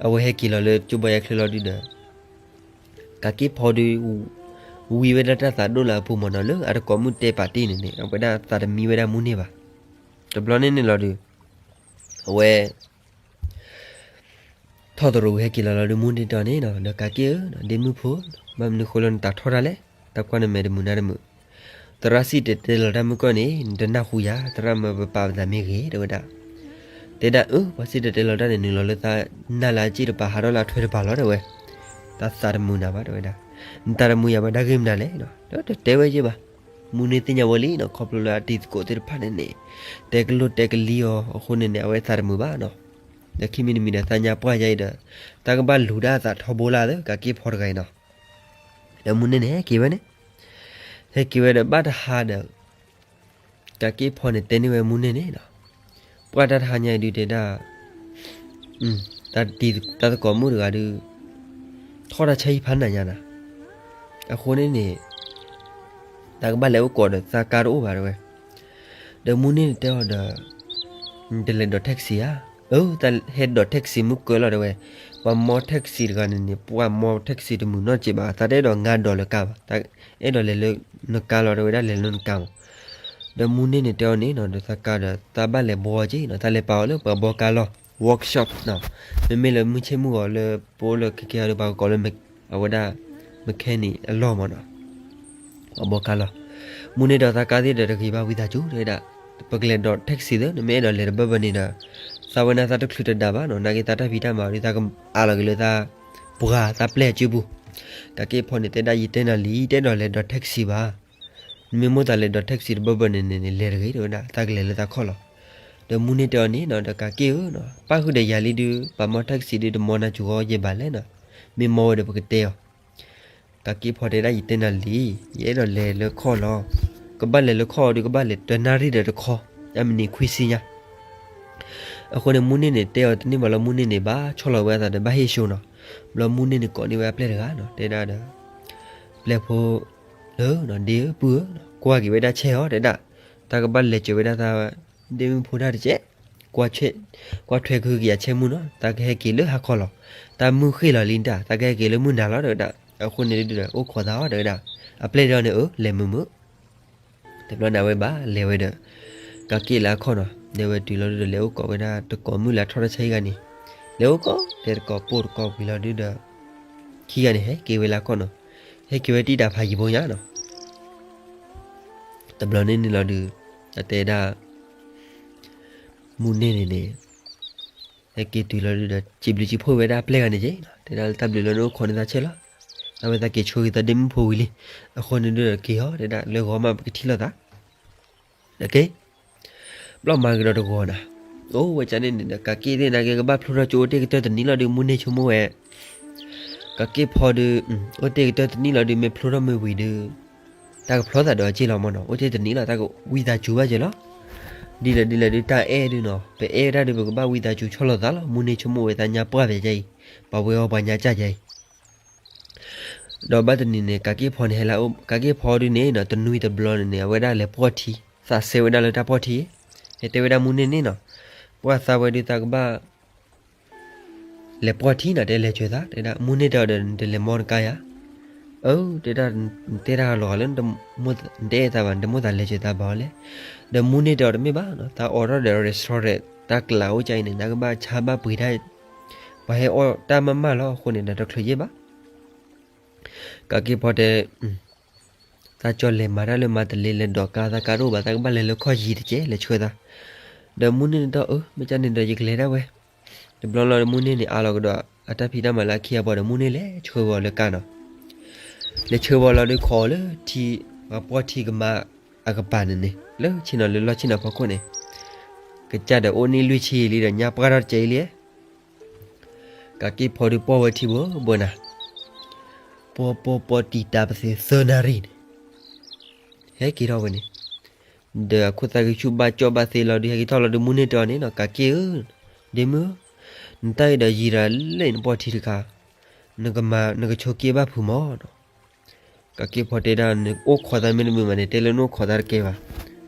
အဝဲဟဲက့ၤလီၤလၢကၠိဘီယါချၢလီၤဒုဒီး ကးက့ၢ်ဖီဒု ဝံဝဲဒၣ်တၢ်သးဒိၣ်လၢအပူၤမၢ်နီၤ, လၢအတကိးမုၣ်တဲပာ်တ့ၢ်န့ၣ်န့ၣ် အဝဲဒၣ်သးတမံဝဲဒၣ်မူန့ၢ်ဘၣ်. တဘျီန့ၣ်န့ၣ်လီၤဒု အဝဲ ထီၣ်သရိာ်ဝံၤဟဲက့ၤလီၤလီၤဒု မူန့ၢ်တဲအီၤန့ၣ်နီၤ, ဒီးကးက့ၢ်ဧၢ, ဒ့မုၣ်ဖိ, ဘၣ်မနုၤဃိလၢနတးထီၣ်တၢ်လဲၣ်, တၢ်ကွၢ်နမဲာ်တမုာ်နါတမုာ်, သရၣ်စံၣ်တဲၤတဲလီၤတၢ်မုၢ်ကီၢ်န့ၣ် နတနၢ်ဟူယၤ, သရၣ်မၢပပာ်ပသးမ့ၢ်ဂ့ၤ တဲဝဲဒၣ်. တဲဒၣ်အၢ ပှၤစံၣ်တဲၤတဲလီၤတၢ်န့ၣ် နုာ်လီၤလၢသးနၢ်လၢအစ့ၣ်တပၤ ဟးထီၣ်လၢအထွဲတပၤလီၤ တဲဝဲ. တၢ်သးတမုာ်နၤဘၣ် တဲဝဲဒၣ်. နတၢ်တမုာ်ယၤဘၣ် တၢ်ဂ့ၢ်မနုၤလဲၣ်နီၤ, ဒီးတတဲဝဲယဲၢ်ဘၣ်. မူန့ၢ်သ့ၣ်ညါဝဲလံနီၤ, ခီဖျိလၢအတံၤသကိးသ့ၣ်တဖၣ်န့ၣ်န့ၣ် တဲကလိၣ်တဲကလံအီၤအဃိန့ၣ်န့ၣ် အဝဲသးတမုာ်ဘၣ်နီၤ. ဒီးခံမံၤတမံၤဒီး သးညါပှၢ်ယါအံၤဒီး တၢ်ကဘၣ်လူၤဒၣ်အသးထီဘိလၢသၢ ကးက့ၢ်ဖီတဂၤအံၤနီၤ. ဒီးမူန့ၢ်န့ၣ်ဟဲက့ၤဝဲန့ၣ်, ဟဲက့ၤဝဲဒီးဘၣ်တဟါဒီး ကးက့ၢ်ဖီန့ၣ်တဲန့ၢ်ဝဲမူန့ၢ်န့ၣ်နီၤ, ပှၢ်တၢ်တဟါညါအံၤဒုတဲဒၣ် တၢ်သကိးမုၣ်တဂၤဒု ထီၣ်တၢ်ဆါဟံၣ်ဖးနးညါနၤ, အဃိန့ၣ်န့ၣ် တၢ်ကဘၣ်လဲၤအိၣ်ကိးဒီးသးကါတအိၣ်ဘၣ် တဲဝဲ. ဒီးမူန့ၢ်န့ၣ်တဲအီၤဒီး နတလဲၤဒိး taxi ဧါ. အၢ တၢ်ဟဲဒိး taxi မုၢ်ကၢလီၤ တဲဝဲ. ပှၤမီ taxi တဂၤန့ၣ်န့ၣ် ပှၤမီ taxi တမုာ်နီတစဲးဘၣ်, သးတအဲၣ်ဒိးငါဒိးလၢကါဘၣ်, တၢ်အဲၣ်ဒိးလဲၤလၢနကါလီၤ တဲဝဲဒၣ်, လဲၤလၢနကါမး. ဒီးမူန့ၢ်န့ၣ်တဲအီၤန့ၣ်နီၤ, ဒီးသးကါဒီး သးဘၣ်လဲၤဘှီက့ၤနီၤ, သးလဲၤပာ်အီၤလၢပှၤဘှီကါလီၢ် workshop နီၤ, မ့မ့ၢ်လၢမုၢ်ဆ့ၣ်မုၢ်ဂီၤလၢပအိၣ်လၢခဲကဲအီၤဒီး ပှၤကကိးလၢ အဝဲဒၣ် mechanic အလီၢ်မးနီၤ. ပှၤဘှီကါလီၢ်. မူန့ၢ်ဒီးသးကါသ့ၣ်ဒီးတဂ့ၤဘၣ် ဝံသးစူၤ တဲဝဲဒၣ်, ပကလဲၤဒိး taxi သ့, နမ့ၢ်အဲၣ်ဒိးလဲၤတဘၣ်ဘၣ်န့ၣ်ဒီး သးဝဲန့ၣ်သးတချုးတဒးဘၣ်နီၤ, နာ်က့သးတၢ်ဖံးတၢ်မၤဒီး သးကအးလီၤက့ၤလၢသး ပှၤသးပျဲၢ်အစုပူၤ. ကးက့ၢ်ဖီန့ၣ်တဲဒၣ် ယတဲနၤလံ, တအဲၣ်ဒိးလဲၤဒိး taxi ဘၣ်. နမ့ၢ်မိၣ်သးလဲၤဒိး taxi တဘၣ်ဘၣ်န့ၣ်န့ၣ် လဲၤတဂ့ၤ တဲဝဲဒၣ်, သးကလဲၤလၢသးခီၣ်လီၤ. ဒီးမူန့ၢ်တဲအီၤန့ၣ်နီၤ, ဒီးကးက့ၢ်ဧၢနီၤ, ပၣ်ဃုာ်ဒီးယၤလံဒု ပှၤမီ taxi ဒု တမီနၤစူၤဃီယဲၢ်ဘၣ်လဲၣ်နီၤ, မ့ၢ်မီဝဲဒီးပကတဲအီၤ. ကးက့ၢ်ဖီတဲဒၣ် ယတဲနၤလံ, ယအဲၣ်ဒိးလဲၤလၢခီၣ်လီၤ. ကဘၣ်လဲၤလၢခီၣ်အီၤဒု ကဘၣ်လဲၤတနၣ်ရံၣ်ဒီးတခီ, အမံးနံးခွံဆံညါ. အဃိန့ၣ် မူန့ၢ်န့ၣ်တဲအီၤတန့ၢ်ဘၣ်လီၤ, မူန့ၢ်န့ၣ်ဘၣ်ဆီၣ်လီၤဝဲအသးဒီးဘၣ်ဟ့ၣ်ၡိနီၤ. ဘျီမူန့ၢ်န့ၣ်ကိးန့ၢ်ဝဲအပျဲၢ်တဂၤနီၤ, တဲဒၣ်ဒီး ပျဲၢ်ဖိဧၢ, ဒ့ဧၢ, ပုၢ်ဧၢ, ကွၢ်က့ၤဝဲဒၣ်ဆဲးအီၤ တဲဒၣ်, တၢ်ကဘၣ်လဲၤစၢၤဝဲဒၣ်သး ဒ့မုၣ်ဖိတၢ်တကဲး, ကွၢ်ထွဲကဟုကယာ်ဆဲးမုၢ်နီၤ, တၢ်ကဟဲက့ၤလၢဟါခီလီၤ. တၢ်မုၢ်ဃ့ၢ်လီၤလံတၢ်, တၢ်ကဟဲက့ၤလၢမုၢ်နၤလီၤ တဲဝဲဒၣ်. အဃိန့ၣ်ဒုဒီး အိၣ်ခိးသးအီၤ တဲဝဲဒၣ်. အပျဲၢ်ဒၣ်န့ၣ် အၢ လဲၤမုာ်မုာ်. တဘျီန့ၣ်အဝဲဘၣ်လဲၤဝဲဒီး ကးက့ၢ်လၢအခီၣ်နီၤ, လဲၤဝဲတုၤလီၤဒုဒီး လဲၤအိၣ်ကိးဝဲဒၣ်တကိးမုၣ်လၢအထီၣ်တၢ်ဆါဟံၣ်ဂၤန့ၣ်, လဲၤအိၣ်ကိး လဲၤတကိးပိၢ်တကိးဝံၤလီၤဒုဒီး ခံဂၤန့ၣ် ဟဲက့ၤဝဲလၢအခီၣ်နီၤ, ဟဲက့ၤဝဲတံၢ်တၢ်ဖးယံၤဖိညါနီၤ. တဘျီန့ၣ်န့ၣ်လီၤဒုး အတဲဒၣ် မူန့ၢ်န့ၣ်န့ၣ် ဟဲက့ၤတုၤလီၤဒုဒီး စံးဘျုးစံးဖှိၣ်ဝဲဒၣ်အပျဲၢ်ဂၤန့ၣ်က့ၤ, တဲဒၣ်လၢတၢ်ဘျုးလၢနအိၣ်ခိးန့ၢ်သးဆဲးလီၤ. အဝဲသးက့ၤဆိဂ့ၤသးဒ့မုၣ်ဖိဝံၤလံ. အဃိန့ၣ်ဒုဒီးက့ၤဟီ တဲဒၣ်လၢဂီၤမးပကထံၣ်လိာ်သး ဘျီမၤကဒီးတဂီၤနၤ, အိၣ်ဝဲကန့ၣ်န့ၣ်ဒီး ကးက့ၢ်သ့ၣ်နာ်က့ ကဘၣ်ဖျိထီၣ်ကၠိအိၣ်တ့ၢ်ကတၢၢ်တနံၣ်လီၤဒုး မူန့ၢ်ဆိကမိၣ်ဝဲ, ကးက့ၢ်ဖီဒုး အိၣ်တ့ၢ်ကတၢၢ်တနံၣ်လီၤဒုး မ့ၢ်ဖျိထီၣ်မ့ၢ်ဝံၤဒုး တၢ်ကဖျီသးဒီးအစ့ၢ်လီၤမးနီၤ, အိၣ်တ့ၢ်တနံၣ်လီၤ တၢ်ကဝံသးစူၤဘၣ်က့ၤလီၤ. ဒ်လဲၣ်ဒ်လဲၣ်ဒုး တၢ်အဲၣ်ဒုးနီၤ ပအဲၣ်ဝဲဒၣ်ဒုး ပကဘၣ်ဝံသးစူၤဆီၣ်လီၤသးလီၤ. မူန့ၢ်ဆိကမိၣ်ဝဲသးညါပှၢ်ဖဲကဲအံၤ, ပှၤဝဲအီၤပှၤညါကၢ်ကဲအံၤ ဒီးဘၣ်တနံၤန့ၣ် ကးက့ၢ်ဖီန့ၣ်ဟဲလၢ ကးက့ၢ်ဖီဒုးန့ၣ်နီၤ တနွံတဘျီန့ၣ်န့ၣ် အဝဲဒၣ်လဲၤပှီၢ်ထံ, သးစဲဝဲဒၣ်လၢတၢ်ပှီၢ်ထံ, ဟဲတဲဝဲဒၣ်မူန့ၢ်န့ၣ်နီၤ, ပှၢ်သးဝဲဒုးသးကဘၣ် လဲၤပှီၢ်ထံနီၤ တဲလဲၤစၢၤသး, တဲဒၣ်မူန့ၢ်တဲအီၤဒီး နတလဲၤမီနကါယၤ, အၢ တဲဒၣ် နတဲတၢ်လီၤဂာ်လၢ နတအဲၣ်သးဘၣ် နတမိၣ်သးလဲၤစၢၤသးဘၣ်အီၤလဲၣ်. ဒီးမူန့ၢ်တဲအီၤတမ့ၢ်ဘၣ်နီၤ သးအိးထီၣ်ဒီး restaurant တၢ်ကျးအိၣ်ကၢ်အံၤန့ၣ် သးကဘၣ်ဆါဘၣ်ပှ့ၤတၢ် ပှၤဟဲအီၣ်တၢ်မးမးလီၤ. အဃိန့ၣ်ဒီးတချုးယဲၢ်ဘၣ် ကးက့ၢ်ဖီတဲ သးကၠီလဲၤမၤတၢ်လၢမၤတလ့ လဲၤဒိးကါ သးကါတအိၣ်ဘၣ် သးကဘၣ်လဲၤလၢခီၣ်ယံၤတကဲး လဲၤဆှၢသး. ဒီးမူန့ၢ်န့ၣ်ဒီး အၢ မ့ၢ်ကန့ၣ်ဒီးယကလဲၤဒၣ်ဝဲ. တဘျီလီၤဒီးမူန့ၢ်န့ၣ် အးလီၤကဒီးအတၢ်ဖံးတၢ်မၤလၢအခံအပှၤဒီး မူန့ၢ်လဲၤဆှၢဝဲအီၤလၢကါနီၤ. လဲၤဆှၢဝဲအီၤလီၤဒုးခိးအီၤလၢထံ ပှၤပှီၢ်ထံကမါအကပၤန့ၣ်န့ၣ် လၢဆ့ၣ်နီၤလၢလီၢ်ဆ့ၣ်နီၤဖီခိၣ်န့ၣ် ကစၢ်ဒီးအိၣ်န့ၢ်လွံၢ်ဆံလံဒီး ညါပှၢ်ထီၣ်တကဲးလံ ကးက့ၢ်ဖီဒုးပှီၢ်ဝဲထံဘိဘိနၤ, ပှီၢ်ပှီၢ်ပှီၢ်တံာ်တာ်ပသ့သၢနၣ်ရံၣ်န့ၣ် ဟဲက့ၤထီၣ်ဝဲန့ၣ်, ဒီးအခိၣ်သးကဆူၣ်ဘၣ်ကၠီၣ်ဘၣ်သ့လီၤဒုး ဟဲက့ၤထီၣ်လီၤဒုး မူန့ၢ်တဲအီၤန့ၣ်နီၤ ကးက့ၢ်ဧၢ, ဒ့မုၣ်ဧၢ, နတၢ်အံၤဒီးယံာ်ရၤလၢနပှီၢ်ထံတခါ, နကမၤ နကဆိးက့ဘၣ်ဖုးမးနီၤ. ကးက့ၢ်ဖီတဲဒၣ် နအိၣ်ခိးသးမ့ၢ်တမုာ်ဘၣ်န့ၣ် တဲလၢနအိၣ်ခိးသးတကဲဘၣ်,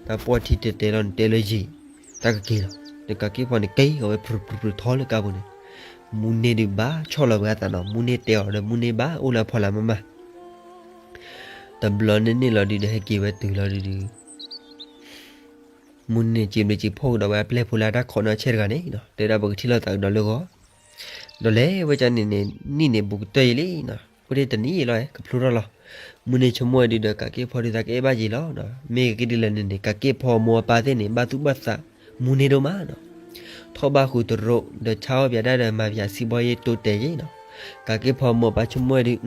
တၢ်ပီၢ်ထံတဲတဲလီၤန့ၣ် တဲလၢယံာ်, တၢ်ကက့ၤလီၤ. ဒီးကးက့ၢ်ဖီန့ၣ် က့ၤအီၤဝဲ ဖြူဖြူဖြူထီလၢကါပူၤန့ၣ်, မူန့ၢ်ဒုးဘၣ်ဆီၣ်လီၤဝဲအသးနီၤ, မူန့ၢ်တဲအီၤဒီး မူန့ၢ်ဘၣ်အိၣ်လၢအဖီလာ်မးမး. တဘျီန့ၣ်န့ၣ်လီၤဒုးဒီး ဟဲက့ၤဝဲတုၤလီၤဒုးဒုး မူန့ၢ်စံးဘျုးစံးဖှိၣ်ကဒီးဝဲအပျဲၢ်ဖိလၢအတၢ်ခိးနီၢ်ဆဲၣ်တဂၤန့ၣ်နီၤ, တဲဒၣ်ပကထံၣ်လိာ်သးကဒီးလၢဂီၢ်, ဒီးလဲၤဝဲကန့ၣ်န့ၣ် နံၣ်န့ၣ်ဘူးကတၢၢ်ယံာ်လံနီၤ, အိၣ်ဒၣ်တနံၣ်အံၤလီၤ ကဖျိထီၣ်လီၤ. မူန့ၢ်ဆိကမိၣ်ဝဲဒုးဒီး ကးက့ၢ်ဖီဒုးသးကအဲၣ်ဘၣ်ယံာ်လီၤနီၤ, မ့ၢ်ကက့ၤဒ်လဲၣ်န့ၣ်န့ၣ် ကးက့ၢ်ဖီမိၢ်အပၢ်သ့ၣ်န့ၣ် ဘၣ်သူၣ်ဘၣ်သးမူန့ၢ်ဒိၣ်မးနီၤ, ထီၣ်ဘၣ်ဃုာ်တရိး ဒီးဆါအီၣ်ပၠးဒၣ်ဒီးမၤပၠးစံးဘီယ့တိတဲာ်ယ့နီၤ, ကးက့ၢ်ဖီမိၢ်အပၢ်ဆိကမိၣ်ဝဲဒုး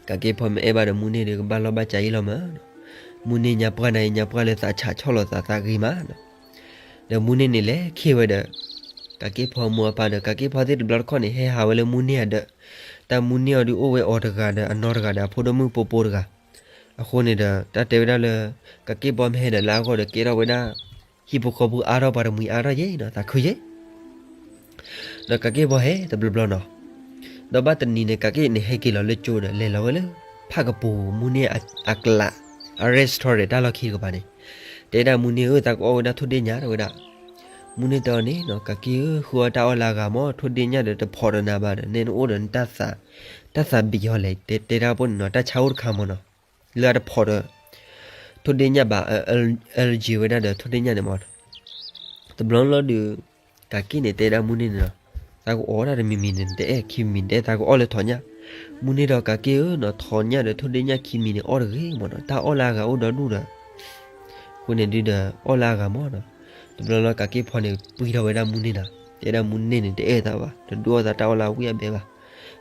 ကးက့ၢ်ဖီမ့ၢ်အဲၣ်ဘၣ်ဒီးမူန့ၢ်ဒီး ကဘၣ်လီၢ်ဘၣ်စးအံၤလီၤမးနီၤ, မူန့ၢ်ညါပှၢ်နၤအံၤ ညါပှၢ်လၢသးဆးဆီၣ်လီၤသးသးဂ့ၤမးနီၤ. ဒီးမူန့ၢ်န့ၣ်လဲၤခ့ၣ်ဝဲဒီး ကးက့ၢ်ဖီမိၢ်အပၢ်ဒီး ကးက့ၢ်ဖီသ့ၣ်တဘျီတခီၣ်န့ၣ် ဟဲဟးဝဲလၢမူန့ၢ်အဒၢး, တၢ်မူန့ၢ်အီၤဒုးအိၣ်ဝဲအီၤတဂၤဒီး အနီၢ်တဂၤဒီးအဖိဒိၣ်မုၣ်ပိပိတဂၤ, အဃိန့ၣ်ဒီး တၢ်တဲဝဲဒၣ်လၢ ကးက့ၢ်ဖီမ့ၢ်ဟဲဒီးလၢအဂီၢ်ဒီး ကဲထီၣ်ဝဲဒၣ် ဟံၣ်ဖိဃီဖိအါထီၣ်ပှၤတမှံၤအါထီၣ်ယ့နီၤ, သးခုယ့ ဒီးကးက့ၢ်ဖီဟဲတဘျီဘျီနီၤ, ဒီးဘၣ်တနံၤန့ၣ် ကးက့ၢ်န့ၣ်ဟဲက့ၤလီၤလၢကၠိဒီး လဲၤလီၤဝဲလၢ ဖးကပူၤမူန့ၢ်အကျး အ restaurant တၢ်လီၢ်ခံတကပၤန့ၣ်, တဲဒၣ်မူန့ၢ်ဧၢ သးကအီၣ်ဝဲဒၣ်ထိၣ်ဒ့ၣ်ညၣ် တဲဝဲဒၣ်, မူန့ၢ်တဲအီၤန့ၣ်နီၤ, ကးက့ၢ်ဧၢ ဃုအီၣ်တၢ်အီၣ်လၢအဂၤမး, ထိၣ်ဒ့ၣ်ညၣ်ဒီးတဖီၣ်ဒီးနၤဘၣ်ဒီး နဲနအိၣ်ဒီး တၢ်သးဘံးအီၤလဲၣ်, တဲတဲဒၣ်ပှၤန့ၣ်နီၤ, တၢ်ဆါအိၣ်တခါမးနီၤ, လၢအတဖီၣ်ဒီး ထိၣ်ဒ့ၣ်ညၣ်ဘၣ်, allergy ဝဲဒၣ်ဒီးထိၣ်ဒ့ၣ်ညၣ်န့ၣ်မး, တဘျီလီၤဒုး ကးက့ၢ်န့ၣ်တဲဒၣ်မူန့ၢ်န့ၣ်နီၤ, သးကအီၣ်ဒၣ်တမံၤမံၤန့ၣ် တအဲၣ်, ခံမံၤတအဲၣ်, သးကအီၣ်လၢထိၣ်ညၣ်, မူန့ၢ်ဒီးကးက့ၢ်ဧၢနီၤ, ထိၣ်ညၣ်ဒီးထိၣ်ဒ့ၣ်ညၣ်ခံမံၤန့ၣ် အီၣ်တဂ့ၤမးနီၤ, တၢ်အီၣ်လၢအဂၤအိၣ်ဒီဒူၣ်ဒီး အဃိန့ၣ်ဒုးဒီး အီၣ်လၢအဂၤမးနီၤ, တဘျီလီၤကးက့ၢ်ဖီန့ၣ် ပှံထီၣ်ဝဲဒၣ်မူန့ၢ်နီၤ, တဲဒၣ်မူန့ၢ်န့ၣ် တအဲၣ်သးဘၣ်, တဒုးအီၣ်သးတၢ်အီၣ်လၢအဝံၣ်အဘဲဘၣ်,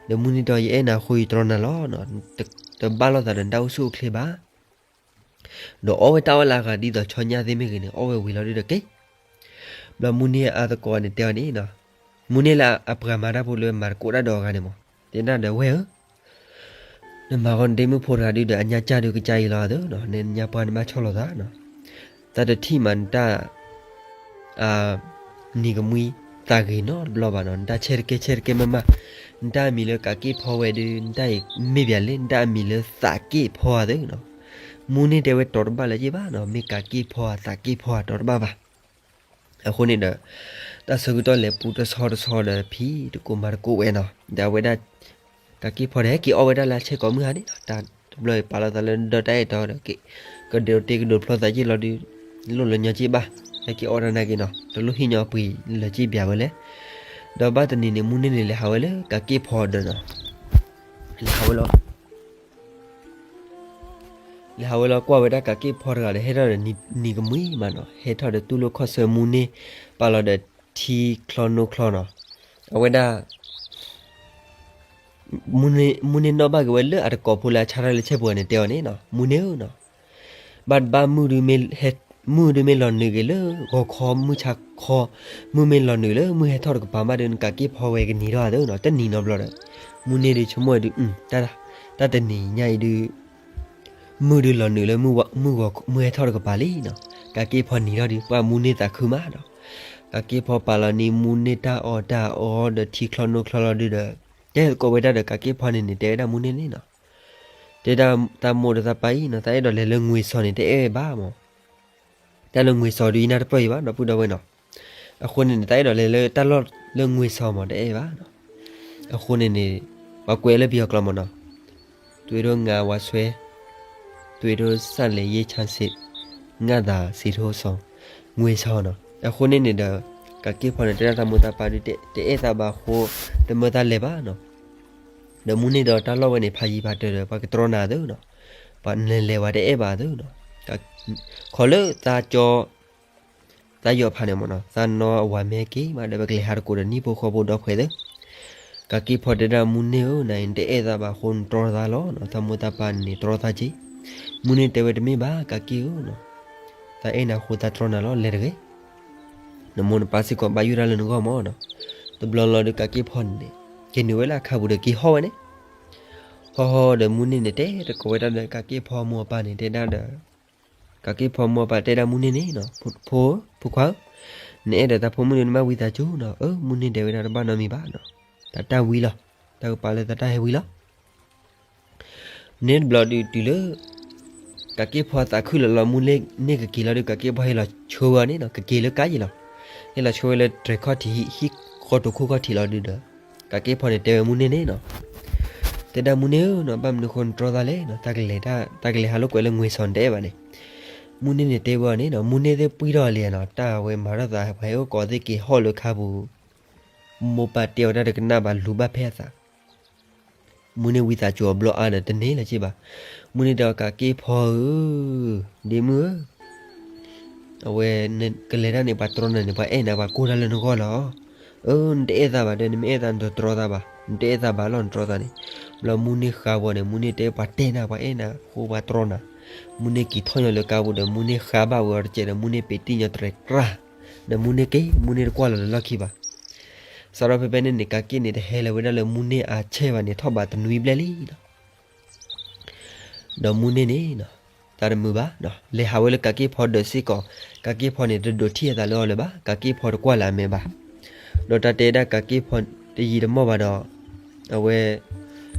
ဒီးမူန့ၢ်တဲအီၤ ယအဲၣ်နၤအဃိ ယတြီနၤလီၤနီၤ, တဘၣ်လိာ်သးဒီးနတၢ်အိၣ်ဆူၣ်အိၣ်ချ့ဘၣ်, ဒီးအီၣ်ဝဲတၢ်အီၣ်လၢအဂၤဒ်သိးဆီညၣ်သ့ၣ်မ့ၢ်ဂ့ၤန့ၣ် အီၣ်ဝဲဝံၤလီၤဒုးဒီးက့ၤ, ဘျီမူန့ၢ်အသကိးန့ၣ်တဲအီၤန့ၣ်နီၤ, မူန့ၢ်လၢအပှၤမၤတၢ်ဖိလၢမၤသကိးတၢ်ဒီးအဂၤန့ၣ်မး, တဲဒၣ်ဒီးဝဲၢ်ဧၢ နမၤဃီနဒ့မုၣ်ဖိတဂၤဒုးဒီး အညါကၢ်ဒုးကစၢ်အံၤလီၤအသိးနီၤ, နညါပှၢ်နဘၣ်ဆီၣ်လီၤသးနီၤ, သးတထံၣ်မးနတၢ် နံၤကမှံသးဂ့ၤနီတဘျီဘၣ်နီၤ, နတၢ်ဆဲးတကဲဆဲးတကဲမးမး, နတၢ်အမံၤလၢကးက့ၢ်ဖီဝဲဒုး နတၢ်အံၤမ့ၢ်ပၠးလဲၣ်, နတၢ်အမံၤလၢသးက့ၢ်ဖီအသိးနီၤ, မူန့ၢ်တဲဝဲတီတဘၣ်လၢၤဘၣ်နီၤ, မ့ၢ်ကးက့ၢ်ဖီသးက့ၢ်ဖီတီတဘၣ်ဘၣ် အဃိန့ၣ်ဒီး တၢ်ဆၢကတီၢ်လဲၤပူၤတဆီတဆီဒီးဖံးတကိးမၤတကိးဝဲနီၤ, ဒီးအဝဲဒၣ် ကးက့ၢ်ဖီန့ၣ် ဟဲက့ၤအီၣ်ဝဲဒၣ်လၢအဆဲးကိးမုၢ်ဟါန့ၣ်နီၤ, တၢ်တဘျီအံၤပာ်လီၤသးလၢဒီတၢ်အဲၣ်တီဒီး ကဒိးတ့ကဒိးဖျီသးက့ၢ်လီၤဒုး လိၣ်လၢညီက့ၢ်ဘၣ်, ဟဲက့ၤအီၣ်တၢ်နာ်က့ၤနီၤ, တလိၣ်ဟံၣ်ညီပှ့ၤလၢၤက့ၢ်ဘၣ်ဝဲလဲၣ်, ဒီးဘၣ်တနံၤန့ၣ် မူန့ၢ်န့ၣ် လဲၤဟးဝဲလၢကးက့ၢ်ဖီဒီးနီၤ, လဲၤဟးဝဲလီၤ လဲၤဟးဝဲလီၤကွၢ်ဝဲဒၣ်ကးက့ၢ်ဖီတဂၤဒီး ဟဲထီၣ်ဒီးနံၤကမှံမးနီၤ, ဟဲထီၣ်ဒီးတူၢ်လိာ်ခီၣ်ဆၢမူန့ၢ် ပာ်လီၤဒီးထံချီနိချီနီၤ, အဝဲဒၣ် မူန့ၢ်နီၣ်ဘၣ်က့ၤဝဲလၢအတကိးဖိလၢအဆါတၢ်လၢဆဲးပူၤန့ၣ် တဲအီၤန့ၣ်နီၤ, မူန့ၢ်ဧၢနီၤ, ဘၣ်တဘၣ်မုၢ်ဒုးမ့ၢ် မုၢ်ဒုးမ့ၢ်လီၤနုာ်က့ၤလၢဂီၤခီမုၢ်ဆါခီ, မုၢ်မ့ၢ်လီၤနုာ်လၢမုၢ်ဟဲထီၣ်တကပၤမးဒီး နကးက့ၢ်ဖီဝဲကနံၤထီၣ်အသိးနီၤ, တနံၤနီတဘျီဒီး မူန့ၢ်ဒုးဆိကမိၣ်ဝဲဒုး တၢ်တနံၤညါအံၤဒုး မုၢ်ဒုးလီၤနုာ်လၢ မုၢ်ဟဲထီၣ်တကပၤလံနီၤ, ကးက့ၢ်ဖီနံၤထီၣ်ဒုး ပှၢ်မူန့ၢ်သးခုမးနီၤ, ကးက့ၢ်ဖီပာ်လီၤန့ၢ်မူန့ၢ်တၢ်အီၣ်တၢ်အီ ဒီးထံချီနိချီလီၤဒုးဒီး တဲသကိးဝဲဒၣ်ဒီးကးက့ၢ်ဖီန့ၣ်န့ၣ် တဲဝဲဒၣ်မူန့ၢ်န့ၣ်နီၤ, တဲဒၣ်တၢ်မိၢ်ဒီးတၢ်ပၢ်အံၤနီၤ, တၢ်အဲၣ်ဒိးလဲၤလၢငွေဆောင်န့ၣ် တအဲၣ်ဘၣ်မး, တၢ်လၢငွေဆောင်ဒုးယနၢ်တပၢၢ်အံၤဘၣ်နီၤ ပုၢ်ဒီဝဲၢ်နီၤ, အဃိန့ၣ်န့ၣ် တၢ်အဲၣ်ဒိးလဲၤလၢတၢ်လီၢ်လၢငွေဆောင်မး တအဲၣ်ဘၣ်နီၤ, အဃိန့ၣ်န့ၣ် ပှၤကွဲးလၢပယီၤကျိာ်မးနီၤ, သွေးတို့ငါဝါဆွဲ, သွေးတို့စလဲၤရေးချမ်းစစ်, ငါသာစည်ထိုးဆောင်, ငွေဆောင်နီၤ, အဃိန့ၣ်န့ၣ်ဒီး ကးက့ၢ်ဖီန့ၣ် တဲဒၣ်တၢ်မိၢ်တၢ်ပၢ်ဒုး တအဲၣ်သးဘၣ်အဃိ တမၢသးလဲၤဘၣ်နီၤ, ဒီးမူန့ၢ်ဒီးတၢ်လီၢ်ဝဲန့ၣ် ဖးယံၤဖးတၢၢ်ဒီး ပှၤကတြီနၤအသိးနီၤ, ပှၤနလဲၤဝဲတအဲၣ်ဘၣ်အသိးနီၤ, ခီလၢသးကၠီ သးယီၤဖးန့ၣ်မးနီၤ, သးနီၢ်အဝၤမ့ၢ်ဟဲက့ၤမးဒီး ပကလဲၤဟးသကိးဒီးနံၣ်ဖိဃီဖိဒီဖှဲးသၢ, ကးက့ၢ်ဖီတဲဒၣ်မူန့ၢ်ဧၢ နအံၤနတအဲၣ်သးဘၣ်အဃိ နတြီသးလီၤနီၤ, သးမိၢ်သးပၢ်န့ၣ်တြီသးက့, မူန့ၢ်တဲဝဲတမ့ၢ်ဘၣ် ကးက့ၢ်ဧၢနီၤ, သးအဲၣ်နၤအဃိသးတြီနၤလီၤ လဲၤတဂ့ၤ နမိၢ်နပၢ်စ့ၢ်ကီးဘၣ်ယိၣ်ဒၣ်လၢနဂီၢ်မးနီၤ, တဘျီလီၤဒီးကးက့ၢ်ဖီန့ၣ် က့ၤနုာ်ဝဲလၢအခါပူၤဒီးက့ၤဟီၣ်ဝဲန့ၣ်, ဟီၣ်ဟီၣ်ဒီးမူန့ၢ်န့ၣ် တဲသကိးဝဲဒၣ်ဒီးကးက့ၢ်ဖီမိၢ်အပၢ်န့ၣ် တဲဒၣ်ဒီး ကးက့ၢ်ဖီမိၢ်အပၢ်တဲဒၣ်မူန့ၢ်န့ၣ်နီၤ, ဖိ ဖိခွါဧၢ, နအဲၣ်ဒိးတၢ်ဖိမုၣ်ဒီးနဘၣ်ဝံသးစူၤနီၤ, အၢ မူန့ၢ်တဲဝဲဒၣ်တဘၣ်နီတမံၤဘၣ်နီၤ, တၢ်တၢ်ဝံလီၤ, တၢ်ကပာ်လၢတၢ်တၢ်ဟဲဝံလီၤ န့ၣ်တဘျီဒုးတုၤလၢ ကးက့ၢ်ဖီသးခုလီၤလီၤ မူန့ၢ်ကက့ၤလီၤဒီး ကးက့ၢ်ဖီဟ့ၣ်လီၤဆှၢဝဲအီၤန့ၣ်နီၤ, ကက့ၤလၢကါယံၤလီၤ. ဟ့ၣ်လီၤဆှၢဝဲလၢတြဲၤခီၣ်ထံး ဟံၣ်ဃီတိာ်ခိၣ်ခီၣ်ထံးလီၤဒုးဒီး ကးက့ၢ်ဖီန့ၣ်တဲဝဲမူန့ၢ်န့ၣ်နီၤ, တဲဒၣ်မူန့ၢ်ဧၢနီၤ, ဘၣ်မနုၤဃိနတြီသးလဲၣ်နီၤ, တၢ်ကလဲၤ တၢ်ကလဲၤဟးလိာ်ကွဲလၢငွေဆောင် နတအဲၣ်ဘၣ်န့ၣ်. မူန့ၢ်န့ၣ်တဲဝဲအီၤန့ၣ်နီၤ, မူန့ၢ်သ့ၣ်ပှံၢ်ထီၣ်လံနီၤ, တၢ်ဝဲမၤထီၣ်သး ပှၤဟဲအိၣ်ကိးသ့ၣ်က့ၤဟီၣ်လၢခါပူၤ မိၢ်ပၢ်တဲအီၤတၢ်တကနၣ်ဘၣ် လူၤဘၣ်ဖဲအသး. မူန့ၢ်ဝံသးစူၤအီၤဘျီအါဒီးတန့ၢ်လၢၤဘၣ်. မူန့ၢ်တဲအီၤ ကးက့ၢ်ဖီဧၢ, ဒ့မုၣ်ဧၢ, အဝဲ ကလဲၤတၢ်န့ၣ် ပှၤတြီနၤန့ၣ် ပှၤအဲၣ်နၤ ပှၤကိၢ်တၢ်လၢနဂီၢ်လီၤ. အၢ နတအဲၣ်သးဘၣ်ဒီး နမ့ၢ်အဲၣ်သးနတတြီသးဘၣ်, နတအဲၣ်သးဘၣ်လီၤ နတြီသးန့ၣ်. ဘျီမူန့ၢ်ဃါဝဲန့ၣ် မူန့ၢ်တဲပှၤတဲနၤ ပှၤအဲၣ်နၤအဃိပှၤတြီနၤ. မူန့ၢ်က့ၤထီၣ်ညီလၢကါပူၤဒီး မူန့ၢ်ဃါဘၣ်ဝဲအီၤတစဲးဒီး မူန့ၢ်ပ့ၤတံၢ်ညီတြဲၤကြၢ်, ဒီးမူန့ၢ်က့ၤ မူန့ၢ်တကွၢ်လီၤလၢလီၢ်ခံဘၣ်. စးထီၣ်ဖဲဖဲန့ၣ်န့ၣ် ကးက့ၢ်န့ၣ် တဟဲလၢၤဝဲဒၣ်လၢမူန့ၢ်အဆဲၣ်ဘၣ်န့ၣ် ထီၣ်ဘးတနွံဘျဲၣ်လံလီၤ. ဒီးမူန့ၢ်န့ၣ် သးတမုာ်ဘၣ်, လဲၤဟးဝဲလၢကးက့ၢ်ဖီဒၢးစ့ၢ်ကီး, ကးက့ၢ်ဖီန့ၣ် တဒိးထံၣ်အသးလၢအီၤလၢၤဘၣ်, ကးက့ၢ်ဖီတကွၢ်လၢအမဲာ်ဘၣ်. ဒီးတၢ်တဲဒၣ်ကးက့ၢ်ဖီတယံာ်တမီၢ်ဘၣ်ဒီး အဝဲ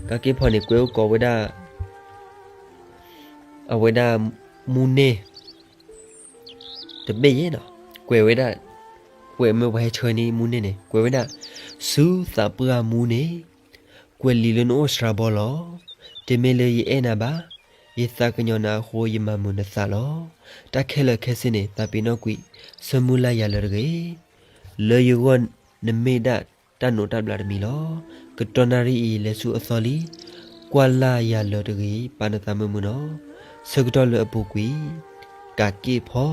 ကးက့ၢ်ဖီန့ၣ် ကွဲးအိၣ်ကိးဝဲဒၣ် အဝဲဒၣ်မူန့ၢ် တဘ့ၣ်ယဲၢ်နီၤ, ကွဲးဝဲဒၣ်, ကွဲးမ့ၢ်ပှၤဟဲဆှၢန့ၢ်မူန့ၢ်န့ၣ် ကွဲးဝဲဒၣ်, ဆူသးပှၢ်မူန့ၢ်, ကွဲးလံာ်လၢနအိၣ်စှၤဘီလီၤ. တမ့ၢ်လၢယအဲၣ်နၤဘၣ်, ယသးကညီၤနၤအဃိ ယမၤမုာ်နသးလီၤ. တၢ်ခဲလၢာ်ခဲဆ့န့ၣ် သးပ့ၤနီၣ်ကွံာ်, ဆၢမုၢ်လၢ်ယၤလၢတဂ့ၤ. လၢယဂီၢ်နမ့ၢ်ဒၣ်တၢ်နိးတၢ်ဘျးတမံၤလီၤ. ကတီၢ်နၣ်ရံၣ်အံၤ လဲၤဆူအသီလံ, ကွၢ်လၢ်ယၤလၢတဂ့ၤ, ပာ်နသးမုာ်မုာ်နီၤ. ဆၢကတီၢ်လၢအပူၤကွံာ်, ကးက့ၢ်ဖီ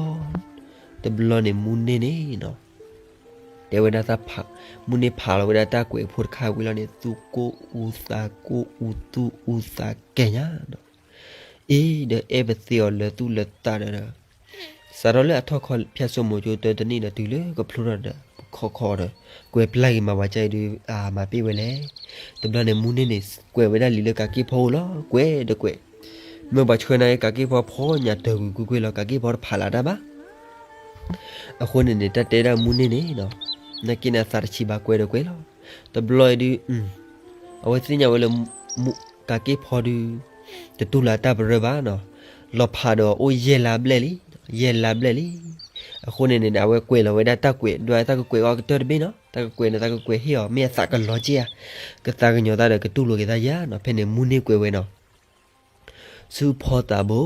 တဘျီန့ၣ် မူန့ၢ်န့ၣ်နီၤ, တဲဝဲဒၣ်တၢ်ဖး, မူန့ၢ်ဖးလီၤဝဲဒၣ်တၢ်ကွဲးဖိတခါဝံၤလီၤန့ၣ် သူၣ်ကိၢ်အူသးကိၢ်အူ သူၣ်အူသးကဲညါနီၤ. အ့ ဒီးအဲၣ်ပသ့အီၤလၢသူၣ်လၢသးဒီး စးထီၣ်လၢအထီၣ်ခီဖၠၣ်စိမိၤကၠိတၢတနံၣ်ဒီးတုၤလၢကဖျိထီၣ်ဒီး ပခီခီဒီး ကွဲးပျၢ်က့ၤမၤပှၤကၢအံၤဒုး အမၤပ့ၢ်ဝဲလဲၣ်. တဘျီန့ၣ် မူန့ၢ်န့ၣ် ကွဲးဝဲဒၣ်လံာ်လၢကးက့ၢ်ဖီအိၣ်လီၤ. ကွဲးဒီးကွဲး, မ့ၢ်ပှၤဆှၢနၤက့ၤ ကးက့ၢ်ဖီဖီညၣ်တၢ်ကွံာ်ကွံာ်ကွံာ်လီၤ. ကးက့ၢ်ဖီတဖးလၢတၢ်ဘၣ်. အဃိန့ၣ်န့ၣ် တၢ်တဲဒၣ်မူန့ၢ်န့ၣ်နီၤ, နာ်က့န့ၣ်အသးတဆံးဘၣ် ကွဲးဒီးကွဲးလီၤ. တဘျီအံၤဒုး အဝဲသ့ၣ်ညါဝဲလၢ ကးက့ၢ်ဖီဒုး တတူၢ်လိာ်အတၢ်ပရၢဘၣ်နီၤ, လီၤဖးဒီးအိၣ်ယဲၢ်လါဘျဲၣ်လံ, ယဲၢ်လါဘျဲၣ်လံ. အဃိန့ၣ်န့ၣ် အဝဲကွဲးလီၤဝဲဒၣ်တၢ်ကွဲး ဒွးတၢ်ကကွဲးအီၤကတၢၢ်တဘ့ၣ်နီၤ, တၢ်ကကွဲးန့ၣ် တၢ်ကကွဲးဟ့ၣ်အီၤ မ့ၢ်အသးကလီၤက့ဧါ, ကသးကညီၤသးဒီးကတူၢ်လိာ်က့ၤသးယါနီၤ. ဖဲန့ၣ် မူန့ၢ်ကွဲးဝဲနီၤ ဆူဖီသးဘိ,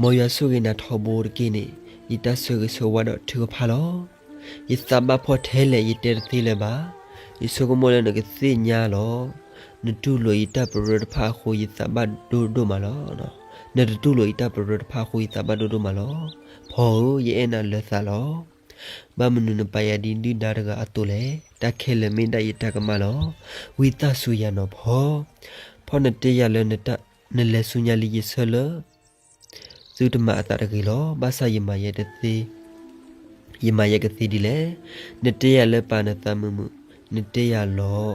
မ်ယွၤဆိၣ်ဂ့ၤနၤထီဘိတက့ၢ်န့ၣ်, ယတၢ်ဆၢဂ့ၤဆၢဝါဒီးထုကဖၣ်လီၤ. ယသးဘၣ်ဖှီၣ်ထဲလဲၣ် ယတဲတသ့လၢၤဘၣ်. ယဆိကမိၣ်လၢနကသ့ၣ်ညါလီၤ. နတူၢ်လိာ်ယတၢ်ပရၢတဖၣ်အဃိ ယသးဘၣ်ဒိဒိၣ်မးလီၤ. နတတူၢ်လိာ်ယတၢ်ပရၢတဖၣ်အဃိ ယသးဘၣ်ဒိဒိၣ်မးလီၤ. ဖီဧၢ, ယအဲၣ်နၤလၢသးလီၤ. ဘၣ်မနုၤနပာ်ယၤဒ်ဒုၣ်ဒါတဂၤအသိးလဲၣ်. တၢ်ခဲလၢာ်မ့ၢ်ဒၣ်ယတၢ်ကမၣ်လီၤ. ဝံသးစူၤယၤနီၤဖီ. ဖီနတဲယၤလၢ နလဲၤဆူညါလံ ယဆၢလၢ သုတမၤအသးတဂ့ၤလီၤ. ဘၣ်ဆၣ်ယမၤယဲကသ့, ယမၤယဲကသ့ဒ်လဲၣ်. နတဲယၤလၢပာ်နသးမုာ်မုာ်, နတဲယၤလီၤ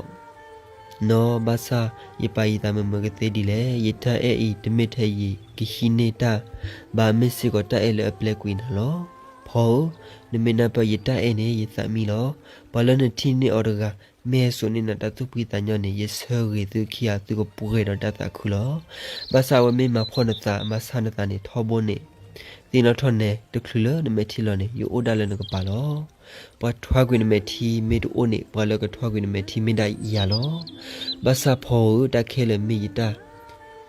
နီၤ, ဘၣ်ဆၣ်ယပာ်ယသးမုာ်မုာ် ကသ့ဒ်လဲၣ်. ယတၢ်အဲၣ်အံၤ တမ့ၢ်ထဲယကဟံးန့ၢ်တၢ်ဘၣ်, မ့ၢ်စ့ၢ်ကီးတၢ်အဲၣ်လၢအပျဲကွံာ်နၤလီၤ. ဖီဧၢ, နမ့ၢ်နၢ်ပၢၢ်ယတၢ်အဲၣ်န့ၣ် ယသးမံလီၤ. ပှၤလၢနထံၣ်န့ၢ်အီၤတဂၤ မ့ၢ်ဟဲစိာ်န့ၢ်နၤတၢ်သူၣ်ဖှံသးညီန့ၣ် ယဆၢဂ့ၤသုခံဂၤ သုကပှဲၤဒီးတၢ်သးခုလီၤ. ဘၣ်ဆၣ်အဝဲမ့ၢ်မၤဖှီၣ်နသး မၤဆါနသးန့ၣ် ထီဘိန့ၣ် သ့ၣ်နီၣ်ထီၣ်နဲတချုးလၢနမဲာ်ထံလီၤန့ၣ် ယအိၣ်ဒၣ်လၢနကပၤလီၤ. ပှၤထွါကွံာ်နမဲာ်ထံမ့ၢ်တအိၣ်န့ၣ် ပှၤလၢကထွါကွံာ်နမဲာ်ထံမ့ၢ်ဒၣ်ယၤလီၤ. ဘၣ်ဆၣ်ဖီဧၢ, တၢ်ခဲလၢာ်မ့ၢ်ယတၢ်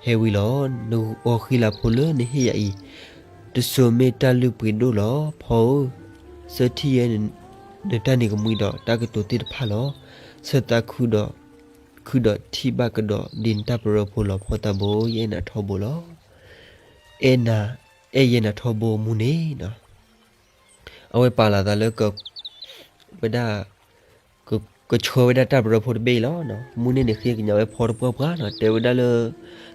ဟဲဝံၤလီၤ. နဂီၤဃံလၤဖိလၢနဟ့ၣ်ယၤအံၤ တစိၤမ့ၢ်တၢ်လုၢ်ပှ့ၤဒိၣ်လီၤ. ဖီဧၢ, ဆၢထံၣ်ယဲ နတၢ်န့ၣ်ကမှံဒီးတၢ်ကတိၤသ့ၣ်တဖၣ်လီၤ. ဆၢသးခုဒီး ခုဒီးထံၣ်ဘၣ်ကဒီးဒ်နတၢ်ပရၢဖိလီၤ. ဖီသးဘိ, ယအဲၣ်နၤထီဘိလီၤ. အဲၣ်နၤ, အဲၣ်ယဲနၤထီဘိမူန့ၣ်နီၤ. အဝဲပာ်လီၤသးလၢ ဝဲဒၣ် ကဆှၢဝဲဒၣ်တၢ်ပရၢဖိတဘ့ၣ်အံၤလီၤ. မူန့ၢ်န့ၣ်ဃ့ကညးဝဲဖီတပှၢ်ပှၢ်နီၤ, တဲဝဲဒၣ်လၢ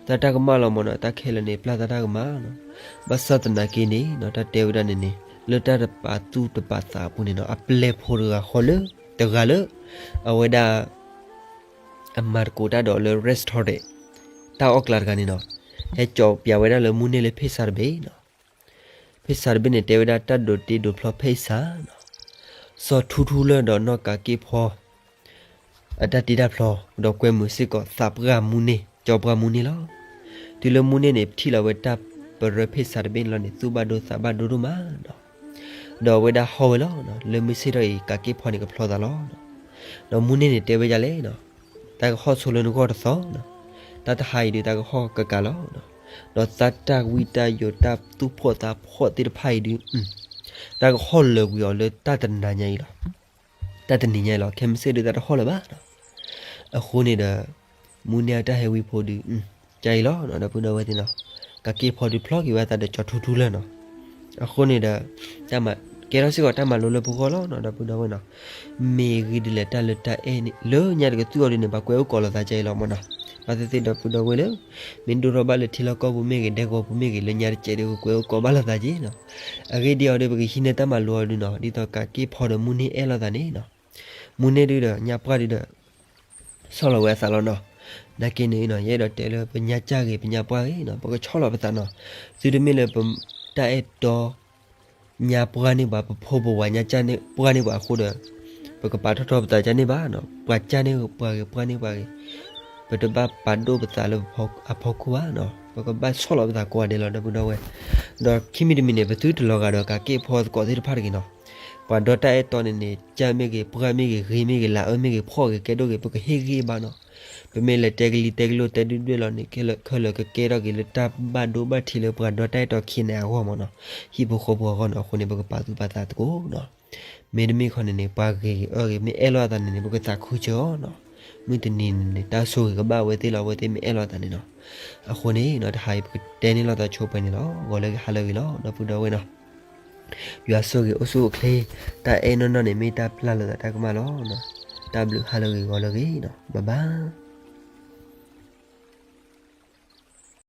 သးတၢ်ကမၣ်လီၤမးနီၤ, တၢ်ခဲလၢာ်န့ၣ် ပျၢ်သးတၢ်ကမၣ်နီၤ. ဘၣ်ဆၣ်သနာ်က့န့ၣ်နီၤ, တၢ်တဲဝဲဒၣ်န့ၣ်န့ၣ် လၢတၢ်တပာ်သူၣ်တပာ်သးအပူၤန့ၣ်နီၤ, အပျဲၢ်ဖိတဂၤဃီလၢ တဂၤလၢ အဝဲဒၣ် အမၤသကိးတၢ်ဒီးလၢ restaurant တၢ်အီၣ်ကျးတဂၤန့ၣ်နီၤ, ဟဲကၠီၤပၠးဝဲဒၣ်လၢမူန့ၢ်လၢ pizza တဘ့ၣ်နီၤ. pizza တဘ့ၣ်န့ၣ် တဲဝဲဒၣ်တၢ်ဒိးတ့ဒိးဖျီ pizza နီၤ. စီၤထူထူလၢာ်ဒီးနီၢ်ကးက့ၢ်ဖီ အတၢ်တ့တၢ်ဖျီ ဒီးကွဲမုာ်စ့ၢ်ကီးသးပှၢ်မူန့ၢ် ကၠီၤပှၢ်မူန့ၢ်လီၤ. တုၤလၢမူန့ၢ်န့ၣ် ပထံၣ်လီၤဝဲတၢ်ပရၢဖ့ၣ်ဆးတဘ့ၣ်န့ၣ်လီၤန့ၣ် သူၣ်ဘၣ်ဒိသးဘၣ်ဒိဒိၣ်မးနီၤ. ဒီးအဝဲဒၣ်ဟီၣ်ဝဲလီၤ. လၢမုၢ်ဆ့ၣ်ထီၣ်အံၤ ကးက့ၢ်ဖီန့ၣ်ကဖျီသးလီၤ. ဒီးမူန့ၢ်န့ၣ်တဲဝဲဒ်လဲၣ်နီၤ, တၢ်ကဟီၣ်ဆိလၢနဂီၢ်တသီနီၤ, တၢ်တဟါအံၤဒုး တၢ်ကဟီၣ်ကကးလီၤ. ဒီးသးတၢ်ဝံတၢ်ယိး တၢ်သူၣ်ဖှီၣ်သးဖှီၣ်သ့ၣ်တဖၣ်အံၤဒုး တၢ်ကဟီၣ်လၢာ်ကွံာ်အီၤလၢတၢ်တနၤညါအံၤလီၤ. တၢ်တနံၤညါအံၤလီၤ. ခဲမုၢ်ဆ့ၣ်ဒုး တၢ်တဟီၣ်လၢၤဘၣ်နီၤ. အဃိန့ၣ်ဒီး မူန့ၢ်အတၢ်ဟဲဝံဖိဒုး ကါအံၤလီၤနီၤ ဒီပုၢ်ဒီဝဲၢ်သ့ၣ်နီၤ. ကးက့ၢ်ဖီဒုးဖျီက့ၤဝဲသးဒီးကၠီၤထူထူလၢာ်နီၤ. အဃိန့ၣ်ဒီး တၢ်မၤ ကဲထီၣ်စ့ၢ်ကီးတၢ်မၤလိလၢပဂီၢ်လီၤနီၤ ဒီပုၢ်ဒီဝဲၢ်နီၤ. မ့ၢ်ဂ့ၤဒ်လဲၣ် တၢ်လၢတၢ်အဲၣ်န့ၣ် လၢညါတကသူၣ်အီၤဒုးန့ၣ် ပှၤကွဲးအိၣ်ကိးလိာ်သးကါအံၤလီၤမးနီၤ. ဘၣ်သ့ၣ်သ့ၣ်ဒီပုၢ်ဒီဝဲၢ်လၢ မ့ၢ်ဒိၣ်ထီၣ်ဘၣ်လၢထံလီၢ်ကီၢ်ပူၤမ့ၢ်ဂ့ၤ ဒဲကဝီၤပူၤမ့ၢ်ဂ့ၤ လၢညါတကဲးဒုး ပကွဲးအိၣ်ကိးဘၣ်လိာ်သးကါနီၤ. အဂ့ၢ်ဒ်အံၤဒီး ပကဟံးန့ၢ်တၢ်မၤလိအီၤဒုးနီၤ ဒ်သိးကးက့ၢ်ဖီဒီးမူန့ၢ်အဲၣ်လိာ်သးန့ၣ်နီၤ. မူန့ၢ်ဒုးဒီးညါပှၢ်ဒုးဒီး ဆီၣ်လီၤဝဲအသးလီၤနီၤ. နာ်က့န့ၣ်နီၤ ယအဲၣ်ဒိးတဲလၢပညါကၢ်ဂ့ၤ ပညါပှၢ်ဂ့ၤနီၤ ပကဆီၣ်လီၤပသးနီၤ. သုတမ့ၢ်လၢပတၢ်အဲၣ်တီ ညါပှၢ်န့ၢ်ပှၤ ပဖိပဝၤညါကၢ်န့ၣ် ပှၢ်န့ၢ်ပှၤအဃိဒီး ပကပာ်ထီၣ်ထီပသးကၢ်န့ၣ်ဘၣ်နီၤ. ပှၤကၢ်န့ၢ်ပှၤဂ့ၤ ပှၢ်န့ၢ်ပှၤဂ့ၤ ပတဘၣ်ပာ်ဒိၣ်ပသးလၢအဖီခိၣ်ဘၣ်နီၤ. ပကဘၣ်ဆီၣ်လီၤပသးကိးဂၤဒဲးလီၤ ဒီပုၢ်ဒီဝဲၢ်. ဒီးခံမံၤတမံၤန့ၣ် ပသုတလီၤဂာ်ဒီးကးက့ၢ်ဖီသကိးသ့ၣ်တဖၣ်တဂ့ၤနီၤ. ပှၤဒီတၢ်အဲၣ်တီန့ၣ်န့ၣ် ကၢ်မ့ၢ်ဂ့ၤ ပှၢ်မ့ၢ်ဂ့ၤ ဂ့ၤမ့ၢ်ဂ့ၤ လၤအၢမ့ၢ်ဂ့ၤ ဖှီၣ်ဂ့ၤ ကဲဒိၣ်ဂ့ၤ ပကဟ့ၣ်ဂံၢ်ဘါနီၤ. ပမ့ၢ်လဲၤတဲကလံၤတဲကလိၣ်တဲဒုၣ်ဒွဲၣ်လီၤန့ၣ် ခဲလၢာ်ကကဲထီၣ်က့ၤလၢတၢ်ဘၣ်ဒိဘၣ်ထံးလၢပှၤဒီတၢ်အဲၣ်တီခံန့ၣ်အဂီၢ်မးနီၤ. ဟံၣ်ဖိဃီဖိအဂီၢ်နီၤ. အဃိန့ၣ် ပကပာ်သူၣ်ပာ်သးသကိးနီၤ. မ့တမ့ၢ်ခီန့ၣ်န့ၣ် ပှၤဂ့ၤဂ့ၤအၢဂ့ၤ မ့ၢ်အဲၣ်လိာ်အသးန့ၣ်န့ၣ် ပကသးခုစၢၤအီၤနီၤ. မုၢ်တနံၤန့ၣ်န့ၣ် တၢ်ဆိၣ်ဂ့ၤကဘၣ်အဝဲသ့ၣ်လီၤ အဝဲသ့ၣ်မ့ၢ်အဲၣ်လိာ်အသးန့ၣ်နီၤ. အဃိန့ၣ်နီၤ တဟါအံၤပကတဲန့ၢ်လိာ်သးဆိပှဲၤန့ၣ်လီၤ. ဂီၤလၢအဂ့ၤ ဟါလၢအဂ့ၤလီၤ ဒီပုၢ်ဒီဝဲၢ်နီၤ. ယွၤဆိၣ်ဂ့ၤအိၣ်ဆူၣ်အိၣ်ချ့, တၢ်အဲၣ်နီၢ်နီၢ်န့ၣ် မ့ၢ်တၢ်ပျၢ်လိာ်သးတၢ်ကမၣ်လီၤ. တၢ်ဘျုး ဟါလၢအဂ့ၤ ဂီၤလၢအဂ့ၤနီၤ. ဘၣ်ဘၣ်.